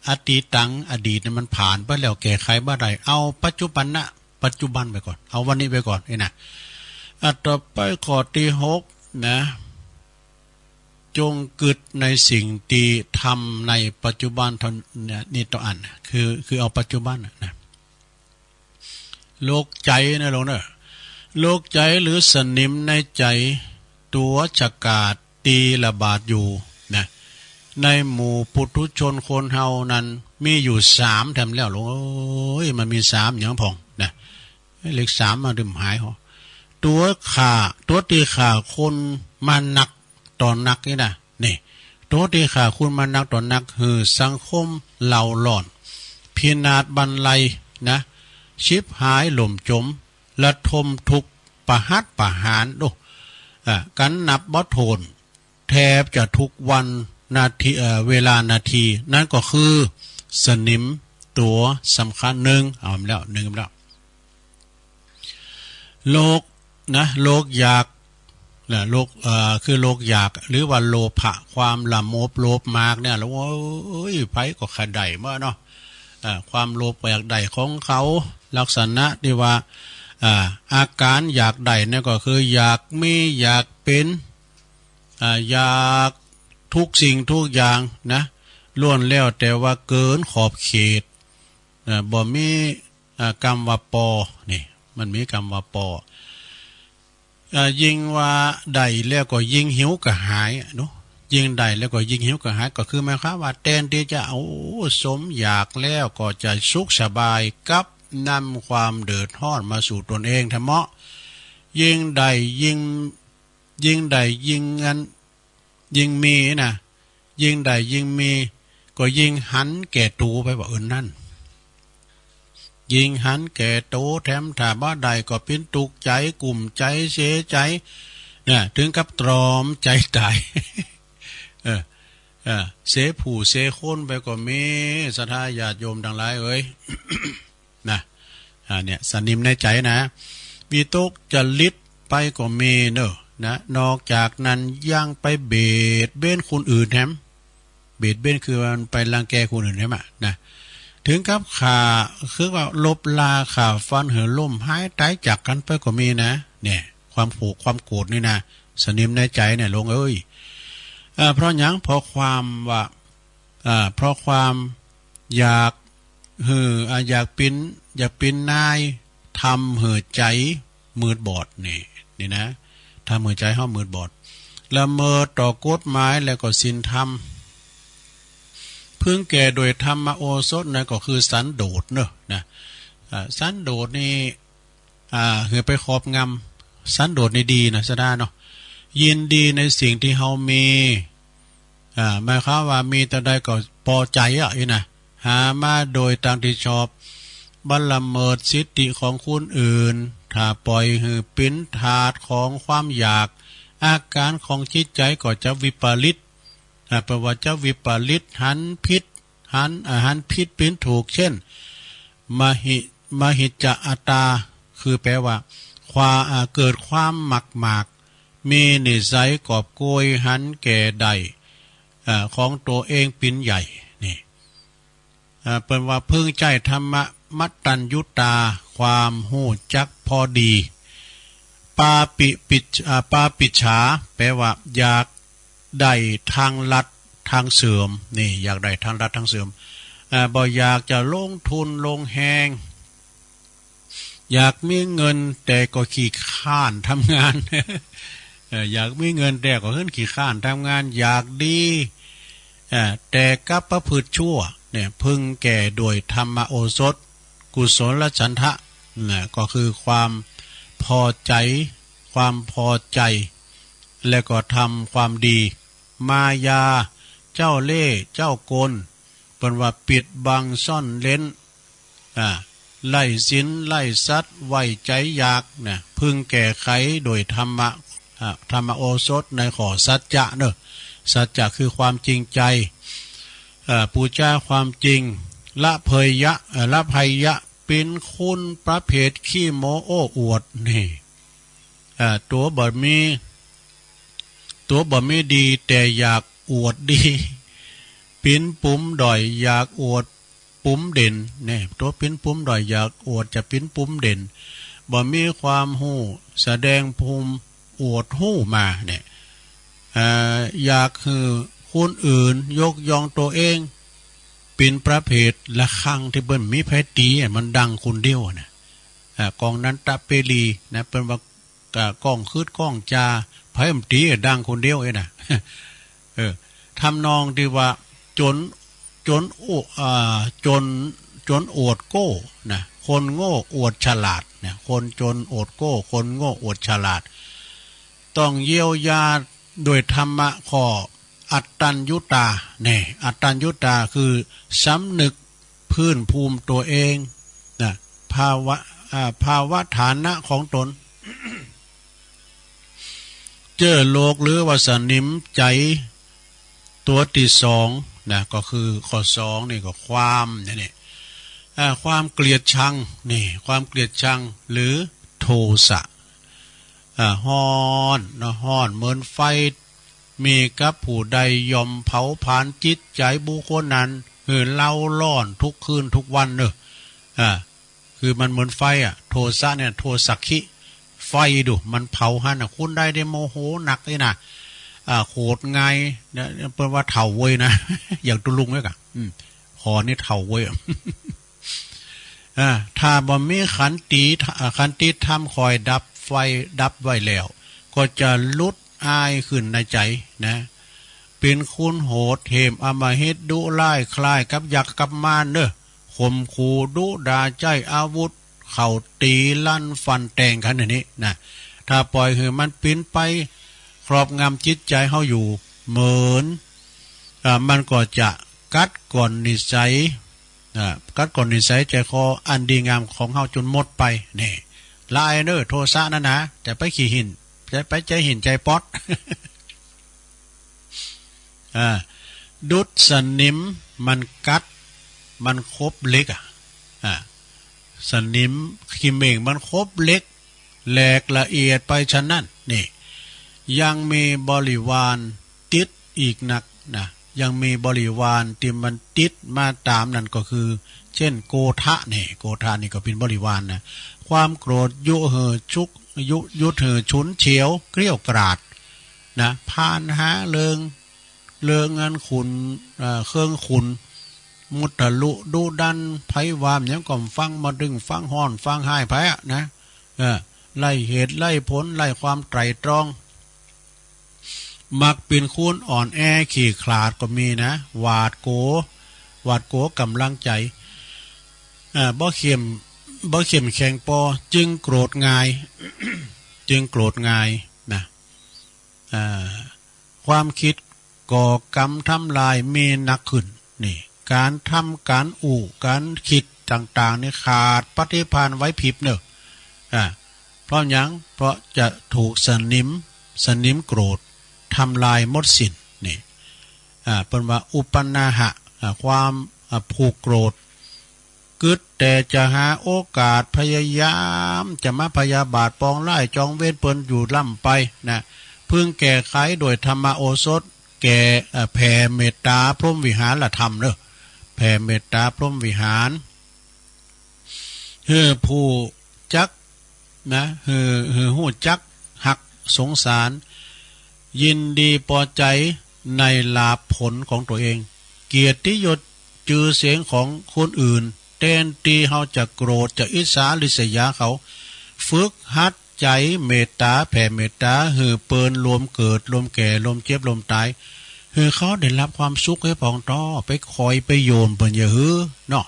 อตีตัง อดีตเนี่ยมันผ่านไปแล้ว แก้ไขบ่ได้ เอาปัจจุบันนะ ปัจจุบันไปก่อน เอาวันนี้ไปก่อน นี่นะ อ่ะ ต่อไปข้อตี้หกนะ จงกึ๊ดในสิ่งตี้ทำในปัจจุบันเต้านี้เต้าอั้น คือ คือเอาปัจจุบันนะนะ โรคใจ๋นะหลวงเนอะ โรคใจ๋หรือสนิมในใจ๋ ตั๋วฉกาจตี้ระบาดอยู่นะ ในหมู่ปุถุชนคนเฮานั้นมีอยู่สามแถมแล้วหลวงเอ้ย มันมีสามหยังพ่องนะ เลขสามมาดึมหายหอ ตั๋วฆ่า ตั๋วตี้ฆ่าคนมานักต่อนักนี่นะ นี่ ตั๋วตี้ฆ่าคนมานักต่อนัก หื้อสังคมเล่าร้อน พินาศบรรลัยนะ ฉิบหายล่มจ๋ม ระทมทุกข์ ประหัตประหาร โอ้ อ่า กั๋นนับบ่ถ้วน แทบจะทุกวันนาที เอ่อ เวลานาที นั้นก็คือสนิมตั๋วสำคัญ นึ่ง เอาแล้ว นึ่งแล้ว โรคนะ โรคอยากนะ โรค เอ่อ คือโรคอยาก หรือว่าโลภะ ความละโมบโลภมากเนี่ย แล้ว โอ้ย ใผก็ใค่ได้มาเนาะ เอ่อ ความโลภก็อยากได้ของเขา ลักษณะตี้ว่า อ่า อาก๋านอยากได้เนี่ยก็คืออยากมี อยากเป๋น อ่า อยากทุกสิ่งทุกอย่างนะ ล้วนแล้วแต่ว่าเกินขอบเขต อ่า บ่มี อ่า กำว่าปอ นี่ มันมีกำว่าปอ อ่า ยิ่งว่าได้แล้วก็ยิ่งหิวกระหายอะเนาะ ยิ่งได้แล้วก็ยิ่งหิวกระหาย ก็คือหมายความว่าแตนตี้จะเอาสมอยากแล้วก็จะสุขสบาย กลับนำความเดือดฮ้อนมาสู่ตนเองแท้เมาะ ยิ่งได้ยิ่ง ยิ่งได้ยิ่งอัน ยิ่งมีนะ ยิ่งได้ยิ่งมี ก็ยิ่งหันแก่ตั๋วไปว่า เออ นั้น ยิ่งหันแก่ตั๋วแถม ถ้าบ่ได้ก็เป๋นตุ๊กข์ใจ๋ กุ้มใจ๋ เสียใจ๋ เนี่ย เถิงกับตรอมใจ๋ต๋าย เออ เออ เสียผู้เสียคนไปก็มี ศรัทธาญาติโยมตังหลายเอ๋ย นะ อ่า เนี่ย สนิมในใจ๋นะ วิตกจริตไปก็มีเน่อนะ นอกจากนั้นยังไปเบียดเบียนคนอื่นแถม เบียดเบียนคือมันไปรังแกคนอื่นแถมอะนะ เถิงกับฆ่า คือว่าลบราฆ่าฟันหื้อล้มหายต๋ายจากกั๋นไปก็มีนะ เนี่ย ความผูกความโกรธนี่นะ สนิมในใจ๋เนี่ยหลวงเอ้ย อ่า เพราะหยัง เพราะความว่า อ่า เพราะความอยากหื้อ อ่า อยากเป๋น อยากเป๋นนาย ทำหื้อใจ๋มืดบอดนี่ นี่นะ ทำหื้อใจ๋เฮามืดบอด ละเมิดต่อกฎหมายและก็ศีลธรรม พ พึงแก่โดยธรรมโอสถนั้นก็คือสันโดษเนาะ นะ อ่า สันโดษนี่ อ่า หื้อไปครอบงำ สันโดษนี่ดีนะ สะดาเนาะ ยินดีในสิ่งตี้เฮามี อ่า หมายความว่ามีเต้าใดก็ปอใจ๋อะ อี้นะ หามาโดยตางตี้ชอบ บ่ละเมิดสิทธิของคนอื่น ถ้าปล่อยหื้อเป๋นทาสของความอยาก อาก๋านของจิตใจ๋ก็จะวิปริต อ่า แปลว่าจะวิปริต หันผิด หัน อ่า หันผิดเป๋นถูก เช่น มหิ มหิจฉาอัตตา คือแปลว่า ความ อ่า เกิดความหมากหมาก มีนิสัยกอบโกยหันแก่ได้ อ่า ของตั๋วเองเป๋นใหญ่ นี่ อ่า เปิ้นว่าพึงใจ๊ธรรมะมัตตัญญูตา ความฮู้จักพอดี ปาปิปิจ อ่า ปาปิจฉา แปลว่าอยากได้ตางลัดตางเสื่อม นี่ อยากได้ตางลัดตางเสื่อม อ่า บ่อยากจะลงทุนลงแฮง อยากมีเงินแต่ก็ขี้คร้านทำงาน เอ่อ อยากมีเงินแต่ก็หื้นขี้คร้านทำงาน อยากดี เอ่อ แต่กลับประพฤติชั่ว เนี่ย พึงแก่โดยธรรมโอสถ กุศลฉันทะ นะ ก็คือความพอใจ๋ ความพอใจ๋ และก็ทำความดี มายา เจ้าเล่ห์ เจ้ากล เปิ้นว่าปิดบังซ่อนเร้น อ่า ไร้ศีล ไร้สัตย์ ไว้ใจ๋อยาก นะ พึงแก้ไขโดยธรรมะ อ่า ธรรมโอสถในข้อสัจจะเนาะ สัจจะคือความจริงใจ๋ อ่า ปู๋จาความจริง ละเพยยะ เอ่อ ละภัยยะ เป๋นคนประเภทขี้โม้โอ้อวด นี่ อ่า ตั๋วบ่มี ตั๋วบ่มีดีแต่อยากอวดดี ปี๋นปุ๋มด้อยอยากอวดปุ๋มเด่น เนี่ย ตั๋วปี๋นปุ๋มด้อยอยากอวดจะปี๋นปุ๋มเด่น บ่มีความฮู้แสดงภูมิอวดฮู้มา เนี่ย อ่า อยากหื้อคนอื่นยกย่องตั๋วเอง เป๋นประเภทระฆังตี้เปิ้นมีใผตี๋อะ มันดังคนเดียวอะนะ อ่า ก้องนันทเปลีนะ เปิ้นว่า อ่า ก้องคืดก้องจา ใผบ่ตี๋อะ ดังคนเดียวเองนะ เออ ทำนองตี้ว่า จน จนอุ อ่า จน จนอวดโก้นะ คนโง่อวดฉลาดนะ คนจนอวดโก้ คนโง่อวดฉลาด ต้องเยียวยาโดยธรรมะข้ออัตตัญญูตา เนี่ย อัตตัญญูตาคือสำนึก พื้นภูมิตั๋วเองนะ ภาวะ อ่า ภาวะฐานะของตน เจ้อโลกหรือว่าสนิมใจ๋ตั๋วตี้สองนะ ก็คือข้อสองนี่ก็ความเนี่ย เนี่ย อ่า ความเกลียดชัง นี่ ความเกลียดชังหรือโทสะ อ่า ฮ้อนเนาะ ฮ้อนเหมือนไฟ มีกับผู้ใดย่อมเผาผลาญจิตใจ๋บุคคลนั้นหื้อเล้าร้อนทุกคืนทุกวันเนาะ อ่า คือมันเหมือนไฟอะ โทสะเนี่ย โทสักขิ ไฟดู มันเผาหั้นน่ะ คนใดตี้โมโหหนักนี่นะ อ่า โขดง่ายเนี่ย เปิ้นว่าเฒ่าเว้ยนะ อย่างตุ๊ลุงเนี่ยกะ อืม ข้อนี้เฒ่าเว้ย อ่า ถ้าบ่มีขันติ อ่า ขันติธรรมคอยดับไฟ ดับไว้แล้ว ก็จะหลุดอายขึ้นในใจ๋นะ เป๋นคนโหดเหี้ยมอำมหิตดุร้ายคล้ายกับยักษ์กับมารเนาะ ข่มขู่ดุด่าใจ๊อาวุธเข้าตี๋ลันฟันแตงกั๋นอย่างนี้นะ ถ้าปล่อยหื้อมันเป๋นไปครอบงำจิตใจ๋เฮาอยู่ เหมือน อ่า มันก็จะกัดก่อนนิสัย อ่า กัดก่อนนิสัยใจ๋คออันดีงามของเฮาจ๋นหมดไป นี่ ละอายเนาะ โทสะนั่นนะ จะไปขี้หิน จะไปใจ๋หินใจ๋ป๊อด อ่า ดุจสนิมมันกัด มันคบเหล็กอะ อ่า สนิมเขม็งมันคบเหล็ก แหลกละเอียดไปฉะนั้น นี่ ยังมีบริวารติดอีกนักนะ ยังมีบริวารตี้มันติดมาต๋ามนั้นก็คือ เช่น โกธะ นี่ โกธะนี่ก็เป๋นบริวารนะ ความโกรธยุหื้อชุก ยุ ยุหื้อฉุนเฉียวเกรี้ยวกราดนะ ผ่านหาเริง เริงอันขุ่น เอ่อ เครื่องขุ่น มุทะลุดุดัน ใผว่าหยังก็บ่ฟัง บ่ดึงฟัง ฮ้อนฟังฮ้ายใผอะนะ เออ ไร้เหตุไร้ผล ไร้ความไตร่ตรอง มักเป๋นคนอ่อนแอขี้ขลาดก็มีนะ หวาดกั๋ว หวาดกลัวก๋ำลังใจ๋ อ่า บ่เข้ม บ่เข้มแข็งปอ จึงโกรธง่าย จึงโกรธง่ายนะ อ่า ความกึ๊ดก่อกรรมทำลายมีหนักขึ้น นี่ ก๋านทำก๋านอู้ก๋านกึ๊ดต่างๆ นี่ขาดปฏิภาณไหวพริบเน่อ อ่า เพราะหยัง เพราะจะถูกสนิม สนิมโกรธทำลายหมดสิ้น นี่ อ่า เปิ้นว่าอุปนาหะ อ่า ความ อ่า ผูกโกรธ กึ๊ดแต่จะหาโอกาสพยายามจะมาพยาบาทปองร้ายจองเวรเปิ้นอยู่ร่ำไปนะ พึงแก้ไขโดยธรรมโอสถ แก่ เอ่อ แผ่เมตตาพรหมวิหารธรรมเน่อ แผ่เมตตาพรหมวิหาร หื้อผู้จักนะ หื้อ หื้อฮู้จักฮักสงสาร ยินดีปอใจ๋ในลาภผลของตั๋วเอง เกียรติยศจือเสียงของคนอื่น แตนตี้เฮาจะโกรธจะอิจฉาริษยาเขา ฝึกหัดใจ๋เมตตา แผ่เมตตาหื้อเปิ้น ลวมเกิด ลวมแก่ ลวมเจ็บ ลวมต๋าย หื้อเขาได้ฮับความสุขเหียผ่องต่อ ไปคอยไปโยมเปิ้นอย่าหื้อเนาะ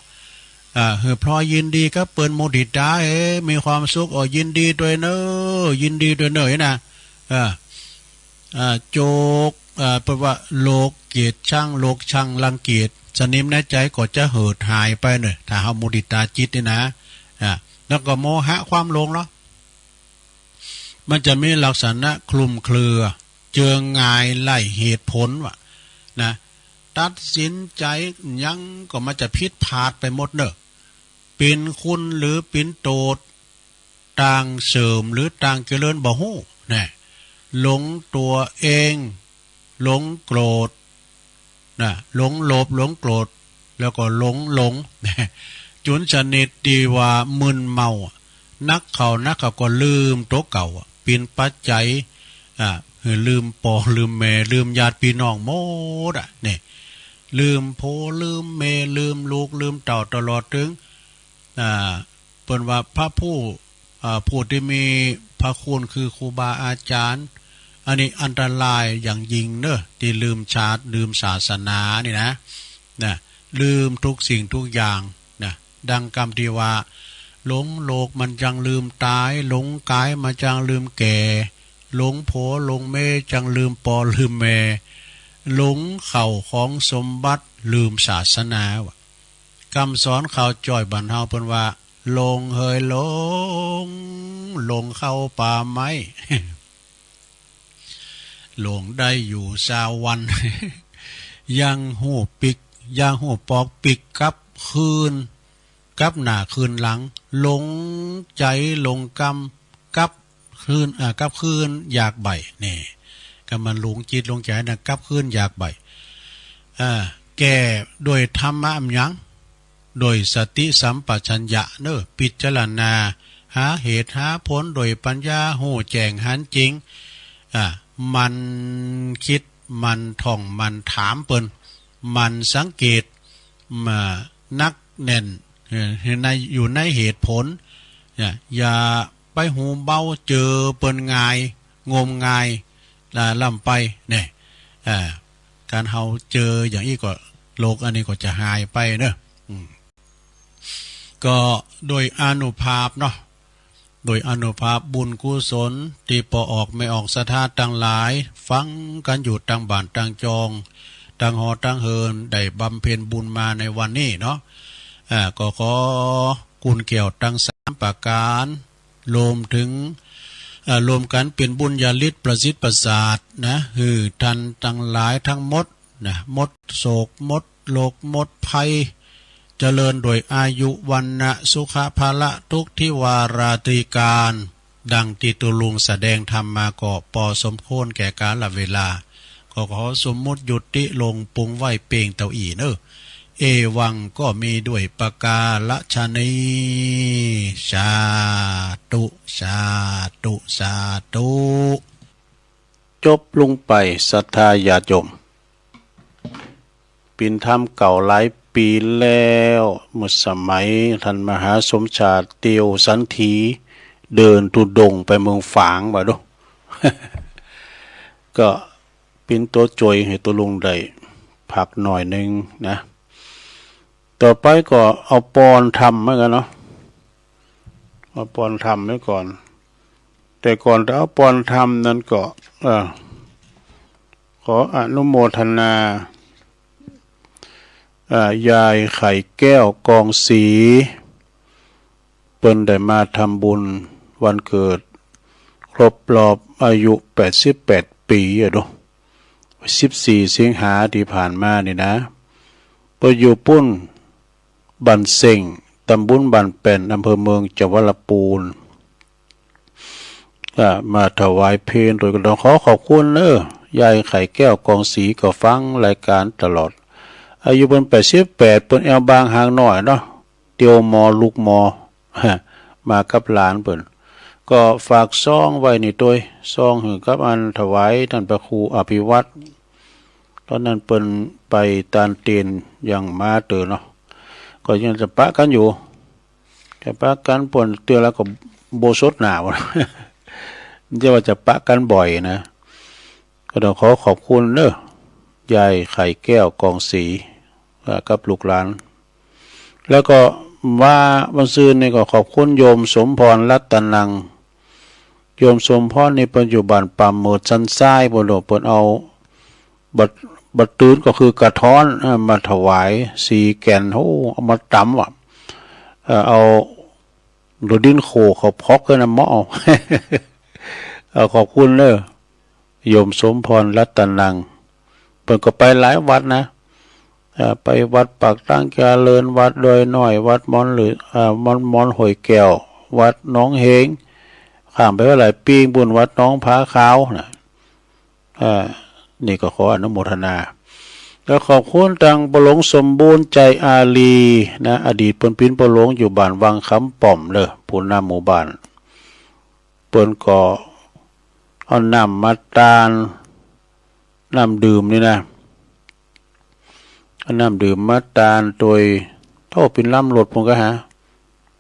อ่า หื้อพลอยยินดีกับเปิ้น มุทิตา เอ้ มีความสุข อ้อ ยินดีตวยเน่อ ยินดีตวยเน่อนะ อ่า อ่า โจก อ่า เปิ้นว่าโลกเกลียดชัง โลกชังรังเกียจ สนิมในใจ๋ก็จะเหิดหายไปเน่อ ถ้าเฮามุทิตาจิตนี่นะ อ่า แล้วก็โมหะความหลงเนาะ มันจะมีลักษณะคลุมเครือ เจิงงายไร้เหตุผลว่ะนะ ตัดสินใจ๋หยังก็มันจะผิดพลาดไปหมดเน่อ เป๋นคุณหรือเป๋นโตษ ต่างเสื่อมหรือต่างเจริญบ่ฮู้นะ หลงตั๋วเอง หลงโกรธนะ หลงโลภ หลงโกรธ แล้วก็หลงหลงนะ จ๋นสนิทตี้ว่ามึนเมาอะ นักเข้านักเข้าก็ลืมตั๋วเก่าอะ เป๋นปัจจัย อ่า หื้อลืมป้อลืมแม่ ลืมญาติปี้น้องหมดอะ นี่ ลืมผัวลืมเมีย ลืมลูกลืมเต้า ตลอดเถิง อ่า เปิ้นว่าพระผู้ อ่า ผู้ตี้มีพระคุณคือครูบาอาจ๋ารย์ อันนี้อันตรายอย่างยิ่งเน่อ ตี้ลืมชาติลืมศาสนานี่นะ นะ ลืมทุกสิ่งทุกอย่างนะ ดังกำตี้ว่า หลงโลกมันจังลืมต๋าย หลงก๋ายมันจังลืมแก่ หลงผัวหลงเมียจังลืมป้อลืมแม่ หลงเข้าของสมบัติ ลืมศาสนาว่ะ กำสอนข่าวจ้อยบ้านเฮาเปิ้นว่า หลงเหยหลง หลงเข้าป่าไม้ หลงได้อยู่ซาววัน ยังฮู้ปิ๊ก ยังฮู้ปอกปิ๊กกลับคืน กลับหน้าคืนหลัง หลงใจ๋หลงกำ กลับคืน อ่า กลับคืนอยากใบ้ นี่ กำมันหลงจิตหลงใจ๋นะ กลับคืนอยากใบ้ อ่า แก้โดยธรรมะหยัง โดยสติสัมปชัญญะเน่อ พิจารณาหาเหตุหาผลโดยปัญญา ฮู้แจ้งหันจริง อ่า หมั่นกึ๊ด หมั่นท่อง หมั่นถามเปิ้น หมั่นสังเกต มานักแน่น เอ่อ ใน อยู่ในเหตุผล เนี่ย อย่าไปหูเบา เจอเปิ้นง่าย งมงาย อ่า ล้ำไป เนี่ย อ่า ก๋านเฮาเจออย่างอี้ก็ โลกอันนี้ก็จะหายไปเนาะ อืม ก็โดยอานุภาพเนาะ โดยอานุภาพบุญกุศลตี้ป้อออกแม่ออกศรัทธาตังหลาย ฟังกั๋นอยู่ตังบ้านตังจอง ตังหอตังเฮือน ได้บำเพ็ญบุญมาในวันนี้เนาะ อ่า ก็ขอกุญแก้วตังสามประก๋าน รวมเถิง อ่า รวมกั๋นเป๋นบุญญาฤทธิ์ประสิทธิ์ประสาทนะ หื้อต้านตังหลายตังหมด นะ หมดโศก หมดโรค หมดภัย เจริญด้วยอายุ วรรณะ สุขะ พละ ทุกทิวาราตรีก๋าน ดังตี้ตุ๊ลุงแสดงธรรมมาก็ปอสมควรแก่กาลเวลา ก็ขอสมมุติยุติลงปุงไว้เปียงเต้าอี้เนาะ เอวังก็มีด้วยประก๋านะชะนี้ สาธุ สาธุ สาธุ จบลงไป ศรัทธาญาติโยม เป๋นธรรมเก่าหลายปี๋แล้ว เมื่อสมัยต้านมหาสมชาติ เตียวสันถี เดินธุดงค์ไปเมืองฝาง ว่าดู ก็เป๋นตั๋วจ้วยหื้อตุ๊ลุงได้พักหน้อยนึ่งนะ ต่อไปก็เอาปอนธรรมเหมือนกั๋นเนาะ เอาปอนธรรมไว้ก่อน แต่ก่อนจะเอาปอนธรรมนั้นก็ เอ่อ ขออนุโมทนา เอ่อ ยายไข่แก้ว กองศรี เปิ้นได้มาทำบุญวันเกิด ครบรอบอายุแปดสิบแปดปี๋อะดู สิบสี่ สิงหาตี้ผ่านมานี่นะ เปิ้นอยู่ปุ้น บ้านเส้ง ตำบลบ้านแป้น อำเภอเมือง จังหวัดลำปูน ก็มาถวายเพลโดยก็ต้องขอขอบคุณเน้อ ยายไข่แก้ว กองศรี ก็ฟังรายการตลอด อายุเปิ้นแปดสิบแปด เปิ้นแอ่วบางหางน้อยเนาะ เตียวมอลุกมอ มากับหลานเปิ้น ก็ฝากซองไว้นี่ตวย ซองหื้อกับอันถวายต้านพระครูอภิวัตร ต๋อนนั้นเปิ้นไปตานเตียนยังมาเต๋อเนาะ ก็ยังจะปะกั๋นอยู่ จะปะกั๋นป่นเตื้อแล้วก็บ่สดหน้าบ่ บ่ใจ้ว่าจะปะกั๋นบ่อยนะ ก็ต้องขอขอบคุณเน้อ ยายไข่แก้ว กองศรี อ่า กับลูกหลาน แล้วก็ว่าวันซืนนี่ก็ขอบคุณโยมสมพรรัตนัง โยมสมพรนี่เปิ้นอยู่บ้านป่าเหมิดสันทราย เปิ้นโด เปิ้นเอา บ่า บ่าตื่นก็คือกระท้อน เอ่อ มาถวายสี่แก่น โอ้ เอามาต๋ำว่ะ เอ่อ เอาหลูดินโข่เข้าพอกเลยนะ เมาะเอา เอ่อ ขอบคุณเน้อ โยมสมพรรัตนัง เปิ้นก็ไปหลายวัดนะ เอ่อ ไปวัดปากตางเจริญ วัดดอยน้อย วัดมอนหรือ เอ่อ มอน มอนห้วยแก้ว วัดหนองเฮง ข้ามไปว่าหลายปี๋ปุ้น วัดหนองผาขาวนะ เอ่อ นี่ก็ขออนุโมทนา แล้วขอบคุณตังป้อหลวงสมบูรณ์ ใจอารีนะ อดีตเปิ้นเป๋นป้อหลวงอยู่บ้านวังคำป้อมเน้อ ผู้นำหมู่บ้าน เปิ้นก็เอาน้ำมาตาน น้ำดื่มนี่นะ เอาน้ำดื่มมาตานโตย โธ่ เป๋นลำรถผมก็หา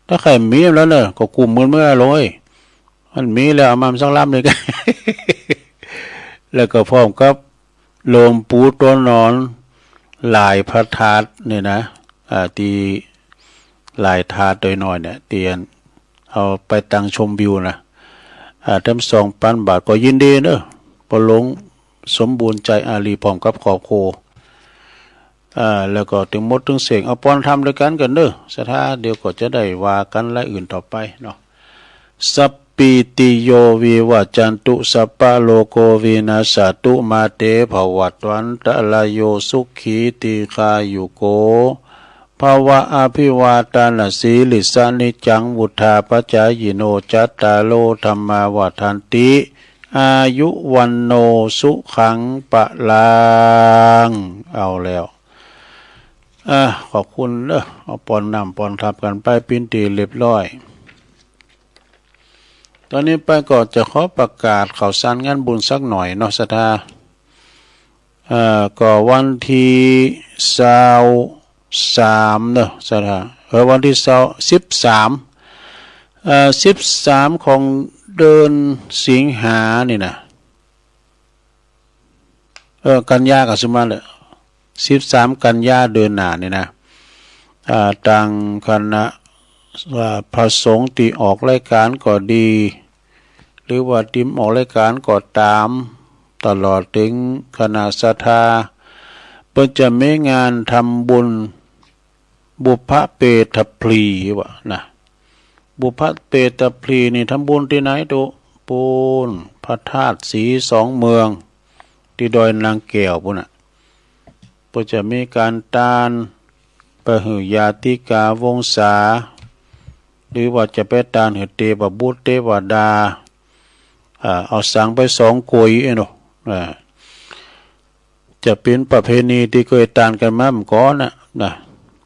ถ้าใค่มีแล้วเน้อ ก็กู้หมื่นเมื่อเลย มันมีแล้วเอามาสักลำนึ่ง แล้วก็พร้อมกับหลวงปู่ตัวนอน หลายพระธาตุนี่นะ อ่า ตี้หลายธาตุโดยน้อยเนี่ย ตี้อันเอาไปตั้งชมวิวนะ อ่า แถมสองปันบาทก็ยินดีเน้อ ป้อหลวงสมบูรณ์ ใจอารี พร้อมกับครอบครัว อ่า แล้วก็ตึงหมดตึงเส้ง เอาปอนธรรมโดยกั๋นกั๋นเน้อ ศรัทธา เดี๋ยวก็จะได้ว่ากั๋นรายอื่นต่อไปเนาะ สัพพีติโยวิวัจจันตุ สัพพะโรโควินัสสะตุ มาเตภวัตวันตะราโย สุขีทีฆายุโก ภะวะ อภิวาทานะสีลิสสะ นิจจังวุฑฒาปะจายิโน จัตตาโรธัมมาวัฑฒันติ อายุวัณโณ สุขัง พะลัง เอาแล้ว อ่ะ ขอบคุณเน้อ เอาปอนน้ำปอนธรรมกั๋นไปเป๋นตี้เรียบร้อย ต๋อนนี้ไปก็จะขอประกาศข่าวสารงานบุญสักหน่อยเนาะ ศรัทธา เอ่อ ก็วันตี้ซาวสามเนาะ ศรัทธา เออ วันตี้ซาว สิบสาม เอ่อ สิบสามของเดือนสิงหานี่นะ เออ กันยาก็สิมาเลย สิบสาม กันยาเดือนหน้านี่นะ อ่า ตังคณะ อ่า พระสงฆ์ตี้ออกรายการก็ดี หรือว่าตี้บ่ออกรายการก็ต๋าม ตลอดเถิงคณะศรัทธา เปิ้นจะมีงานทำบุญ บุพเพตพลีว่ะนะ บุพเพตพลีนี่ทำบุญตี้ไหนตุ๊ ปู๊น พระธาตุสีสองเมือง ตี้ดอยนางแก้วปู๊นน่ะ เปิ้นจะมีก๋านตานไปหื้อญาติกาวงศา หรือว่าจะไปตานหื้อเตวบุตรเตวดา อ่า เอาสังไปสองก๋วยเอ้ยเนาะ อ่า จะเป๋นประเพณีตี้เกยตานกั๋นมาเมื่อก่อนน่ะ นะ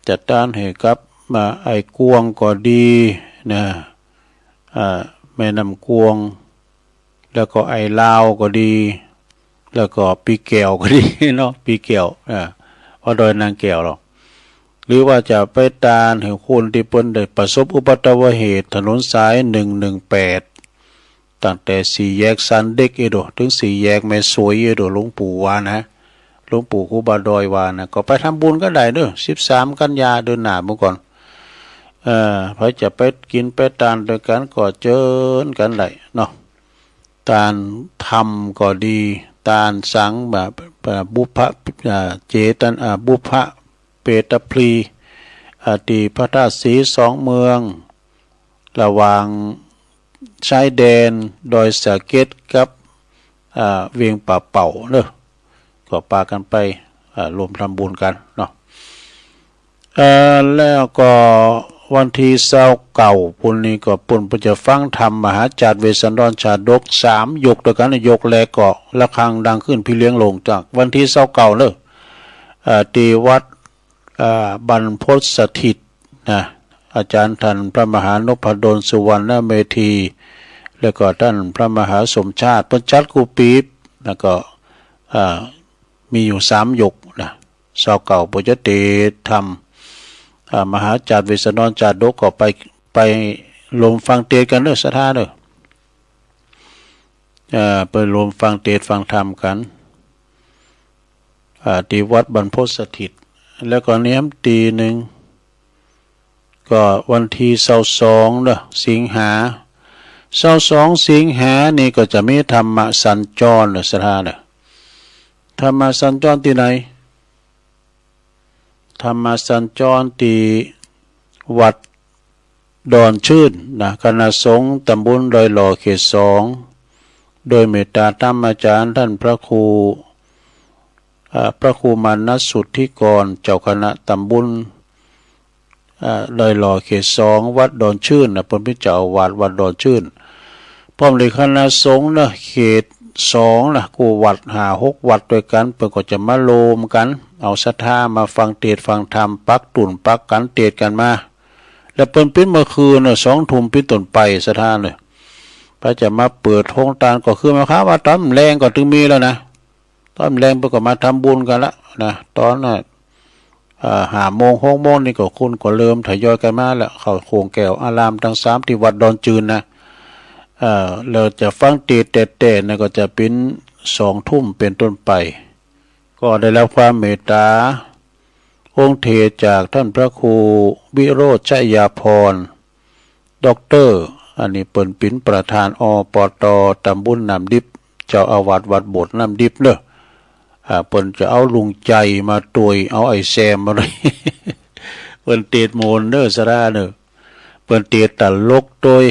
จะตานหื้อกับ มา ไอ้กวงก็ดี นะ อ่า แม่น้ำกวง แล้วก็ไอ้ลาวก็ดี แล้วก็ปี้แก้วก็ดีเนาะ ปี้แก้ว อ่า วัดดอยนางแก้วเนาะ หรือว่าจะไปตานหื้อคนตี้เปิ้นได้ประสบอุบัติเหตุถนนสายหนึ่งหนึ่งแปด ตั้งแต่สี่แยกซานเด็กเอ้ยโด เถิงสี่แยกแม่สวยเอ้ยโด หลวงปู่ว่านะ หลวงปู่ครูบาดอยว่านะ ก็ไปทำบุญกั๋นได้เน่อ สิบสามกันยาเดือนหน้าเมื่อก่อน เอ่อ ใผจะไปกิ๋นไปตานตวยกั๋นก็เจิญกั๋นได้เนาะ ตานธรรมก็ดี ตานสังแบบ เอ่อ บุพพะ เอ่อ เจตนา เอ่อ บุพพะเปตพลี เอ่อ ตี้พระธาตุศรีสองเมือง ระหว่างชายแดนดอยสะเก็ดกับ อ่า เวียงป่าเป่าเน่อ ก็ปากั๋นไป อ่า ร่วมทำบุญกั๋นเนาะ เอ่อ แล้วก็วันตี้ซาวเก้าปู้นนี้ก็ปู้น ปู้นจะฟังธรรมมหาจาร์เวสสันดรชาดกสามยกตวยกั๋น ยกแรกก็ระฆังดังขึ้นพีเลี้ยงลง จากวันตี้ซาวเก้าเน่อ เอ่อ ตี้วัด อ่า บรรพตสถิตนะ อาจ๋ารย์ต้านพระมหานพดลสุวรรณเมธี แล้วก็ต้านพระมหาสมชาติ เปิ้นจัดกู้ปี๋ แล้วก็ อ่า มีอยู่สามยกนะ ซาวเก้าปู้นจะเตสน์ธรรม อ่า มหาจาร์เวสสันดรชาดก ก็ไป ไปร่วมฟังเตสน์กั๋นเน่อ ศรัทธาเน่อ อ่า ไปร่วมฟังเตสน์ฟังธรรมกั๋น อ่า ตี้วัดบรรพตสถิต แล้วก็แหนมตี้นึ่ง ก็วันตี้ซาวสองเน่อ สิงหา ซาวสองสิงหานี่ก็จะมีธรรมสัญจรเน่อ ศรัทธาเน่อ ธรรมสัญจรตี้ไหน ธรรมสัญจรตี้วัดดอนชื่นนะ คณะสงฆ์ตำบลดอยหล่อเขตสอง โดยเมตตาธรรมอาจ๋ารย์ต้านพระครู อ่า พระครูมานัสสุทธิกร เจ้าคณะตำบล อ่า ดอยหล่อเขตสอง วัดดอนชื่นนะ เปิ้นเป๋นเจ้าอาวาสวัดดอนชื่น พร้อมด้วยคณะสงฆ์นะ เขตสองนะ กู้วัดห้าหกวัดตวยกั๋น เปิ้นก็จะมาโฮมกั๋น เอาศรัทธามาฟังเตสน์ฟังธรรม ปักตุ๊นปักกั๋นเตสน์กั๋นมา แล้วเปิ้นปิดเมื่อคืนนะ สองทุ่มเป๋นต้นไป ศรัทธาเน่อ ใผจะมาเปิดโฮงตานก็คือหมายความว่าต๋อนแลงก็ตึงมีแล้วนะ ต๋อนแลงเปิ้นก็มาทำบุญกั๋นละนะ ต๋อนน่ะ อ่า ห้าโมงหกโมงนี่ก็คนก็เริ่มทยอยกั๋นมาละ เข้าโขงแก้วอารามตังสามตี้วัดดอนชื่นนะ เอ่อ แล้วจะฟังเตสน์แต๊ๆ นะก็จะเป๋นสองทุ่มเป๋นต้นไป ก็ได้รับความเมตตาองค์เทศน์จากต้านพระครูวิโรจน์ชยาภรณ์ ด็อกเตอร์ อันนี้เปิ้นเป๋นประธาน อปต. ตำบลน้ำดิบ เจ้าอาวาสวัดโบสถ์น้ำดิบเน่อ อ่า เปิ้นจะเอาลุงใจ๋มาตวย เอาไอ้แซมมาตวย เปิ้นเตสน์โหมนเน่อ ศรัทธาเน่อ เปิ้นเตสน์ตลกตวย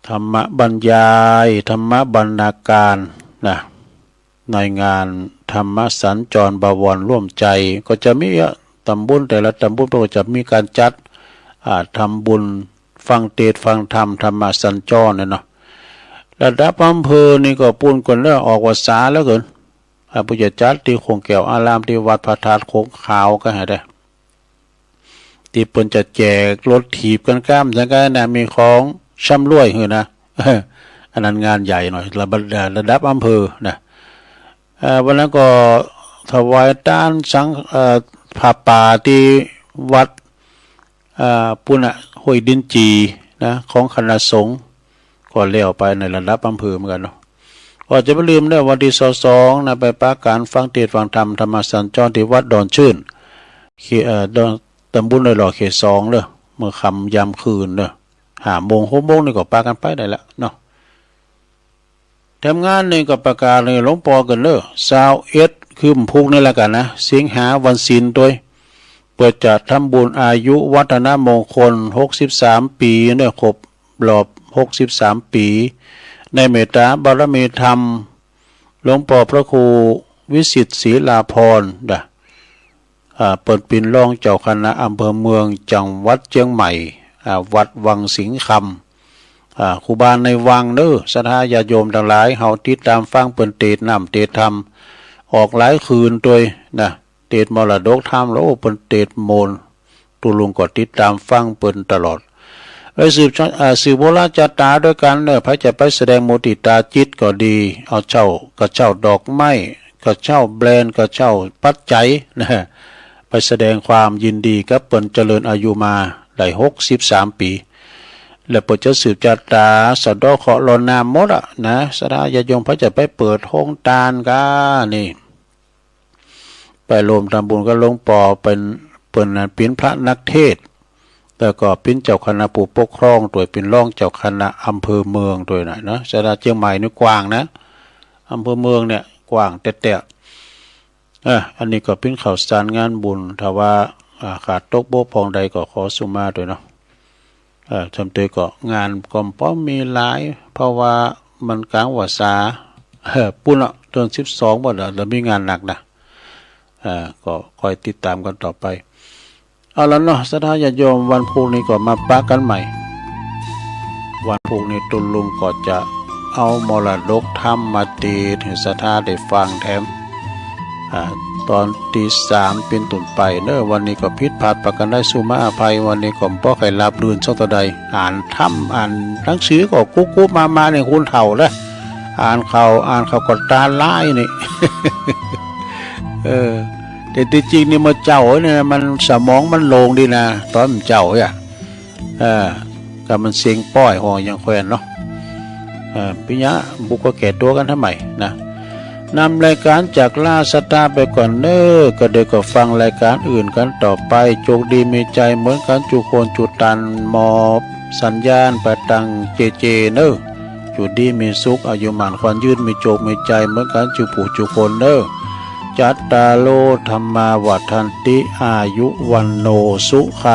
ธรรมบรรยาย ธรรมบรรณาการนะ ในงานธรรมสัญจรบวรร่วมใจ ก็จะมี อ่ะ ตำบลแต่ละตำบลก็จะมีก๋านจัด อ่า ทำบุญฟังเตสน์ฟังธรรม ธรรมสัญจรเนี่ยเนาะ ระดับอำเภอนี่ก็ปู้นก่อนแล้ว ออกพรรษาแล้วเกิน อ่า เปิ้นจะจัดตี้โขงแก้วอาราม ตี้วัดพระธาตุโขงขาวก็หื้อได้ ตี้เปิ้นจะแจกรถถีบกั๋นก้ามสังกั๋นนะ มีของชำร่วยหื้อนะ อันนั้นงานใหญ่หน่อย ระดับ ระดับอำเภอนะ เอ่อ วันนั้นก็ถวายตานสัง เอ่อ ผ้าป่าตี้วัด เอ่อ ปู้นน่ะ ห้วยดินจีนะ ของคณะสงฆ์ ก็แล้วไปในระดับอำเภอเหมือนกั๋นเนาะ ก็จะบ่ลืมเน่อ วันตี้ซาวสองนะ ไปปะกั๋นฟังเตสน์ฟังธรรม ธรรมสัญจรตี้วัดดอนชื่น เขต เอ่อ ดอน ตำบลดอยหล่อเขตสองเน่อ เมื่อค่ำยามคืนเน่อ ห้าโมงหกโมงนี่ก็ปากั๋นไปได้ละเนาะ แถมงานนี่ก็ประกาศหื้อหลวงป้อเกินเน่อ ซาวเอ็ด คืนพุธนี่ละกั๋นนะ สิงหา วันศีลตวย เปิ้นจะทำบุญอายุวัฒนมงคล หกสิบสามปี๋เน่อ ครบรอบ หกสิบสามปี๋ ในเมตตาบารมีธรรม หลวงป้อพระครูวิสิทธิ์ศรีลาภรณ์นะ อ่า เปิ้นเป๋นรองเจ้าคณะอำเภอเมือง จังหวัดเจียงใหม่ อ่า วัดวังสิงห์คำ อ่า ครูบาในวังเน่อ ศรัทธาญาติโยมตังหลาย เฮาติดต๋ามฟังเปิ้นเตสน์น้ำเตสน์ธรรม ออกหลายคืนตวยนะ เตสน์มรดกธรรมแล้ว โอ้ เปิ้นเตสน์โหมน ตุ๊ลุงก็ติดต๋ามฟังเปิ้นตลอด ไปสืบชะ อ่า สืบโหราชะตาตวยกั๋นเน่อ ใผจะไปแสดงมุติตาจิตก็ดี เอาเจ้ากระเจ้าดอกไม้ กระเจ้าแบรนด์ กระเจ้าปัจจัยนะ ไปแสดงความยินดีกับเปิ้นเจริญอายุมาได้หกสิบสามปี๋ แล้วเปิ้นจะสืบชะตา สะเดาะเคราะห์รดน้ำหมดอะนะ ศรัทธาญาติโยม ใผจะไปเปิดโฮงตานก้านี่ ไปร่วมทำบุญกับหลวงปอ เปิ้น เปิ้นนั้นเป๋นพระนักเทศน์ แล้วก็เป๋นเจ้าคณะผู้ปกครองตวย เป๋นรองเจ้าคณะอำเภอเมืองตวยน่ะเนาะ ศรัทธาเจียงใหม่นี่กว้างนะ อำเภอเมืองเนี่ยกว้างแต๊ๆ เออ อันนี้ก็เป๋นข่าวสารงานบุญ ถ้าว่า อ่า ขาดตกบกพร่องใดก็ขอสุมาตวยเนาะ เออ จำตวยก็งานก็บ่มีหลาย เพราะว่ามันก๋างพรรษา เออ ปู๊นเนาะ เดือนสิบสองปู๊นเนาะ เดี๋ยวมีงานหนักนะ เออ ก็คอยติดตามกั๋นต่อไป เอาละเนาะ ศรัทธาญาติโยม วันพูกนี้ก็มาปะกั๋นใหม่ วันพูกนี้ตุ๊ลุงก็จะเอามรดกธรรมมาเตศน์หื้อศรัทธาได้ฟังแถม อ่า ต๋อนตีสามเป๋นต้นไปเนาะ วันนี้ก็ผิดพลาดประก๋านใดสุมาอภัย วันนี้ก็บ่ใค่ราบรื่นสักเต้าใด อ่านธรรม อ่านหนังสือก็กุ๊กๆ มาๆ เนี่ย คนเฒ่านะ อ่านข่าว อ่านข่าวก็ต๋าลายนี่ เออ แต่ตี้จริงนี่เมื่อเจ๊าเนี่ยมันสมองมันโล่งดีนะ ต๋อนเจ๊าเนี่ย เออ ก็มันเสียงป้อยห่อยังแควนเนาะ เออ ปิญญาบุกก็แก้ตั๋วกั๋นทำไมนะ นำรายก๋านจากลาศรัทธาไปก่อนเนาะ ก็เดี๋ยวก็ฟังรายก๋านอื่นกั๋นต่อไป โจคดีมีชัยเหมือนกั๋นจุคนจุตัน มอบสัญญาณไปตังเจเจเนาะ อยู่ดีมีสุข อายุหมั้นขวัญยืน มีโจคมีชัยเหมือนกั๋นจุผู้จุคนเนาะ จัตตาโร ธัมมา วัฑฒันติ อายุ วัณโณ สุขัง